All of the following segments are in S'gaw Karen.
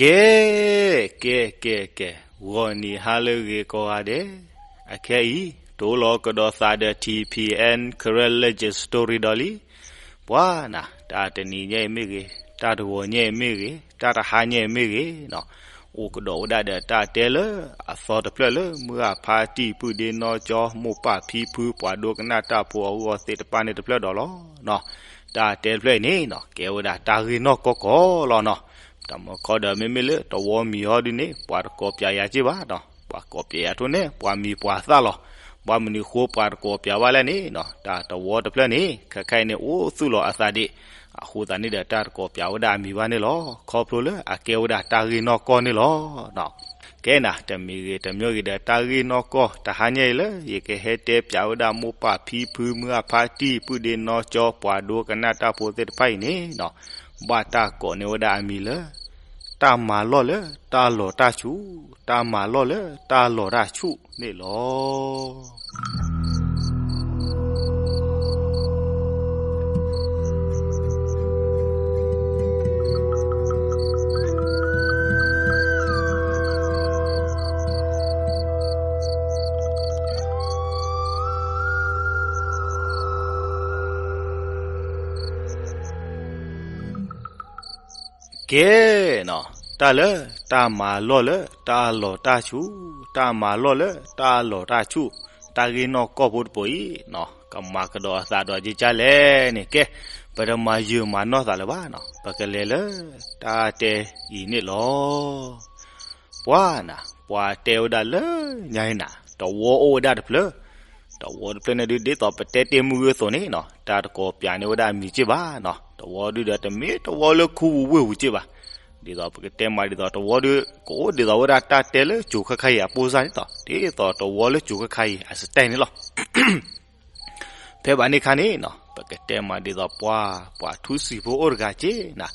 ကဲ, ကဲ, ကဲ, ကဲ, ဂီၤနံၤဟါလၢအဂ့ၤကိးဂၤဒဲး, အခဲအံၤ တိၢ်လီၤကဒီးသးဒီး ထံၣ်ဖံၣ်အဲၣ် Karen Legend Story ဒီးလံ. ပှၤနၤ, တၢ်တနံၤညါအံၤမ့ၢ်ဂ့ၤ, တၢ်တဂီၤညါအံၤမ့ၢ်ဂ့ၤ, တၢ်တဟါညါအံၤမ့ၢ်ဂ့ၤ, အိၣ်ကဒီးဝဲဒၣ်ဒီးတၢ်တဲလၢအသီတဖျၢၣ်လၢ မုၢ်အဖါတံၢ် ပုၢ်ဒ့နီၢ်ကၠီ မိၢ်ပၢ်ဖံဖု ပှၤဒိကနၣ်တၢ်ဖိအဂီၢ်သ့ၣ်တဖၣ်န့ၣ်တဖျၢၣ်ဒီးလီၤ. တၢ်တဲတဖျၢၣ်အံၤန့ၣ် ကဲဝဲဒၣ်တၢ်ဂ့ၢ်နီၢ်ကီၢ်ကီၢ်လီၤနီၤ. တၢ်မၤခီဒီး မ့မ့ၢ်လၢတဝီမံၤဟီဒုန့ၣ် ပှၤတကိးပၠးယၤက့ၢ်ဘၣ်နီၤ. ပှၤကိးပၠးယၤထိၣ်န့ၣ် ပှၤမံၤပှၤသၣ်လီၤ. ဘၣ်မနုၤဃိပှၤတကိးပၠးဘၣ်လဲၣ်န့ၣ်နီၤ, တၢ်တဝီတဖျၢၣ်န့ၣ် ခဲခါအံၤန့ၣ် အိၣ်သူၣ်လီၤအသးဒံး, အဃိသတးန့ၣ်ဒီး တၢ်တကိးပၠးဝဲဒၣ်အမံၤဘၣ်န့ၣ်လီၤ. ခီဖျိလၢအကဲဝဲဒၣ်တၢ်ဂ့ၢ်နီၢ်ကီၢ်န့ၣ်လီၤ. ကဲနၤ, တမံၤဂ့ၤတမံၤဂ့ၤဒီး တၢ်ဂ့ၢ်နီၢ်ကီၢ်တဟါညါအံၤလၢ ယကဟဲတဲပၠးဝဲဒၣ် မိၢ်ပၢ်ဖံဖု မုၢ်အဖါတံၢ် ပုၢ်ဒ့နီၢ်ကၠီ ပှၤဒိကနၣ်တၢ်ဖိသ့ၣ်တဖၣ်အံၤန့ၣ်နီၤ, ဘၣ်တၢ်ကိးန့ၢ်ဝဲဒၣ်အမံၤလၢ တၢ်မၤလီၢ်လၢတၢ်လီၤတၢ်ဆူၣ်, တၢ်မၤလီၢ်လၢတၢ်လီၤတၢ်ဆူၣ်န့ၣ်လီၤ. ကဲနီၤ, တၢ်လၢတၢ်မၤလီၢ်လၢတၢ်လီၤတၢ်ဆူၣ်, တၢ်မၤလီၢ်လၢတၢ်လီၤတၢ်ဆူၣ်, တၢ်ဂ့ၢ်နီၢ်ကီၢ်ဖိတပူၤအံၤနီၤ, ကမၤကဒီးအသးဒီးကကၢ်လဲၣ်န့ၣ် ကဲ, ပတမၤယုာ်မၤနီၢ်သးလၢၤဘၣ်နီၤ, ပကလဲၤလၢတၢ်တဲအံၤန့ၣ်လီၤ. ပှၤနၤ, ပှၤတဲဝဲဒၣ်လၢညါအံၤနၤ, တဝီအိၣ်ဝဲဒၣ်တဖျၢၣ်, တဝီတဖျၢၣ်န့ၣ်ဒုး ဒ်သိးပတဲတ့ၢ်မုၢ်ဂ့ၤအသိးန့ၣ်နီၤ, တၢ်တကိးပၠးန့ၢ်ဝဲဒၣ်အမံၤက့ၢ်ဘၣ်နီၤ, တဝီဒုးဒီးတမ့ၢ်တဝီလၢခူပူၤဝ့ၢ်ပူၤက့ၢ်ဘၣ်, ဒ်သိးပကတဲမးဒ်သိးတဝီဒုး ကအိၣ်ဒ်သိးဝဲဒၣ်တၢ်တဲလၢကၠိၤခါခါအံၤအပိၢ်စၢ်န့ၣ်လီၤ, ဒ်သိးတဝီလၢကၠိၤခါခါအံၤအစတဲန့ၣ်လီၤ. ဖဲဘၣ်န့ၣ်အခါန့ၣ်နီၤ, ပကတဲမးဒ်သိးပှၤ, ပှၤထူစံာ်ဖိအိၣ်တဂၤက့ၢ်နၤ,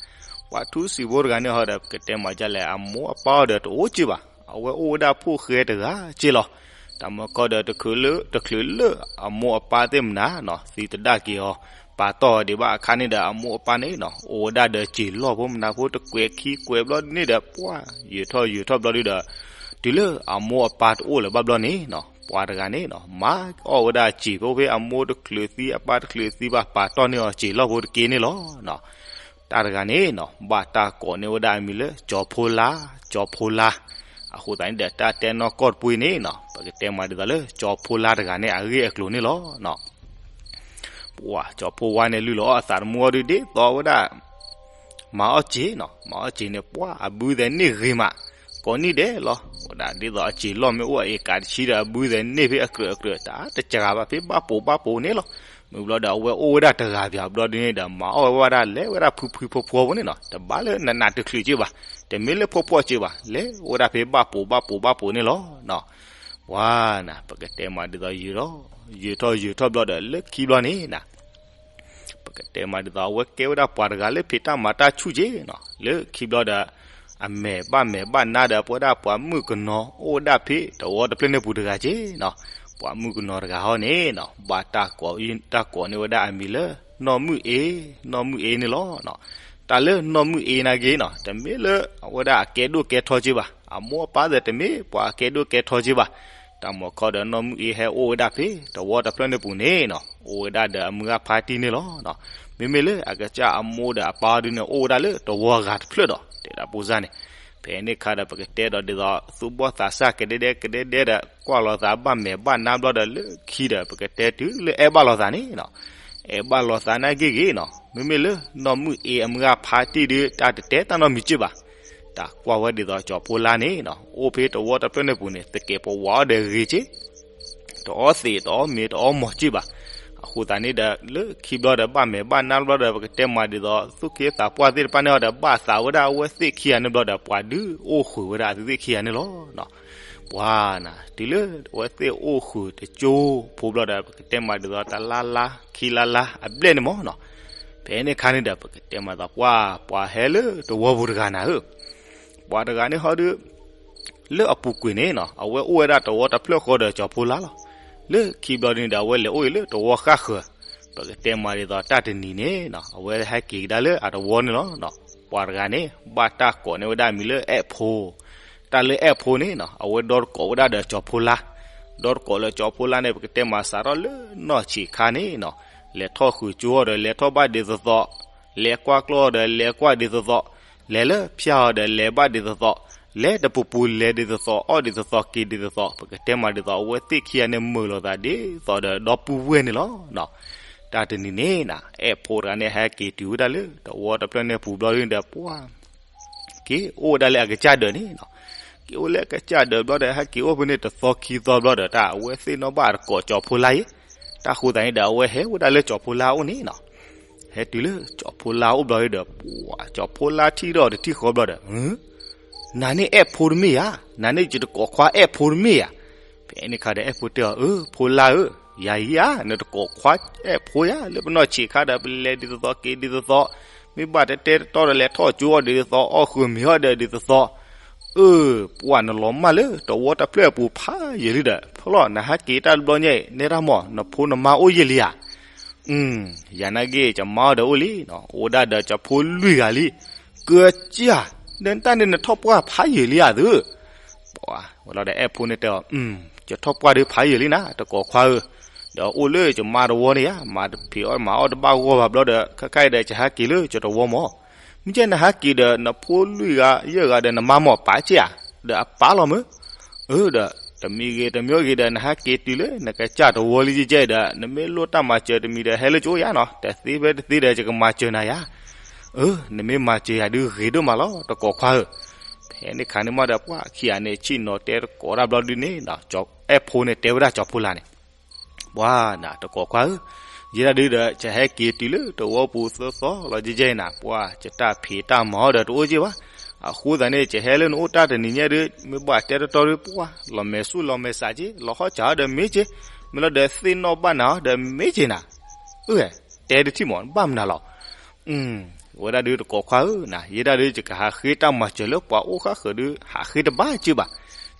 ပှၤထူစံာ်ဖိတဂၤန့ၣ်ဟီဒီး ပကတဲမးဒ်လဲၣ် အမိၢ်အပၢ်အီၤဒီးတအိၣ်က့ၢ်ဘၣ်, အဝဲအိၣ်ဝဲဒၣ်ဖိၣ်ဃဲတဂၤက့ၢ်လီၤ. တၢ်မၤခီဒီး တချုးလၢအမိၢ်အပၢ်သ့ၣ်မနၤနီၤ သံသဒၣ်က့ၤအီၤ, ပာ်တီၢ်အီၤဒံးဘၣ်အခါန့ၣ်ဒီး အမိၢ်အပၢ်န့ၣ်နီၤ အိၣ်ဝဲဒၣ်ဒီးစံာ်လီၢ်ဖိမနၤဖိ တကွဲးခံကွဲးဘျီဒုန့ၣ်ဒီး ပှၤယၢၤထီၣ်ယၢၤထီၣ်ဘျီဒုဒီး တုၤလၢအမိၢ်အပၢ်တအိၣ်လၢၤဘၣ်ဘျီန့ၣ်နီၤ, ပှၤတဂၤန့ၣ်နီၤ မၤအီၣ်ဝဲဒၣ်စံာ်ဖိဖဲအမိၢ်တချုးသံအပၢ်တချုးသံဘၣ် ပာ်တီၢ်န့ၢ်အီၤစံာ်လီၢ်ဖိတက့ၢ်န့ၣ်လီၤ. တၢ်တဂၤန့ၣ်နီၤ ဘၣ်တၢ်ကိးန့ၢ်ဝဲဒၣ်အမံၤလၢ ကၠီၤဖိလါ, ကၠီၤဖိလါ. အဃိသတးန့ၣ်ဒီး တၢ်တဲနီၢ်ကီၢ်တပူၤအံၤန့ၣ်နီၤ ပကတဲမးဒ်သိးလၢ ကၠီၤဖိလါတဂၤန့ၣ် အဂ့ၢ်အကျိၤန့ၣ်လီၤ. ပှၤကၠီၤဖိဝါန့ၣ် လုၢ်လီၤအီၣ်အသးတမူအီၤဒုး ဒ်သိးဝဲဒၣ် မၤအီၣ်စ့ၤနီၤ, မၤအီၣ်စ့ၤန့ၣ် ပှၤအဘုသဲးန့ၢ်ဂ့ၤမး, ကိးနံၣ်ဒဲးလီၤ. ဝဲဒၣ်ဒ်သိးအစ့ၤလီၢ်မ့ၢ်အိၣ်အအ့ကးတဆံဒီး အဘုသဲးန့ၢ်ဖဲအကြၢးအကြၢး တၢ်တစှၤဘၣ်ဖဲဘၣ်ပိာ်ဘၣ်ပိာ်န့ၣ်လီၤ. မ့ၢ်ဘျီဒီး အဝဲအိၣ်ဝဲဒၣ်တဂၤပၠးဘျီဒုန့ၣ်ဒီး မၤအီၣ်ဝဲဒၣ်လဲၤဝဲဒၣ်ဖုဖုဖိဖိဖိန့ၣ်နီၤ, တဘၣ်လၢနးနးတချုးက့ၢ်ဘၣ်, တမ့ၢ်လၢဖှီၣ်ဖှီၣ်က့ၢ်ဘၣ်, လဲၤဝဲဒၣ်ဖဲဘၣ်ပိာ်ဘၣ်ပိာ်ဘၣ်ပိာ်န့ၣ်လီၤ. ပှၤနၤ ပကတဲမးဒ်သိး ယၢၤထီၣ်ယၢၤထီၣ်ဘျီဒီး လၢခံဘျီန့ၣ်နၤ ပကတဲမးဒ်သိး အဝဲကဲဝဲဒၣ်ပှၤတဂၤလၢဖံးတၢ်မၤတၢ်ဆူၣ်က့ၢ်နီၤ, လၢခံဘျီဒီး အမဲာ်ဘၣ်မဲာ်ဘၣ်နါဒီး ပဝဲဒၣ်ပှၤမုၣ်ကနီၤအိၣ်ဝဲဒၣ်ဖဲတဝီတဖျၢၣ်န့ၣ်ပူၤတဂၤက့ၢ်နီၤ, ပှၤမုၣ်ကနီၤတဂၤဟီန့ၣ်နီၤ ဘၣ်တၢ်ကိး တၢ်ကိးန့ၢ်ဝဲဒၣ်အမံၤလၢ နီၢ်မုၢ်အ့, နီၢ်မုၢ်အ့န့ၣ်လီၤ. တၢ်လၢနီၢ်မုၢ်အ့နာ်က့နီၤ တမ့ၢ်လၢအဝဲဒၣ်အကဲဒိၣ်ကဲထီက့ၢ်ဘၣ်, အမိၢ်အပၢ်သ့ၣ်တမ့ၢ်ပှၤအကဲဒိၣ်ကဲထီက့ၢ်ဘၣ်. တၢ်မၤခီဒီး နီၢ်မုၢ်အ့ဟဲအိၣ်ဝဲဒၣ်ဖဲတဝီတဖျၢၣ်န့ၣ်ပူၤန့ၣ်နီၤ အိၣ်ဝဲဒၣ်ဒီးအမုၢ်ဂၢ်ဖါတံၢ်န့ၣ်လီၤ. မ့မ့ၢ်လၢအကစၢ်အမိၢ်ဒီးအပၢ်ဒုန့ၣ် အိၣ်ဝဲဒၣ်လၢတဝီဂၤတဖျၢၣ်ဒီး တဲဒၣ်ပိစၢ်န့ၣ်, ဖဲန့ၣ်အခါဒီး ပကတဲဒီးဒ်သိး သူၣ်ဘီၣ်သးစၢ်ကဒဲဒဲကဒဲဒဲဒီး ကွၢ်လီၤသးဘၣ်မဲာ်ဘၣ်နါဘျီဒီး လၢခံဒီး ပကတဲတုၤလၢအဲၣ်ဘၣ်လိာ်သးန့ၣ်နီၤ, အဲၣ်ဘၣ်လိာ်သးနာ်က့ဂ့ၤနီၤ မ့မ့ၢ်လၢနီၢ်မုၢ်အ့အမုၢ်ဂၢ်ဖါတံၢ်ဒု တၢ်တတဲတၢ်နီတမံၤက့ၢ်ဘၣ်. တၢ်ကွၢ်ဝဲဒ်သိးကၠီၤဖိလါန့ၣ်နီၤ အိၣ်ဖဲတဝီတဖျၢၣ်န့ၣ်ပူၤန့ၣ် သကဲးပဝးအီၤဒီးဂ့ၤက့ၢ် တအီသံးတအီမ့ၤတအီမီၤက့ၢ်ဘၣ်. အဃိသတးန့ၣ်ဒီး လၢခံဘျီဒီး ဘၣ်မဲာ်ဘၣ်နါဘျီဒီး ပကတဲမးဒ်သိး သူၣ်က့သးပှၢ်သ့ၣ်တဖၣ်န့ၣ်ဒီး ဘၣ်သးဝဲဒၣ်အဝဲသ့ၣ်ခံဂၤန့ၣ်ဘျီဒီး ပှၤဒုးအိၣ်ဃုာ်ဝဲဒၣ်အဝဲသ့ၣ်ခံဂၤန့ၣ်လီၤ. ပှၤနၤ တုၤလၢအဝဲသ့ၣ်အိၣ်ဃုာ်တကၠိဖိဘျီဒီး ပကတဲမးဒ်သိး တလါလါ ခံလါလါ အဘျဲၣ်န့ၣ်မးနီၤ. ဖဲန့ၣ်အခါန့ၣ်ဒီး ပကတဲမးဒ်သိး ပှၤ ပှၤဟဲလၢတဝီပူၤတဂၤနၤဧၢ ပှၤတဂၤန့ၣ်ဟီဒီး လၢအပူၤကွံာ်န့ၣ်နီၤ အဝဲအိၣ်ဝဲဒၣ်တဝီတဖျၢၣ်ဃီဒီးကၠီၤဖိလါလီၤ. လၢခံဘျီဒုန့ၣ်ဒီး အဝဲလဲၤအိၣ်အံၤလၢတဝီဃၣ်ဃၢၤ, ပကတဲမးဒ်သိးတၢ်တနံၤန့ၣ်နီၤ အဝဲဟဲက့ၤကဒါလၢအတဝီန့ၣ်လီၤ. ပှၤတဂၤန့ၣ် ဘၣ်တၢ်ကိးန့ၢ်ဝဲဒၣ်မံၤလၢအဲၣ်ဖိ, တၢ်လၢအဲၣ်ဖိန့ၣ်နီၤ အဝဲဒီတကိးဝဲဒၣ်ဒီးကၠီၤဖိလါ, ဒီတကိးလၢကၠီၤဖိလါန့ၣ် ပကတဲမၤစးထီၣ်လၢနီၢ်ဆံးခါန့ၣ်နီၤ, လဲၤထီၣ်ဃုာ်ကၠိအီၤဒီးလဲၤထီၣ်ဘၣ်ဒ်သိးသိး, လဲၤကွၢ်ကျီအီၤဒီးလဲၤကွၢ်ဒ်သိးသိး, လဲၤလၢဖၠၣ်အီၤဒီးလဲၤဘၣ်ဒ်သိးသိး, လဲၤတပူၤပူၤလဲၤဒ်သိးသိး အီၣ်ဒ်သိးသိး က့ၤဒ်သိးသိး, ပကတဲမၤဒ်သိး အဝဲသ့ၣ်ခံဂၤန့ၣ်မုာ်လိာ်သးဒ်သိးဒီးဒီပုၢ်ဝဲၢ်န့ၣ်လီၤ. တၢ်တနံၤန့ၣ်နီၤ အဲၣ်ဖိတဂၤန့ၣ် ဟဲက့ၤတုၤဝဲဒၣ်လၢတဝီတဖျၢၣ်န့ၣ်ပူၤဘျီဒ်ဒီး ပှၤ က့ၤအိၣ်ဝဲဒၣ်လၢအကစၢ်ဒၢးန့ၣ်နီၤ, က့ၤအိၣ်လၢအကစၢ်ဒၢးဘျီဒီး ဟဲက့ၤအိၣ်ဖဲန့ၣ်တသီခံသီဘျီဒီး တၢ်အဝဲသ့ၣ်နီၣ်ဘၣ်တကိးကၠီၤဖိလါအံၤ, တၢ်ဃိသးန့ၣ်ဒီး အဝဲဟဲဝဲဒၣ်လၢကၠီၤဖိလါအအိၣ်န့ၣ်နီၤ, ဟဲတုၤလၢကၠီၤဖိလါအအိၣ်ဘျီဒီး ပှၤ ကၠီၤဖိလါထံၣ်ဒီးတထံၣ်ဃီဘျီဒီး နၤန့ၣ်အဲၣ်ဖိတမ့ၢ်ဧါ, နၤန့ၣ်ယတကိးခွါအဲၣ်ဖိတမ့ၢ်ဧါ. ဖဲန့ၣ်ခါဒီးအဲၣ်ဖိတဲအီၤ အၢ ဖိလါဧၢ, ယၤယၤ နတကိးခွါအဲၣ်ဖိယၤ, လၢပနီၢ်ဆံးခါဒီး ပလဲၤဒ်သိးသိးက့ၤဒ်သိးသိး, မ့ၢ်ဘၣ်တဲတဲတီတီဒီး လဲၤထီၣ်ကၠိအီၤဒ်သိးသိး အီၣ်ဃုာ်မ့ၤအီၣ်ဒီးဒ်သိးသိး, အၢ ပှၤနလီၤမၢ်လၢတဝီတဖျၢၣ်အပူၤဖးယံာ်လံဒီး ဖီလီၤ နဟဲက့ၤတၢ်တဘျီညါအံၤ နဲဒၣ်မး နဖိနမါအိၣ်ယံာ်လံဧါ. ယၤနာ်က့ ယမါအီၤဒီးအိၣ်လံနီၤ, အိၣ်ဒၣ်ဒီးကၠီၤဖိလွံၢ်ဂၤလံ. ကၢကၠၢ်, နတၢ်န့ၣ်နထီၣ်ပှၢ်ဖးယံာ်လံဧါသု. ပှၤဝဲလီၤဒီးအဲၣ်ဖိန့ၣ်တဲအီၤ, ယထီၣ်ပှၢ်ဒုးဖးယံာ်လံနၤ တကိးခွါဧၢ, ဒီးအိၣ်လၢယမါတဝီန့ၣ်ဧါ, မၤတဖံးအီၣ်မၤအီၣ်တဘၣ်ဂီၢ်ဘၣ်ဘျီဒီး ခဲခါအံၤဒီး ယဟဲက့ၤလၢယတဝီမး, မ့ၢ်ကဲနဟဲက့ၤဒီး နဖိလွံၢ်ဂၤယဲၢ်ဂၤဒီးနမါမးပာ်က့ဧါ, ဒီးအပာ်လီၤမၢ် အၢဒီး တမံၤဂ့ၤတမံၤဂ့ၤဒီး နဟဲက့ၤတုၤလၢနကစၢ်တဝီလံယဲၢ်ဒီး နမ့ၢ်လိၣ်တၢ်မၤစၢၤတမံၤဒီး ဟဲလၢကၠိယၤနီၤ, တသ့ဖဲတသ့ဒီး ယကမၤစၢၤနၤယၤ. အၢ နမ့ၢ်မၤစၢၤယၤဒုးဂ့ၤဒိၣ်မးလီၤ တကိးခွါဧၢ. ဖဲန့ၣ်ခါန့ၣ်မးဒီး ပှၤခံဂၤန့ၣ် ဆ့ၣ်နီၤတဲတကိးတၢ်ဘျီဒုန့ၣ် အဲၣ်ဖိန့ၣ်တဲဝဲဒၣ်ကၠီၤဖိလါန့ၣ် ပှၤနၤတကိးခွါဧၢ, ယဲဒၣ်ဒုဒီး ယဟဲက့ၤတုၤလၢတဝီပူၤသၢသီလီၤယဲၢ်ယဲၢ်နၤ, ပှၤ ယတၢ်ဖံးတၢ်မၤအီၣ်ဒီးတအိၣ်က့ဘၣ်. အဃိသတးန့ၣ် ယဟဲလၢနအိၣ်တၢ်တနံၤညါဒု မ့ၢ်ဘၣ်တဲတီတီဒု ပှၤ လီၤမဲာ်ဆူၣ်လီၤမဲာ်ဆးက့, လီၤဟီၣ်စၢ်အီၤဒီးမ့ၢ်က့, မ့ၢ်လီၤဒီးသ့ၣ်နီၣ်ဘၣ်နၤအီၤဒီးမ့ၢ်က့နၤ. အၢ တဲတထံၣ်မး ဘၣ်မနုၤလီၤ ဝဲဒၣ်ဒုတကိးခွါဧၢနၤ, ယဲဒၣ်ဒု ယကဟးဃ့တၢ်မၤစၢၤလၢပှၤအိၣ်ဃၣ်ဃၢၤဒု ဟးဃ့တဘၣ်က့ဘၣ်.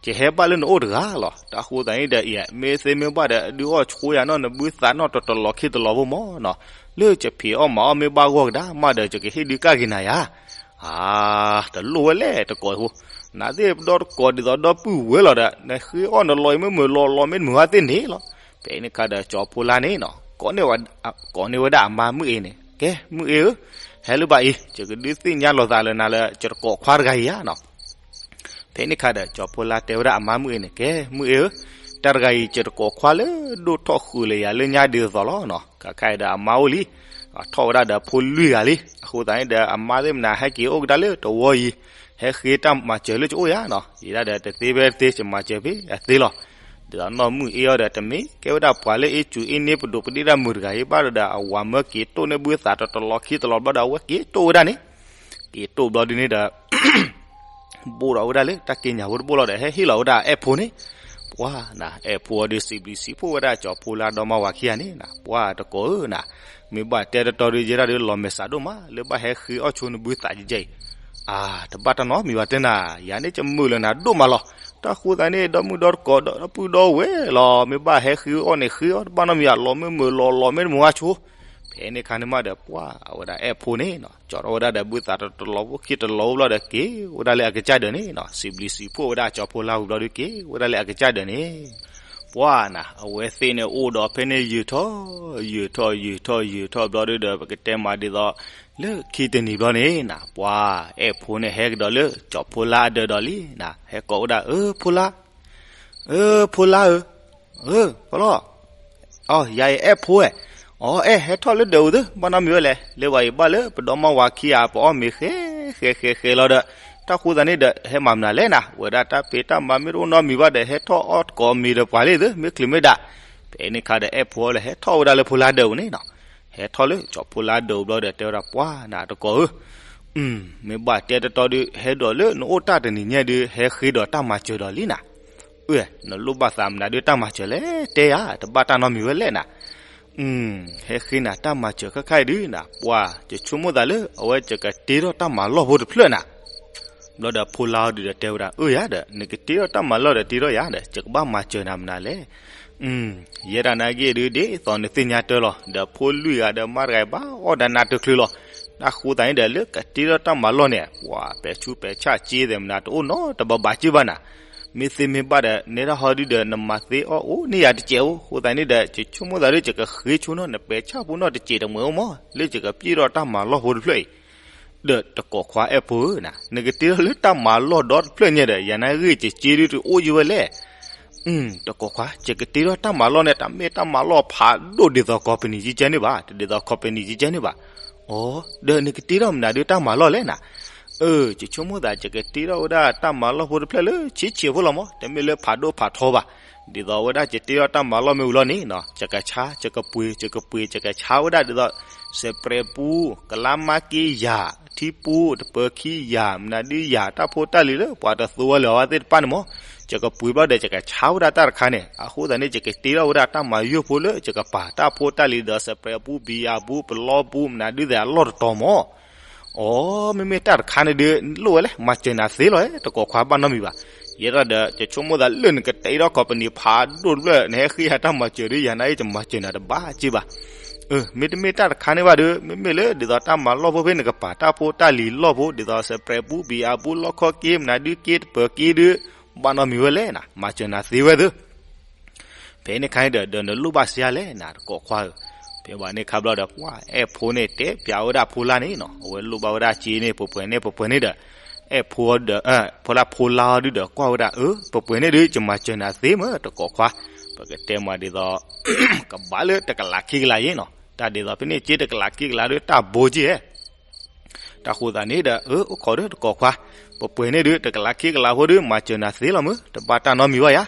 ယဟဲဘၣ်လၢနအိၣ်တဂၤလီၤ. တၢ်ဃိသတးန့ၣ်ဒီး အံၤ မ့ၢ်သ့မ့ၢ်ဘၣ်ဒီး ဒုးအီၣ်ဆိယၤနီၢ်နဘုသးနီၢ်တတလီၤခံတလီၤဖိမးနီၤ, လၢယဖံးအီၣ်မၤအီၣ်မ့ၢ်ဘၣ်ဂီၢ်ကဒါမးဒီး ယကဟ့ၣ်ဒုးကၢ်က့ၤနၤယၤ. အါ တလိၣ်ဝဲလဲၣ်တကိးဖိ, နသ့ၣ်ပဒီတကိးဒ်သိးဒီပုၢ်ဝဲၢ်လီၤဒီး နဃ့အီၣ်နလီၤအံၤမ့ၢ်မုာ်လီၤလီၤမ့ၢ်တမုာ်ဝဲသ့ၣ်န့ၣ်လီၤ. ဖဲန့ၣ်ခါဒီး ကၠီၤဖိလါန့ၣ်နီၤ ကိးန့ၢ်ဝဲဒၣ်အမါမုၣ်အ့န့ၣ်, ကဲ မုၣ်အ့ဧၢ, ဟဲလၢဘၣ်အံၤ ယကဒုးသ့ၣ်ညါလိာ်သးလၢနၤလၢ ယတကိးခွါတဂၤအံၤဧါနီၤ. ဖဲန့ၣ်ခါဒီး ကၠီၤဖိလါတဲဝဲဒၣ်အမါမုၣ်အ့န့ၣ်, ကဲ မုၣ်အ့ဧၢ, တၢ်တဂၤအံၤ ယတကိးခွါလၢဒိၣ်ထီၣ်ဃုာ်လၢယၤလၢညါဒ်သိးသိးလီၤနီၤ. ခါခါအံၤဒီးအမါအိၣ်လံ, ထီၣ်ဝဲဒၣ်ဒီးဖိလွံၢ်ဂၤလံ. အဃိသတးန့ၣ်ဒီး အမါသ့ၣ်မနၤဟဲက့ၤအိၣ်ကဒါလၢတဝီအံၤ, ဟဲဃ့တၢ်မၤစၢၤလၢကအိၣ်ယၤနီၤ. ယဲဒၣ်ဒီးတသ့ဖဲတသ့ ယမၤစၢၤဖဲအသ့လီၤ. ဒ်သိးနီၢ်မုၣ်အ့အီၤဒီး တမ့ၢ်ကဲဝဲဒၣ်ပှၤလၢအ့စူၤအ့န့ ပဒိၣ်ပဒ့ၣ်တၢ်မုာ်တဂၤအံၤဘၣ်ဒီး အဝၤမၢက့ၤတိၢ်န့ၢ်ဘုသးတတလီၤခံတလီၤဘျီဒီး အဝဲက့ၤတိၢ်ဝဲဒၣ်န့ၣ်, က့ၤတိၢ်ဘျီဒ်န့ၣ်ဒီး ဘိၣ်ဒီးဝဲဒၣ်လၢတၢ်က့ညါဖိတဘိၣ်လီၤဒီး ဟဲဟ့ၣ်လီၤဝဲဒၣ်အဲၣ်ဖိန့ၣ်, ပှၤနၤ အဲၣ်ဖိအီၤဒီးစံးဘျုးစံးဖှိၣ်ဝဲဒၣ်ကၠီၤဖိလါဒီမါဝၤခံဂၤန့ၣ်နၤ, ပှၤတကိးဧၢနၤ, မ့ၢ်ဘၣ်တဲတတီဒုး ယဲဒၣ်ဒုးလီၤမဲာ်ဆှးဒိၣ်မး လၢဘၣ်ဟဲဃ့အီၣ်ဆိနဘုသးယဲအံၤ, အါ တဘၣ်တၢ်နီတမံၤဘၣ်တဲနၤ, ယၤန့ၣ် ယမုာ်လၢနၤဒိၣ်မးလီၤ. တၢ်ဃိသတးန့ၣ် ဒီမုၣ်ဒီတကိးဒီပုၢ်ဒီဝဲၢ်လီၤ, မ့ၢ်ဘၣ်ဟဲဃ့အီၣ်န့ၣ် ဃ့အီၣ်တဘၣ်နီတမံၤဘၣ်, လီၤမုၢ်မုာ်လီၤလီၤမ့ၢ်တမုာ်ဝဲဆိ ဖဲန့ၣ်ခါန့ၣ်မးဒီး ပှၤအဝဲဒၣ်အဲၣ်ဖိန့ၣ်နီၤ ကၠီထီၣ်ဝဲဒၣ်ဒီးဘုသးတတလီၤဖိခံတလီၤဖိဘျီဒီး က့ၤဝဲဒၣ်လၢအကစၢ်ဒၢးန့ၣ်နီၤ, စံးဘျုးစံးဖှိၣ်ဝဲဒၣ်ကၠီၤဖိလါဝံၤဘျီဒီး က့ၤဝဲဒၣ်လၢအကစၢ်ဒၢးန့ၣ်, ပှၤနၤ အဝဲသ့ၣ်န့ၣ်အိၣ်ဒီးဖဲန့ၣ်ယုာ်ထီၣ် ယုာ်ထီၣ် ယုာ်ထီၣ် ယုာ်ထီၣ်ဘျီဒီး ပကတဲမးဒ်သိး လၢခံတနံၤဘျီန့ၣ်နၤ ပှၤအဲၣ်ဖိန့ၣ်ဟဲကဒီးလၢကၠီၤဖိလါအဒၢးဒီးလံနၤ, ဟဲကိးဝဲဒၣ် အၢ ဖိလါ အၢ ဖိလါဧၢ, အၢ ဖီလီၤ, အီ ယၤအံၤအဲၣ်ဖိဝဲ, အီ အဲၣ် ဟဲထီၣ်လၢဒၢးအူၤသု ဘၣ်နီတမံၤဝဲလဲၣ်, လၢဝဲအံၤဘၣ်လၢပဒီမါဝၤခံဂၤ ပအီၣ်မ့ၤဃဲ ဃဲ ဃဲ ဃဲလီၤဒီး တၢ်ဃိသတးန့ၣ်ဒီး ဟဲမၤမနုၤလဲၣ်နၤ, ဝဲဒၣ်တၢ်ဖံးတၢ်မၤမ့ၢ်တအိၣ်နီတမံၤဘၣ်ဒီး ဟဲထီၣ်အီၣ်တကိးမ့ၤဒီးပှၤလံသု မ့ၢ်ချုးမ့ၢ်ဒၣ်, ဖဲန့ၣ်ခါဒီးအဲၣ်ဖိအီၤလၢဟဲထီၣ်ဝဲဒၣ်လၢဖိလါဒၢးအူၤန့ၣ်နီၤ, ဟဲထီၣ်လၢကၠီၤဖိလါဒၢးအူၤဘျီဒီး တဲဝဲဒၣ် ပှၤနၤတကိးဧၢ မ့ၢ်ဘၣ်တဲတတီဒုး ဟဲဒီးလၢနအိၣ်တၢ်တနံၤညါဒုး ဟဲဃ့ဒီးတၢ်မၤစၢၤဒီးလံနၤ, အၢ နလိၣ်ဘၣ်သးမနုၤဒုးတၢ်မၤစၢၤလဲၣ် တဲယၤ တဘၣ်တၢ်နီတမံၤဝဲလဲၣ်နၤ, ဟဲဃ့နၤတၢ်မၤစၢၤခဲခါအံၤဒုးနၤ ပှၤ ယဆိကမိၣ်သးလၢ အဝဲယကတ့ထီၣ်တၢ်မၤလီၢ်ဖိတဖျၢၣ်နၤ, ဘျီဒီးဖိလါအီၤဒုးဒီးတဲဝဲဒၣ် အၢ ယၤဒီး နကတ့ထီၣ်တၢ်မၤလီၢ်ဒီးတ့ထီၣ်ယၤဒီး ယကဘၣ်မၤစၢၤနၤမနုၤလဲၣ် ယဲဒၣ်နာ်က့ဒုး ဒ်သိးနသ့ၣ်ညါတၢ်လီၤ ဒီးဖိလွံၢ်ဂၤဒီးမါတဂၤအံၤဘၣ်အီၣ်ဒၣ်နၤတချုးလီၤ, အဃိသတးန့ၣ်ဒီး လၢကတ့ထီၣ်တၢ်မၤလီၢ်န့ၣ် ပှၤပဲာ်ဆူးပဲာ်ဆၣ်စ့သဲးမနုၤတအိၣ်နီတဘျီဘၣ်စ့ၢ်ဘၣ်နၤ. မ့ၢ်သ့မ့ၢ်ဘၣ်ဒီး နဲဒၣ်ဟီဒုဒီး နမၤသ့အီၣ်အိၣ်န့ၢ်ယၤတစဲးအိၣ်. အဃိသတးန့ၣ်ဒီး ယဆိကမိၣ်သးဒီး ယကဃ့ဆိနီၣ် နပဲာ်ဆၣ်ဖိနီၣ်တစဲးတမှဲးအိၣ်မး လၢယကပျဲၢ်ထီၣ်တၢ်မၤလီၢ်ဖိတဖျၢၣ်အံၤ ဒီးတကိးခွါအဲၣ်ဖိဧၢနၤ, နကတ့ထီၣ်လၢတၢ်မၤလီၢ်ဒီတဖျၢၣ်ညါဒီး ယၤန့ၣ်ဂ့ၢ်ကက့ဒုတအိၣ်ယံၤဝဲလဲၣ်. တကိးခွါ, ယကတ့ထီၣ်တၢ်မၤလီၢ်န့ၣ် တမ့ၢ်တၢ်မၤလီၢ်ဖးဒိၣ်ဒ်သိး company ကကဲန့ၣ်ဘၣ်, တဒ်သိး company ကကဲန့ၣ်ဘၣ်. အိ, ဒီးနကတ့ထီၣ်မနုၤဒုတၢ်မၤလီၢ်လဲၣ်နၤ. အၢ, ယဆိကမိၣ်သး ယကတ့ထီၣ်ဝဲဒၣ်တၢ်မၤလီၢ်ဖိတဖျၢၣ်လၢဆံးဆံးဖိလီၤမး, တမ့ၢ်လၢဖးဒိၣ်ဖးထီဘၣ်. ဒ်သိးဝဲဒၣ် ယတ့ထီၣ်တၢ်မၤလီၢ်မ့ၢ်ဝံၤလီၤန့ၣ်နီၤ, ယကဆါ, ယကပှ့ၤ, ယကပှ့ၤ, ယကဆါဝဲဒၣ်ဒ်သိး စဲးပြဲးပူ, ကလါမါက့ယၤ, ထံပူ, တပၢၤခံယၤ, မနုၤဒုယၤ, တၢ်ဖိတၢ်လံၤလၢပှၤတသူဝဲလၢၤဝဲသ့ၣ်တဖၣ်န့ၣ်မး, ယကပှ့ၤဘျီဒီး ယကဆါဝဲဒၣ်တၢ်တခါန့ၣ်. အဃိသတးန့ၣ် ယကတ့ထီၣ်ဝဲဒၣ်တၢ်မၤယိၢ်ဖိလၢ ယကပာ်တၢ်ဖိတၢ်လံၤဒီး စဲးပြဲးပူ, ဘံယၤပူ, ပလီပူ, မနုၤဒုသ့ၣ်အလီၢ်တတီၤမး. အိ, မ့မ့ၢ်တၢ်တခါန့ၣ်ဒုး လိၣ်ဝဲလဲၣ်, မၤစၢၤနၤသ့လီၤ, တကိးခွါ ဘၣ်နီတမံၤဘၣ်. ယဲဒၣ်ဒီး ယဆိကမိၣ်သးလၢနကတ့ထီၣ် company ဖးဒိၣ်တဖျၢၣ် နဟဲဃ့ယၤတၢ်မၤစၢၤဒီး ယၤန့ၣ်အံၤ ယမၤစၢၤနၤတဘၣ်စ့ၢ်ဘၣ်. အၢ, မ့တမ့ၢ်တၢ်တခါန့ၣ်ဘၣ်ဒီး မ့မ့ၢ်လၢဒ်သိးတၢ်မၤလီၢ်ဖိဖဲ နကပာ်တၢ်ဖိတၢ်လံၤလီၢ်ဖိ ဒ်သိး စဲးပြဲးပူ, ဘံယၤပူ, လီခီက့, မနုၤဒုက့, တပၢၤက့ဒုး ဘၣ်နီတမံၤဝဲလဲၣ်နၤ, မၤစၢၤနၤသ့ဝဲသ့ ဖဲန့ၣ်ခါန့ၣ်ဒီး ဒီးနလိၣ်ဘၣ်စ့ၢ်ဧါလဲၣ်နၤ တကိးခွါဧၢ. ဖဲဘၣ်န့ၣ်ခါဘျီဒီး ပှၤအဲၣ်ဖိန့ၣ် တဲပၠးဝဲဒၣ်ဖိလါန့ၣ်နီၤ, အဝဲလိၣ်ဘၣ်ဝဲဒၣ်စ့န့ၣ် ပှဲၤပှဲၤန့ၣ် ပှဲၤပှဲၤန့ၣ်ဒီး အဲၣ်ဖိဒီး ဖိလါ ဖိလါအီၤဒုဒီး ကွၢ်ဝဲဒၣ် အၢ, ပှဲၤပှဲၤန့ၣ်ဒုး ယမၤစၢၤနၤသ့မး တကိးခွါ, ပကတဲမးဒ်သိး ကဘၣ်လၢတကလးခံကလးယ့ၣ်နီၤ, တၢ်ဒ်သိးဖဲန့ၣ် စ့တကလးခံကလးဒီး တၢ်ဘိက့ၢ်ဧဲ တၢ်ဃိသးန့ၣ်ဒီး အၢ အိၣ်ခိးဒီးတကိးခွါ, ပှဲၤပှဲၤန့ၣ်ဒုး တကလးခံကလးဖိဒုး မၤစၢၤနၤသ့လီၤမး, တဘၣ်တၢ်နီတမံၤဘၣ်ယၤ,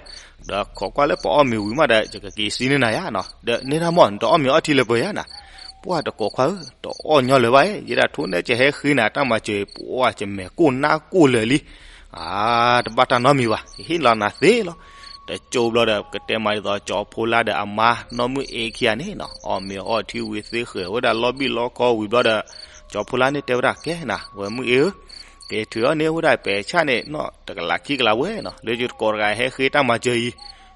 ဒီးခိးကွၢ်လၢပအီၣ်မ့ၤဝံၤမးဒီး ယကက့ၤစံန့ၢ်နၤယၤနီၤ, ဒီးန့ၣ်ဒၣ်မး နတအီၣ်မ့ၤအီထံလၢပှဲၤယၤနၤ, ပှၢ်တကိးခွါဧၢ, တအီၣ်ညီလၢၤဘၣ်အံၤ, ယဲဒၣ်ထိၣ်န့ၣ် ယဟဲဃ့နၤတၢ်မၤစၢၤအံၤ ပှၢ်ယမဲာ်ကိၢ်နါကိၢ်လၢာ်လံ အါ, တဘၣ်တၢ်နီတမံၤဘၣ်, ယဟ့ၣ်လီၤနၤသ့လီၤ. တကၠိဘျီဒီး ကတဲမးဒ်သိး ကၠီၤဖိလါဒီးအမါ နီၢ်မုၢ်အ့ခံဂၤန့ၣ်နီၤ, အီၣ်မ့ၤအီထံဝံၤသ့ဃဲၤဝဲဒၣ်လီၢ်ဘံၣ်လီခီဝံၤဘျီဒီး ကၠီၤဖိလါန့ၣ်တဲဝဲဒၣ် ကဲနၤ ဝဲမုၢ်အ့ဧၢ, က့ၤထုးအီၣ်န့ၢ်ဝဲဒၣ်ပဲာ်ဆၣ်န့ၣ်နီၤ တကလးခံကလးဝဲနီၤ, လၢယတကိးတဂၤဟဲဃ့တၢ်မၤစၢၤအံၤ,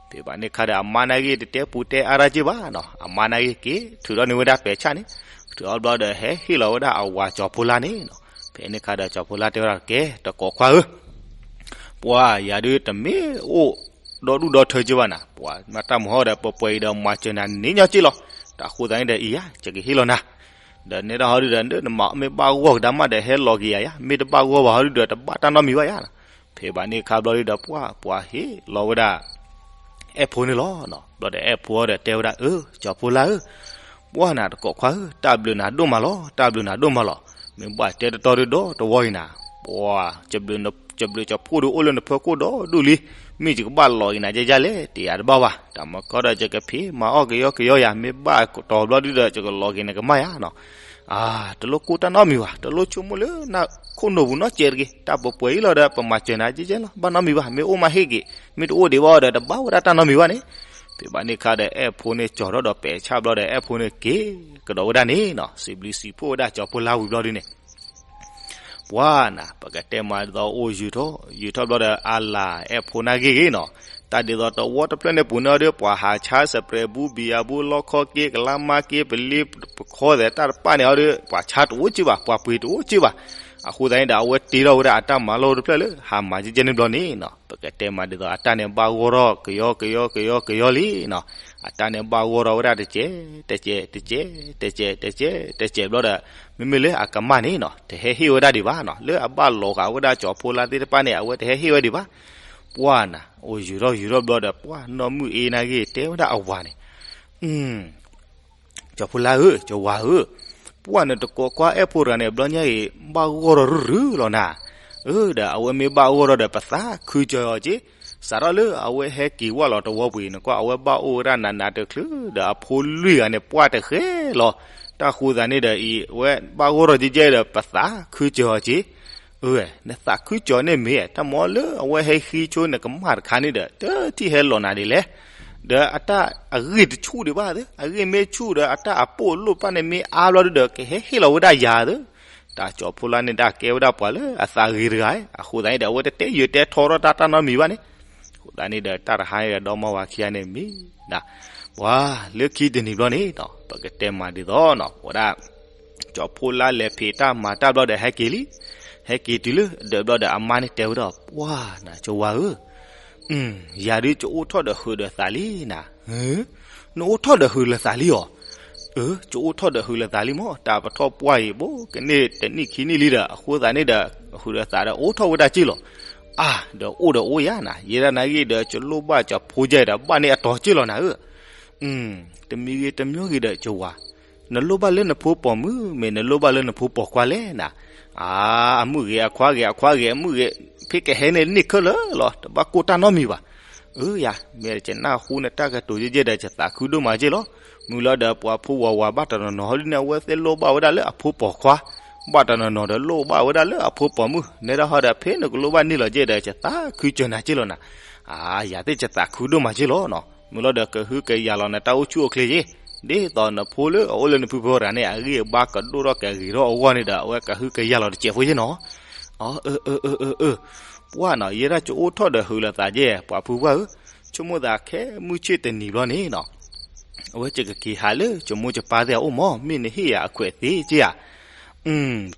ဖဲဘၣ်န့ၣ်ခါဒီး အမါနာ်ဂ့ၢ်တတဲပူတဲအါတၢ်က့ၢ်ဘၣ်နီၤ, အမါနာ်ဂ့ၢ်က့ၤထုးထီၣ်န့ၢ်ဝဲဒၣ်ပဲာ်ဆၣ်န့ၣ်, ထုးအီၣ်ဘျီဒီး ဟဲဟ့ၣ်လီၤဝဲဒၣ်အဝၤကၠီၤဖိလါန့ၣ်နီၤ, ဖဲန့ၣ်ခါဒီး ကၠီၤဖိလါတဲဝဲဒၣ် ကဲ တကိးခွါဧၢ ပှၢ်ယၤဒုးတမ့ၢ်အိၣ်ဒီဒူၣ်ဒီထၢက့ၢ်ဘၣ်နၤ, ပှၤမၤတၢ်မုာ်ဟီဒီး ပှဲၤပှဲၤအံၤဒီး မၤစၢၤနၤန့ၣ်ညီက့ၢ်လီၤ, တၢ်ဃိသးန့ၣ်ဒီး အံၤယၤ ယကဟ့ၣ်လီၤနၤ, ဒီးနဲဒၣ်ဟီဒုဒီး နမၤမ့ၢ်ဘၣ်ဂီၢ်ကဒါမးဒီး ဟဲလီၤက့ၤယၤယၤ, မ့ၢ်တဘၣ်ဂီၢ်ဘၣ်ဟီဒုဒီး တဘၣ်တၢ်နီတမံၤဘၣ်ယၤ, ဖဲဘၣ်န့ၣ်ခါဘျီဒုဒီး ပှၢ်ပှၤဟ့ၣ်လီၤဝဲဒၣ် အဲၣ်ဖိန့ၣ်လီၤ, ဘျီဒီးအဲၣ်ဖိဒီးတဲဝဲဒၣ် အၢ ကၠီၤဖိလါဧၢ, ပှၢ်နၤတကိးခွါဧၢ, တၢ်ဘျုးနၤဒိၣ်မးလီၤ, တၢ်ဘျုးနၤဒိၣ်မးလီၤ, မ့ၢ်ဘၣ်တဲတတီဒုဒီးတဝီအံၤနၤ, ပှၢ် ကၠီၤဖိဒီးအိၣ်လၢနဖၢခိၣ်ဒီဒူၣ်လံ, မ့ၢ်ယကဘၣ်လီၤက့ၤနၤယဲယဲလဲၣ် တယၤတဘၣ်ဘၣ်, တၢ်မၤကီဒီး ယကဖံးမၤအီၣ်ကယီကယီယၤ, မ့ၢ်ဘၣ်ကတီၤဘျီဒုဒီး ယကလီၤက့ၤနကမၣ်ယၤနီၤ, အါ တလိၣ်ကိၢ်တၢ်နီတမံၤဘၣ်, တလိၣ်ဆိကမိၣ်လၢနခိၣ်နူာ်ပူၤနီတစဲးတဂ့ၤ, တၢ်ပှဲၤပှဲၤအံၤလီၤဒီး ပမၤစၢၤနၤယဲယဲလီၤ, ဘၣ်နီတမံၤဘၣ်, မ့ၢ်အိၣ်မးဟ့ၣ်က့ၤ, မ့ၢ်တအိၣ်ဒံးဘၣ်ဒီး တဘၣ်ဝဲဒၣ်တၢ်နီတမံၤဘၣ်န့ၣ်, ဖဲဘၣ်န့ၣ်ခါဒီး အဲၣ်ဖိန့ၣ်ကၠီၤထီၣ်ဒီးပဲာ်ဆၣ်ဘျီဒီး အဲၣ်ဖိန့ၣ်က့ၤကဒီးဝဲဒၣ်န့ၣ်နီၤ, စံးဘျုးစံးဖှိၣ်ဝဲဒၣ်ကၠီၤဖိလါဝံၤဘျီဒုန့ၣ် ပှၢ်နၤ ပကတဲမးဒ်သိးအိၣ်ယုာ်ထီၣ် ယုာ်ထီၣ်ဘျီဒီး အါလၢအဲၣ်ဖိန့ၣ်ဂ့ၤဂ့ၤနီၤ, တၢ်ဒ်သိးတဝီတဖျၢၣ်န့ၣ်ပူၤန့ၣ်ဒီး ပှၤဟးဆါစဲးပြဲးပူ ဘံယၤပူ လီခီက့ ကလါမါက့ ပလ့ပခီသဲးတၢ်တပၣ်န့ၣ်ဒီး ပှၤဆါတအိၣ်က့ဘၣ်, ပှၤပှ့ၤတအိၣ်က့ဘၣ်, အဃိသတးန့ၣ်ဒီး အဝဲတ့ထီၣ်ဝဲဒၣ်အတၢ်မၤလိတဖျၢၣ်လၢ ဟးမၤကဲကဲန့ၣ်ဘျီန့ၣ်နီၤ, ပကတဲမးဒ်သိး အတၢ်န့ၣ်ဘၣ်ဂီၢ်ထီၣ်ကယီကယီကယီကယီလံနီၤ, အတၢ်န့ၣ်ဘၣ်ဂီၢ်ထီၣ်ဝဲဒၣ်တကဲး တကဲး တကဲး တကဲး တကဲးဘျီဒီး မ့မ့ၢ်လၢအကမၣ်န့ၣ်နီၤ တဟဲဟ့ၣ်ဝဲဒၣ်ဒံးဘၣ်နီၤ, လၢအဘၣ်လီၤဃာ်ဝဲဒၣ်ကၠီၤဖိလါသ့ၣ်တဖၣ်န့ၣ် အဝဲတဟဲဟ့ၣ်ဝဲဒံးဘၣ်, ပှၢ်နၤ အိၣ်ယုာ်ထီၣ်ယုာ်ထီၣ်ဘျီဒီး ပှၢ်နီၢ်မုၢ်အ့န့ၣ်ဂ့ၤ တဲဝဲဒၣ်အဝၤန့ၣ် ကၠီၤဖိလါဧၢ, ကၠီၤဝၤဧၢ, ပှၢ်နတကိးကွၢ်အဲၣ်ဖိတဂၤန့ၣ် ဘျီညါအံၤ ဘၣ်ဂီၢ်ထီၣ်ရုၢ်ရုၢ်လီၤနၤ, အၢ ဒီးအဝဲမ့ၢ်ဘၣ်ဂီၢ်ထီၣ်ဒီး ပသးခုကၠီၤအီၤက့, စးထီၣ်လၢအဝဲဟဲက့ၤဝဲလီၤတဝီပူၤအံၤ နကွၢ်အဝဲဘၣ်အိၣ်ဝဲဒၣ်နးနးတချုးဒီး အဖိလွံၢ်ဂၤန့ၣ် ပှၢ်တဃဲလီၤ, တၢ်ဃိသးန့ၣ်ဒီးအံၤ အဝဲဘၣ်ဂီၢ်ထီၣ်ကဲကဲဒီး ပသးခုကၠီၤအီၤက့ အၢ နသးခုကၠီၤန့ၣ်မ့ၢ် တၢ်မ့ၢ်လၢအဝဲဟဲဃ့ဆိနကမၣ်တခါန့ၣ်ဒီး တထံၣ်ဟဲလီၤနၤဒ်လဲၣ်, ဒီးအတၢ်အဂ့ၢ်တဆူၣ်ဒံးဘၣ်သ့, အဂ့ၢ်မ့ၢ်ဆူၣ်ဒီး အတၢ်အပိၢ်လိၣ်တဖၣ်န့ၣ်မ့ၢ်အါဘျီဒီး ကဟဲဟ့ၣ်လီၤဝဲဒၣ်ယၤသ့, တၢ်ကၠီၤဖိလါန့ၣ် တၢ်ကဲဝဲဒၣ်ပှၤလၢအသးဂ့ၤတဂၤ, အဃိသတးန့ၣ်ဒီး အဝဲတတဲယၢၤတဲထီထီၣ်တၢ်တၢ်နီတမံၤဘၣ်န့ၣ်, အဃိသတးန့ၣ်ဒီး တၢ်တဟါန့ၣ်ဒီး ဒီမါဝၤခံဂၤန့ၣ်မ့ၢ်ဒၣ် ပှၤလၢခံတနံၤဘျီန့ၣ်နီၤ ပကတဲမးဒ်သိးနီၤ ဝဲဒၣ် ကၠီၤဖိလါလဲၤဖံးတၢ်မၤတၢ်ဘျီဒီးဟဲက့ၤလံ. ဟဲက့ၤတုၤလၢဒၢးဘျီဒီးအမါန့ၣ်တဲဝဲဒၣ်, ပှၢ်နၤ ကၠီၤဝါဧၢ, ယၤဒုးကအိၣ်ထီၣ်ဒီးဟုးဒီးသးလံနၤ. နအိၣ်ထီၣ်ဒီးဟုးလၢသးလံအီၤ. အၢ ကအိၣ်ထီၣ်ဒီးဟုးလၢသးလံမၢ်, တၢ်ပထီၣ်ပှၢ်အံၤ ဘိးကန့ၢ်တနံၣ်ခံနံၣ်လံဒီး အဃိသတးန့ၣ်ဒီး ဟုးဒီးသးဒီးအိၣ်ထီၣ်ဝဲဒၣ်က့ၢ်လီၤ. အါ ဒီးအိၣ်ဒီးအိၣ်ယၤနၤ, ယဲဒၣ်နၤဂ့ၤဒီး ကလိၣ်ဘၣ်ကၠီၤဖိယဲဒီး ဘၣ်န့ၢ်အတီၤက့ၢ်လီၤနၤဧၢ. တမံၤဂ့ၤတမံၤဂ့ၤဒီး ကၠီၤဝါ, နလိၣ်ဘၣ်လၢနဖိပိာ်မုၣ် မ့ၢ်နလိၣ်ဘၣ်လၢနဖိပိာ်ခွါလဲၣ်နၤ. အါ အမုၣ်ဂ့ၤအခွါဂ့ၤ အခွါဂ့ၤအမုၣ်ဂ့ၤ, ဖဲကဟဲန့ၣ်န့ၢ်ခဲလၢာ်လီၤ, တဘၣ်ကိၢ်တၢ်နီတမံၤဘၣ်. အၢ ယၤ မ့ၢ်ကနၢ်ဟူနတၢ်ကတိၤယဲၢ်ယဲၢ်ဒီး ယသးခုဒိၣ်မးက့ၢ်လီၤ. မုၢ်လီၤဒီးပှၤဖိဝၤဝၤဘၣ်တနီၤနီၤဟီဒ်န့ၣ် အဝဲသ့ၣ်လိၣ်ဘၣ်ဝဲဒၣ်လၢအဖိပိာ်ခွါ, ဘၣ်တနီၤနီၤဒီးလိၣ်ဘၣ်ဝဲဒၣ်လၢအဖိပိာ်မုၣ်, နဲဒၣ်ဟီဒီး ဖဲနကလိၣ်ဘၣ်န့ၢ်လီၤက့ၢ်ဒီး ယသးခုစၢၤနၤက့ၢ်လီၤနၤ. အါ ယၤသ့ၣ်ယသးခုဒိၣ်မးက့ၢ်လီၤနီၤ. မုၢ်လီၤဒီးကဟုကယာ်လီၤနတၢ်အိၣ်ဆူၣ်အိၣ်ချ့က့ၢ်, ဒ်သိးနဖိလၢအအိၣ်လၢနဖုဖုရၤန့ၣ် အဂံၢ်အဘါကဒိၣ်ထီၣ်ကဂ့ၤထီၣ်အဂီၢ်န့ၣ်ဒီး အဝဲကဟုကယာ်လီၤတစဲးဖိယ့ၢ်နီၤ. အၢ အၢ အၢ အၢ အၢ ပှၢ်နီၤ ယဲဒၣ်ကအိၣ်ထီၣ်ဒီးဟုးလၢသးက့ၢ် ပှၤဖုပှၢ်ဧၢ, ဆိကမိၣ်သးခဲမုၢ်ဆ့ၣ်တနံၤဘျီန့ၣ်နီၤ အဝဲယကက့ၤဟးလၢယမိၢ်ယပၢ်သ့ၣ်အအိၣ်မၢ်, မ့ၢ်နဟ့ၣ်ယၤအခွဲးသ့က့ၢ်ဧါ.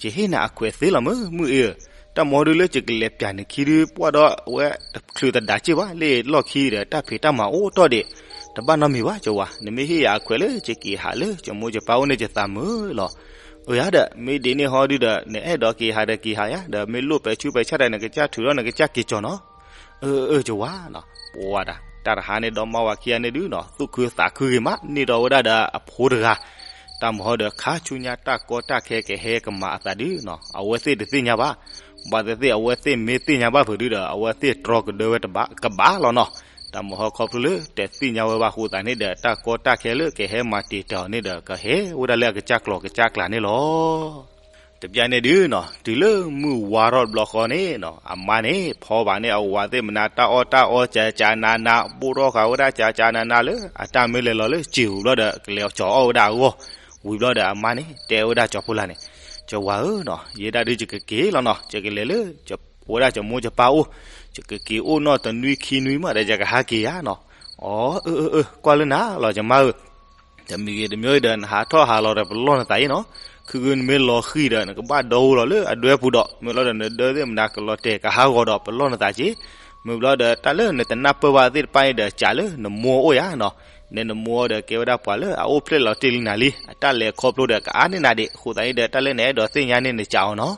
ယဟ့ၣ်နၤအခွဲးသ့လီၤမၢ် မုၢ်အ့ၣ်ဧၢ, တၢ်မၤဒုလၢယကလဲၤပျၢ်နခံဒု ပှၢ်ဒီးအဝဲတချုးတဒါက့ၢ်ဘၣ်, လၢလီၢ်ခံဒီးတၢ်ဖံးတၢ်မၤအိၣ်တ့ၢ်ဒံး, တဘၣ်နီတမံၤဘၣ် ကၠီၤဝါ, နမ့ၢ်ဟ့ၣ်ယၤအခွဲးလၢယက့ၤဟးလၢယမိၢ်ယပၢ်အိၣ်န့ၣ် ယသးမုာ်လီၤ. အၢ ယၤဒီး မ့ၢ်ဒ်န့ၣ်ဟီဒုဒီး နအဲၣ်ဒိးက့ၤဟးဒီးက့ၤဟးယၤ, ဒီးမ့ၢ်လိၣ်ပဲာ်ဆူးပဲာ်ဆါတၢ်န့ၣ် နကစၢ်ထုးထီၣ် နကစၢ်က့ၤကၠီၤနီၤ. အၢ အၢ ကၠီၤဝါနီၤ, ပှၢ်ဒၣ် တၢ်တဟါန့ၣ်ဒီးမါဝၤခံဂၤန့ၣ်ဒုနီၤ သူၣ်ခုသးခုဂ့ၤမး န့ၢ်ဒီးဝဲဒၣ်ဒီးအဖိတဂၤ, တၢ်မၤဟီဒီးခါဆူညါတၢ်ကီတၢ်ခဲကဟဲကမၤအသးဒုနီၤ အဝဲသ့ၣ်တသ့ၣ်ညါဘၣ်. ဘၣ်သ့ၣ်သ့ၣ် အဝဲသ့ၣ်မ့ၢ်သ့ၣ်ညါဘၣ်ဖုးဒုဒီး အဝဲသ့ၣ်တြီကဒၢဝဲတဘၣ်ကဘၣ်လီၤနီၤ. တၢ်မၤဟီခီဖျိလၢတသ့ၣ်ညါဝဲဘၣ်အဃိသတးန့ၣ်ဒီး တၢ်ကီတၢ်ခဲလၢကဟဲမၤတံာ်တာ်အီၤန့ၣ်ဒီး ကဟဲဝဲဒၣ်လၢအကစၢ်ကျီၢ်ကစၢ်ကျးန့ၣ်လီၤ. တဘျီန့ၣ်ဒုနီၤ တုၤလၢမုၢ်ဝါထီၣ်တဘျီဃီန့ၣ်နီၤ အမါန့ၣ် ဖီဘၣ်န့ၢ်အဝၤသ့ၣ်မနုၤ တၢ်အီၣ်တၢ်အီ ကကနးနး ဘိၣ်ထီၣ်ဃာ်ဝဲဒၣ်ကကနးနးလၢ အတၢ်မ့ၢ်လဲၤလီၤလၢစံာ်ပူၤဘျီဒီး ကလဲၤကၠီၤအီၣ်ဝဲဒၣ်အဂီၢ်, ဝံၤဘျီဒီးအမါန့ၣ် တဲဝဲဒၣ်ကၠီၤဖိလါန့ၣ်, ကၠီၤဝါဧၢနီၤ ယဲဒၣ်ဒုယကက့ၤလီၤနီၤ ယကလဲၤလၢ ဝဲဒၣ်ကမိၢ်ကပၢ်အိၣ်, ယကက့ၤအိၣ်နီၢ်တနွံခံနွံမးဒီး ယကဟးက့ၤယၤနီၤ. အီ အၢ အၢ အၢ ကွၢ်လၢနၤလီၤ ယမါဧၢ, တမံၤဂ့ၤတမံၤဂ့ၤဒီး နဟးထီၣ်ဟးလီၤဒီး ပလီၢ်နသးအံၤနီၤ, ခုခုနမ့ၢ်လီၤဃံၤဒီး နကဘၣ်ဒီအိၣ်လီၤလၢအဒွဲပူၤဒီး မ့ၢ်လီၤဒီး နဒၢသ့ၣ်မနုၤကလီၤတဲာ်ကဟးဂီၤဒီး ပလီၢ်နသးက့ၤ, မ့ၢ်ဘျီဒီး တၢ်လၢနတနၢ်ပၢၢ်ဘၣ်သ့ၣ်တဖၣ်န့ၣ်ဒီး ကးလၢနမိၢ်အအိၣ်ယၤနီၤ, နနမိၢ်ဒီးကဲဝဲဒၣ်ပှၤလၢအအိၣ်ဖျဲၣ်လီၤတ့ၢ်လံနၤလံ, အတၢ်လဲၤခီဖျိဒီးကအါန့ၢ်နၤဒံး, အဃိသတးန့ၣ်ဒီး တၢ်လၢနအဲၣ်ဒိးသ့ၣ်ညါန့ၣ် နကးအီၤနီၤ.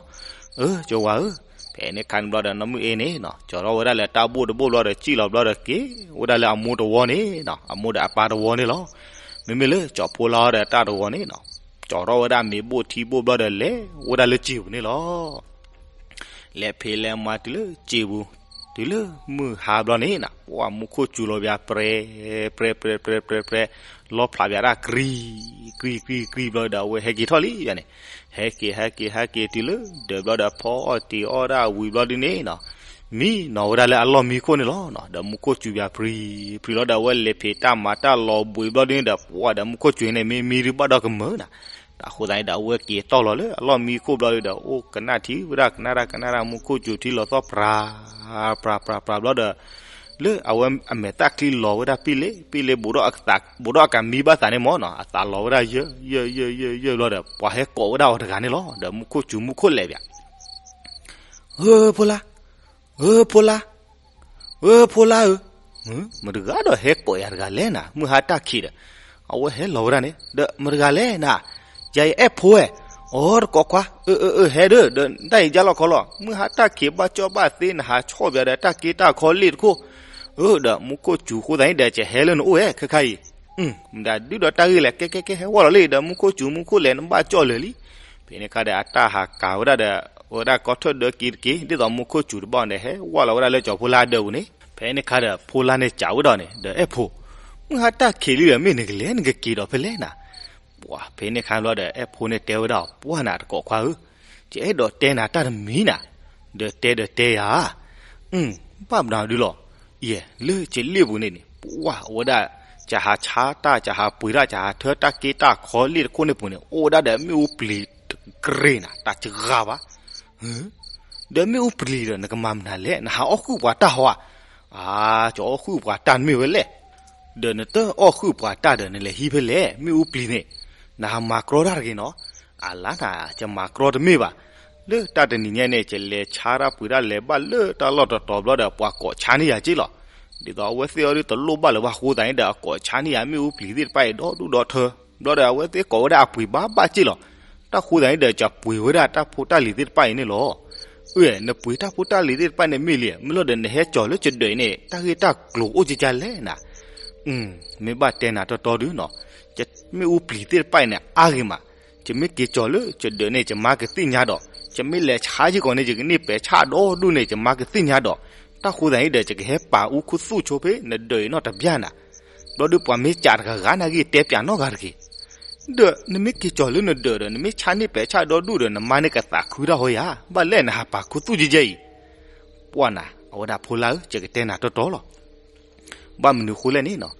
အၢ ကၠီၤဝါဧၢ, ဖဲန့ၣ်ခါန့ၣ်ဘျီဒီး နီၢ်မုၢ်အ့န့ၣ်နီၤ ကၠီၤထီၣ်ဝဲဒၣ်လၢတၢ်ဘိၣ်တဘိၣ်ဘျီဒီး စံၣ်လီၤဘျီဒီးက့ၤဝဲဒၣ်လၢအမိၢ်တဝီန့ၣ်နီၤ, အမိၢ်ဒီးအပၢ်တဝီန့ၣ်လီၤ. မ့မ့ၢ်လၢကၠီၤဖိလါဒီးတၢ်တဝီန့ၣ်နီၤ, ကၠီၤထီၣ်ဝဲဒၣ်မ့ၤဘိၣ်ထံဘိၣ်ဘျီဒီး လဲၤဝဲဒၣ်လၢစံာ်ပူၤန့ၣ်လီၤ. လဲၤဖံးလဲၤမၤတုၤလၢစံာ်ပူၤ, တုၤလၢမုၢ်ဟါဘျီန့ၣ်နီၤ ပှၢ်မူခိၣ်စူၤလီၤဘၣ် ပြဲ ပြဲ ပြဲ ပြဲ ပြဲ ပြဲ လီဖျးဘၣ်တၢ် ကြံ ကြံ ကြံ ကြံ ဘျီဒီး အဝဲဟဲက့ၤထီၣ်လံယၤန့ၣ်, ဟဲက့ၤ ဟဲက့ၤ ဟဲက့ၤတုၤလၢဒၢးဘျီဒီး ဖီအီၣ်တံၤအီၣ်ဒၣ်ဝံၤဘျီဒုန့ၣ်နီၤ, မံနီၤဝဲဒၣ်လၢအလီၢ်မံခိၣ်န့ၣ်လီၤနီၤ, ဒီးမူခိၣ်စူၤဘၣ် ပြံ ပြံ လီၤဒီး အဝဲလဲၤဖံးတၢ်မၤတၢ်လီၤဘှံးဘျီဒုန့ၣ်ဒီး ပှၢ်ဒီးမူခိၣ်စူၤန့ၣ် မ့ၢ်မံဒုဘၣ်ဒီးကမၢနီၤ, တၢ်ဃိသတးန့ၣ်ဒီး အဝဲက့ၤတီၢ်လီၤလၢအလီၢ်မံခိၣ်ဘျီဒုဒီး အိၣ်ကနၣ်ထံဝဲဒၣ် ကနၣ်တၢ် ကနၣ်တၢ် မူခိၣ်စူၤထံလီၤသီၣ် ပြၤ ပြၤ ပြၤ ပြၤ ဘျီဒီး လၢအဝဲအမဲာ်သၣ်ချံလီၤဝဲဒၣ်ပံၣ်လ့ ပံၣ်လ့ ဘူးဒီးအကမံဘၣ်သးန့ၣ်မၢ်နီၤ, အသးလီၤဝဲဒၣ်ယၢၢ် ယၢၢ် ယၢၢ် ယၢၢ် ယၢၢ် ဘျီဒီး ပှၤဟဲကိးဝဲဒၣ်အီၤတဂၤန့ၣ်လီၤ. ဒီးမူခိၣ်စူၤမူခိၣ်လဲၤဘၣ် ဧၢ ဖိလါ, ဧၢ ဖိလါ, ဧၢ ဖိလါဧၢ, မတၤတဂၤဒီးဟဲကိးယၤတဂၤလဲၣ်နၤ, မုၢ်ဟါတၢ်ခံးဒီး အဝဲဟဲလီၤဝဲဒၣ်န့ၣ် ဒီးမတၤတဂၤလဲၣ်နၤ, ယၤယအဲၣ်ဖိဝဲ, အိ တကိးခွါ, အၢ အၢ အၢ ဟဲဒီး ဒီးတၢ်အံၤယါလီၤခီလီၤ, မုၢ်ဟါတၢ်ခံးဘၣ်ကၠီၣ်ဘၣ်သ့ နဟးဆီၣ်ဘၣ်ဒီးတၢ်က့တၢ်ခီလ့ၣ်တခိၣ်, အၢ ဒီးမူခိၣ်စူၤဃိသတးန့ၣ်ဒီး ကဟဲလၢနအိၣ်ဝဲခဲခါအံၤ မတၤဒုဒီးတၢ်ဂ့ၢ်လဲၣ်, ကဲ ကဲ ကဲ ဟဲဝဲလီၤလံ ဒီးမူခိၣ်စူၤမူခိၣ်လဲၤ နဘၣ်ကၠီၣ်လၢာ်လံ. ဖဲန့ၣ်ခါဒီးအတၢ်ဟးကၤဝဲဒၣ်ဒီး ဝဲဒၣ်ကီထၢၣ်ဒၢက့ၤတက့ၢ်, ဒ်သိးမူခိၣ်စူၤတဘၣ်န့ၣ် ဟဲဝဲလီၤဝဲဒၣ်လၢကၠီၤဖိလါဒၢးပူၤန့ၣ်, ဖဲန့ၣ်ခါဒီးဖိလါန့ၣ်စံးဝဲဒၣ်န့ၣ် ဒီးအဲၣ်ဖိ, မုၢ်ဟါတၢ်ခံးလံဒီး မ့ၢ်နကလဲၤနကက့ၤဒီးဖဲလဲၣ်နၤ, ပှၤ ဖဲန့ၣ်ခါဘျီဒီး အဲၣ်ဖိန့ၣ်တဲဝဲဒၣ် ပှၢ်နၤတကိးခွါဧၢ, ယအဲၣ်ဒိးတဲနၤတၢ်တမံၤနၤ, ဒီးတဲဒီးတဲယၤ ဘၣ်မနုၤဒုလီၤ, ယဲ လၢကလ့ၣ်ပူၤန့ၣ်န့ၣ် ပှၢ်ဝဲဒၣ် ကဟးဆါတၢ် ကဟးပှ့ၤတၢ် ကဟးထၢတၢ်က့တၢ်ခီလ့ၣ်တခိၣ်န့ၣ်ပူၤန့ၣ် အိၣ်ဝဲဒၣ်ဒီးမ့ၣ်အူပျံၤတကြ့နၤ တၢ်စှၤဘၣ်, ဒီးမ့ၣ်အူပျံၤဒီး နကမၤမနုၤလဲၣ် နဟးအီၣ်ဃုာ်ပှၤတၢ်ဟီဧါ, အါ ကအီၣ်ဃုာ်ပှၤတၢ်မ့ၢ်ဝဲလဲၣ်, ဒီးနတအီၣ်ဃုာ်ပှၤတၢ်ဒီး နလဲၤဟံးဖဲလဲၣ် မ့ၣ်အူပျံၤန့ၣ်, နဟးမၤကြီတၢ်တဂ့ၤနီၤ အလါနၤ ယမၤကြီတမ့ၢ်ဘၣ်. လၢတၢ်တနံၤညါန့ၣ် ယလဲၤဆါတၢ်ပှ့ၤတၢ်လဲၤဘၣ်လၢတၢ်လီၢ်တတီၤဘျီဒီး ပှၤကိးဆါန့ၢ်ယၤက့လီၤ. ဒ်သိးအဝဲသ့ၣ်အီၤဒ်တလိၣ်ဘၣ်လၢၤဘၣ်အဃိသတးန့ၣ်ဒီး ကိးဆါန့ၢ်ယၤမ့ၣ်အူပျံၤသ့ၣ်တဖၣ်အံၤဒီဒူၣ်ဒီထၢ, ဘျီဒီးအဝဲသ့ၣ်ကိးဝဲဒၣ်အပှ့ၤဘၣ်ဘၣ်က့လီၤ. တၢ်ဃိသတးန့ၣ်ဒီး ယပှ့ၤဝဲဒၣ်တၢ်ဖိတၢ်လံၤသ့ၣ်တဖၣ်အံၤန့ၣ်လီၤ. အၢ နပှ့ၤတၢ်ဖိတၢ်လံၤသ့ၣ်တဖၣ်န့ၣ်မ့ၢ်လံ, မ့ၢ်လီၤဒီးနဟဲကၠီၤလၢယဒၢးအံၤန့ၣ် တၢ်ဂ့ၢ်တၢ်ကျိၤအိၣ်ကကလဲၣ်နၤ. မ့ၢ်ဘၣ်တဲနၤတီတီဒုနီၤ, ယမ့ၣ်အူပျံၤသ့ၣ်တဖၣ်အံၤန့ၣ် အါဂ့ၤမး, ယမ့ၢ်က့ၤကၠီၤလၢယဒၢးန့ၣ် ယမါကသ့ၣ်ညါဒီး, ယမ့ၢ်လဲၤဆါယကီးန့ၣ် ယကန့ၢ်ပဲာ်ဆၣ်ဒီဒူၣ်န့ၣ် ယမါကသ့ၣ်ညါဒီး, တၢ်ဃိသတးန့ၣ်ဒီး ယကဟဲပာ်အူခူသူၣ်ဆိဖဲနဒၢးအံၤနီၣ်တဘျီနၤ. ဘျီဒီးပှၤမ့ၢ်ကးတဂၤဂၤန့ၣ်ဂ့ၤ တဲပၠးနီတဂၤတဂ့ၤ. ဒီးနမ့ၢ်က့ၤကၠီၤလၢနဒၢးဒီး နမ့ၢ်ဆါန့ၢ်ပဲာ်ဆၣ်ဒီဒူၣ်ဒီး နမါန့ၣ်ကသးခုတၢ်ဟီယၤ, ဘၣ်လဲၣ်နဟးပာ်ခူသူၣ်ကဲကဲအံၤ. ပှၢ်နၤ အဝဲဒၣ်ဖိလါဧၢ, ယကတဲနၤတီတီလီၤ. ဘၣ်မနုၤဃိလဲၣ်န့ၣ်နီၤ,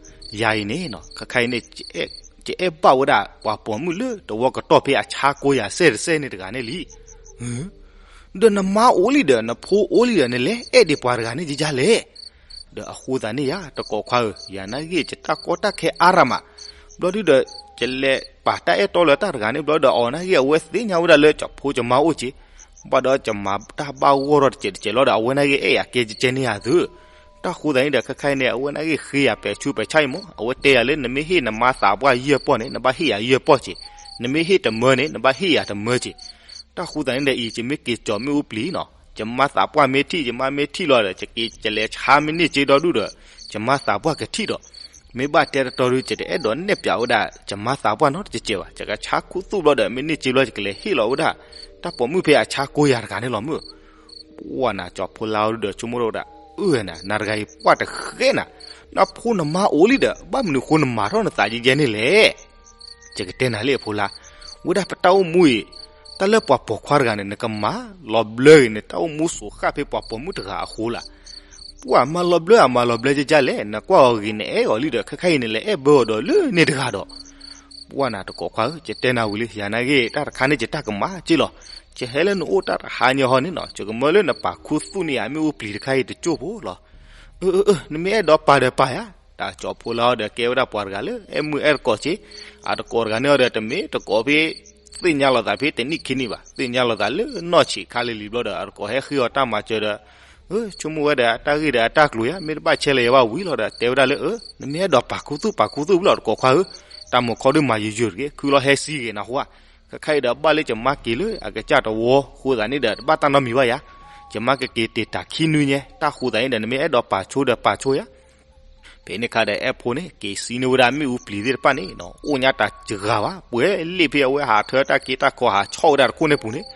ယၤအံၤန့ၣ်နီၤ ခဲခါအံၤန့ၣ် ယအဲၣ်ဘၣ်ဝဲဒၣ်ပှၤပိာ်မုၣ်လၢတဝီကတီၢ်ဖဲအဆါကိးယၤစဲတစဲန့ၣ်တဂၤန့ၣ်လံ. ဒီးနမါအိၣ်လံဒီး နဖိအိၣ်လံဒီး နလဲၤအဲၣ်ဒံးပှၤတဂၤန့ၣ်ယယါလဲၣ်. ဒီးအဃိသတးန့ၣ်ယၤ တကိးခွါဧၢ, ယၤနာ်ဂ့ၢ် ယတၢ်ကီတၢ်ခဲအါရၤမး. ဘျီဒုဒီး ယလဲၤပာ်တၢ်အဲၣ်တီလၢတၢ်တဂၤန့ၣ်ဘျီဒီး အီၤနာ်ဂ့ၢ် အဝဲသ့ၣ်ညါဝဲဒၣ်လၢယဖိယမါအိၣ်က့ၤ, ဘၣ်ဒီးယမၤတၢ်ဘၣ်ဂီၢ်ထီၣ်တစဲးတစဲးလီၤဒီး အဝဲနာ်ဂ့ၢ် အဲၣ်ယၤကဲကဲန့ၢ်ယၤသု. တၢ်ဃိသတးန့ၣ်ဒီး ခဲခါအံၤန့ၣ် အဝဲနာ်ဂ့ၢ်ဃ့ယၤပဲာ်ဆူးပဲာ်ဆါအံၤမး, အဝဲတဲယၤလၢ နမ့ၢ်ဟ့ၣ်နမါသးပှၢ်ယဲၢ်ပီၢ်န့ၣ် နဘၣ်ဟ့ၣ်ယၤယဲၢ်ပီၢ်က့ၤ, နမ့ၢ်ဟ့ၣ်တမၢန့ၣ် နဘၣ်ဟ့ၣ်ယၤတမၢက့ၤ. တၢ်ဃိသတးန့ၣ်ဒီး အံၤယမ့ၢ်က့ၤကၠီၤမ့ၣ်အူပျံၤနီၤ, ယမါသးပှၢ်မ့ၢ်ထံၣ် ယမါမ့ၢ်ထံၣ်လီၤဒီး ယက့ၤယလဲၤဆါမ့ၢ်န့ၢ်က့ၤဒီဒူၣ်ဒီး ယမါသးပှၢ်ကထံၣ်ဒီး, မ့ၢ်ဘၣ်တဲတတီဒု ယတအဲၣ်ဒိးနဲၣ်ပၠးဝဲဒၣ် ယမါသးပှၢ်နီတစဲးဘၣ်, ယကဆါခူသူၣ်ဘျီဒီး မ့ၢ်န့ၢ်က့ၤဘျီ ယကလဲၤဟ့ၣ်လီၤဝဲဒၣ် တၢ်ပိာ်မုၣ်ဖဲအဆါကိးယၤတဂၤန့ၣ်လီၤမၢ်. ပှၢ်နၤ ကၠီၤဖိလါအီၤဒုဒီး ဆိကမိၣ်ထီၣ်ဝဲဒၣ်, အၢနၤ နၤတဂၤအံၤပှၢ်တဃဲနၤ, နဖိနမါအိၣ်လံဒီး ဘၣ်မနုၤဃိနမၤထီၣ်နသးယဲယဲန့ၣ်လဲၣ်. ယကတဲနၤလံအဖိလါ, ဝဲဒၣ်ပတၢ်အိၣ်မူအံၤ, တၢ်လၢပှၤပိာ်ခွါတဂၤန့ၣ် နကမၤလီၤဘျၢဂ့ၤန့ၣ် တၢ်အိၣ်မူစိၤဃၣ်ဖဲပှၤပိာ်မုၣ်တဂၤအဃိလၢ်. ပှၢ်မၤလီၤဘျၢအမၤလီၤဘျၢယဲယဲလဲၣ်, နကွၢ်အီၤဂ့ၤ နအဲၣ်အီၤလံဒီး ခဲခါအံၤန့ၣ် လဲၤအဲၣ်ဘၢအီၤဒီးလၢန့ၣ်တဂၤဒီး ပှၢ်နၤတကိးခွါဧၢ, ယတဲနၤဝံၤလံ ယၤနာ်ဂ့ၢ် တၢ်တခါန့ၣ် ယတၢ်ကမၣ်က့လီၤ. ယဟဲလၢနအိၣ်တၢ်တဟါညါဟီန့ၣ်နီၤ ယကမၢလၢနပာ်ခူသူၣ်န့ၢ်ယၤမ့ၣ်အူပျံၤတခါအံၤတကၠိၢ်ဖိလီၤ. အၢ အၢ အၢ နမ့ၢ်အဲၣ်ဒိးပာ်ဒီးပာ်ယၤ, တၢ်ကၠီၤဖိလါအီၤဒီးကဲဝဲဒၣ်ပှၤတဂၤလၢ အဲၣ်မုာ်အဲၣ်တကိးက့ၤ, အတကိးတဂၤန့ၣ်အီၤဒီး တမ့ၢ်တကိးဖဲ သ့ၣ်ညါလိာ်သးဖဲတနံၣ်ခံနံၣ်ဘၣ်, သ့ၣ်ညါလိာ်သးလၢနီၢ်ဆံးခါလံၤလံၤဘျီဒီး အတကိးဟဲဃ့အီၤတၢ်မၤစၢၤဒီး ဆိကမိၣ်ဝဲဒီး အတၢ်ဂ့ၢ်ဒီးအတၢ်ကျိၤယါ မ့ၢ်တဘၣ်ဆဲးလၢၤယၤဘၣ်ဝံၤလီၤဒီး တဲဝဲဒၣ်လၢ အၢ နမ့ၢ်အဲၣ်ဒိးပာ်ခူသူၣ်ပာ်ခူသူၣ်ဝံၤလီၤတကိးခွါဧၢ, တၢ်မုာ်ခီဒုးမၤယိာ်ယိာ်တဂ့ၤ, ခုလီၤဟဲစံဂ့ၤနၢ်ဟူဧါ. ခဲခါအံၤဒီးဘၣ်လၢယမါက့ၤလၢအကစၢ်တဝီ ဃိသးန့ၣ်ဒီး တဘၣ်တၢ်နီတမံၤဘၣ်ယါ, ယမါကက့ၤတ့ၢ်တၢ်ခံနွံညါ, တၢ်ဃိသးန့ၣ်ဒီး နမ့ၢ်အဲၣ်ဒိးပာ်ဆိဒီးပာ်ဆိယါ. ဖဲန့ၣ်ခါဒီး အဲၣ်ဖိန့ၣ် က့ၤစံန့ၢ်ဝဲဒၣ်မ့ၣ်အူပျံၤသ့ၣ်တဖၣ်န့ၣ်နီၤ အိၣ်ညါတၢ်စှၤဘၣ်, ပှဲၤလ့ၣ်ဖဲအဝဲဟးထၢတၢ်က့တၢ်ခီဟးဆီၣ်ဝဲဒၣ်တခိၣ်န့ၣ်ပူၤန့ၣ်,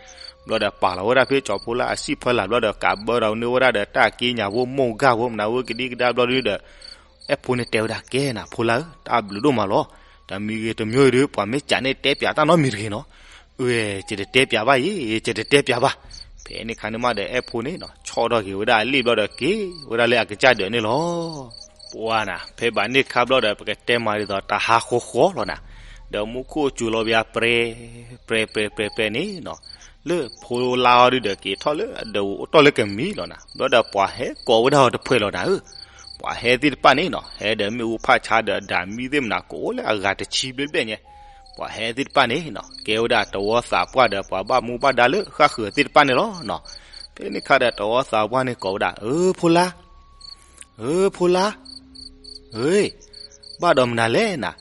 ဘျီဒီးပာ်လီၤဝဲဒၣ်ဖဲကၠီၤဖိလါအစံၣ်ဖီလာ်ဘျီဒီး ကးဘၢဒီးန့ၢ်ဝဲဒၣ်ဒီးတၢ်က့ညၣ်ဖိမိၢ်ဂၢ်ဖိ မနုၤဝဲကဒံကဒါဘျီဒုဒီး အဲၣ်ဖိန့ၣ်တဲဝဲဒၣ် ကဲနၤဖိလါဧၢ, တၢ်ဘျုးဒိၣ်မးလီၤ. တမံၤဂ့ၤတမံၤဂ့ၤဒီး ပှၤမ့ၢ်ကးန့ၣ်တဲပၠးတၢ်နီတမံၤတဂ့ၤနီၤ. အၢ ယတတဲပၠးဘၣ်ယဲ, ယတတဲပၠးဘၣ်. ဖဲန့ၣ်ခါန့ၣ်မးဒီး အဲၣ်ဖိန့ၣ်နီၤ ဆီၣ်ထီၣ်က့ၤဝဲဒၣ်အလ့ၣ်ဘျီဒီး က့ၤဝဲဒၣ်လၢအကစၢ်ဒၢးန့ၣ်လီၤ. ပှၢ်နၤ ဖဲဘၣ်န့ၣ်ခါဘျီဒီး ပကတဲမးဒ်သိးတဟါဃီဃီလီၤနၤ, ဒီးမူခိၣ်စူၤလီၤဘၣ်ပြဲ ပြဲ ပြဲ ပြဲ ပြဲန့ၣ်နီၤ, လၢဖိလါအီၤဒုဒီး က့ၤထီၣ်လၢအဒၢးအိၣ်တီၢ်လၢကမံၤလီၤနၤ, ဘျီဒီးပှၤဟဲကိးဝဲဒၣ်အီၤတဖှဲးလီၤနၤဧၢ. ပှၤဟဲသ့ၣ်တဖၣ်န့ၣ်နီၤ ဟဲဒီးမ့ၣ်အူဖးဆါဒီးဒၣ်မံသ့ၣ်မနၤ ကိးလၢအဂၤတဆံဘျဲၣ်ဘျဲၣ်ညါ, ပှၤဟဲသ့ၣ်တဖၣ်န့ၣ်နီၤ ကဲဝဲဒၣ်တဝီသးပှၢ်ဒီးပှၤဘၣ်မူဘၣ်ဒါလၢဃၣ်ဃၢၤသ့ၣ်တဖၣ်န့ၣ်လီၤနီၤ. ဖဲန့ၣ်ခါဒီးတဝီသးပှၢ်န့ၣ်ကိးဝဲဒၣ် အၢ ဖိလါ အၢ ဖိလါ, အၢ ဘၣ်ဒီးမနုၤလဲၣ်နၤ,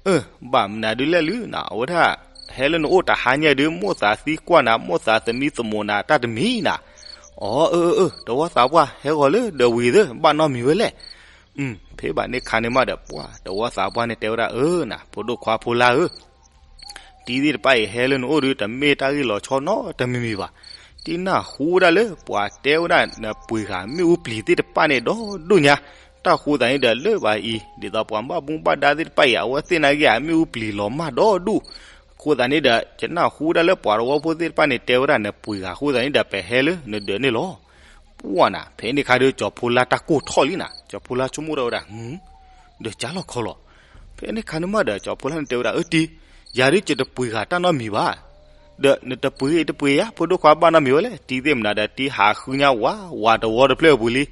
အၢ ဘၣ်မနုၤဒုလဲၣ်လၢနၤ အဝဲဒၣ် ဟဲလၢနအိၣ်တဟါညါဒု မိၣ်သးသံကွၢ်နၤ မိၣ်သးသမံသမိးနၤတၢ်တမံၤနၤ, အီ အၢ အၢ အၢ တဝီသးပှၢ် ဟဲဂီၤလၢဒၢးဝံၤသၢ ဘၣ်နီတမံၤဝဲလဲၣ်. ဖဲဘၣ်န့ၣ်ခါန့ၣ်မးဒီး ပှၢ်တဝီသးပှၢ်န့ၣ်တဲဝဲဒၣ် အၢ နၤ ဖိဒိၣ်ခွါဖိလါဧၢ တံၤသ့ၣ်တဖၣ်အံၤဟဲလၢနအိၣ်ဒု တမ့ၢ်တၢ်ဂ့ၢ်လီၤဆီနီတမံၤမံၤဘၣ်. တံၤနၢ်ဟူဝဲဒၣ်လၢပှၤတဲဝဲဒၣ်နပှ့ၤဂၤမ့ၣ်အူပျံၤသ့ၣ်တဖၣ်န့ၣ်ဒီဒိၣ်ညါ, တၢ်ဃိသးန့ၣ်ဒီးလၢဘၣ်အံၤ ဒ်သိးပှၤဘၣ်မူဘၣ်ဒါသ့ၣ်တဖၣ်အံၤ အဝဲသ့ၣ်နာ်က့ၤအမ့ၣ်အူပျံၤလီၤမၢ်ဒီဒူၣ်, အဃိသတးန့ၣ်ဒီး ယနၢ်ဟူဝဲဒၣ်လၢပှၤတဝီဖိသ့ၣ်တဖၣ်န့ၣ် တဲဝဲဒၣ်နပှ့ၤဂၤအဃိသတးန့ၣ်ဒီး ပဟဲလၢနဒၢးန့ၣ်လီၤ. ပှၢ်နၤ ဖဲန့ၣ်ခါဒီး ကၠီၤဖိလါတၢ်ကိၢ်ထီၣ်လံနၤ, ကၠီၤဖိလါဆိကမိၣ်ဒၣ်ဝဲဒၣ် ဒီးကၢ်လီၤခီလီၤ. ဖဲန့ၣ်ခါန့ၣ်မးဒီး ကၠီၤဖိလါန့ၣ်တဲဝဲဒၣ် အၢ တံၤ, ယၤဒုးယတပှ့ၤဂၤတၢ်နီတမံၤဘၣ်. ဒီးနတပှ့ၤတပှ့ၤယၤ ဖိဒိၣ်ခွါဘၣ်နီတမံၤဝဲလဲၣ်. တံၤသ့ၣ်မနုၤဒီး တံၤဟးဃုညါဝးဝးတဝီတဖျၢၣ်အပူၤလံ.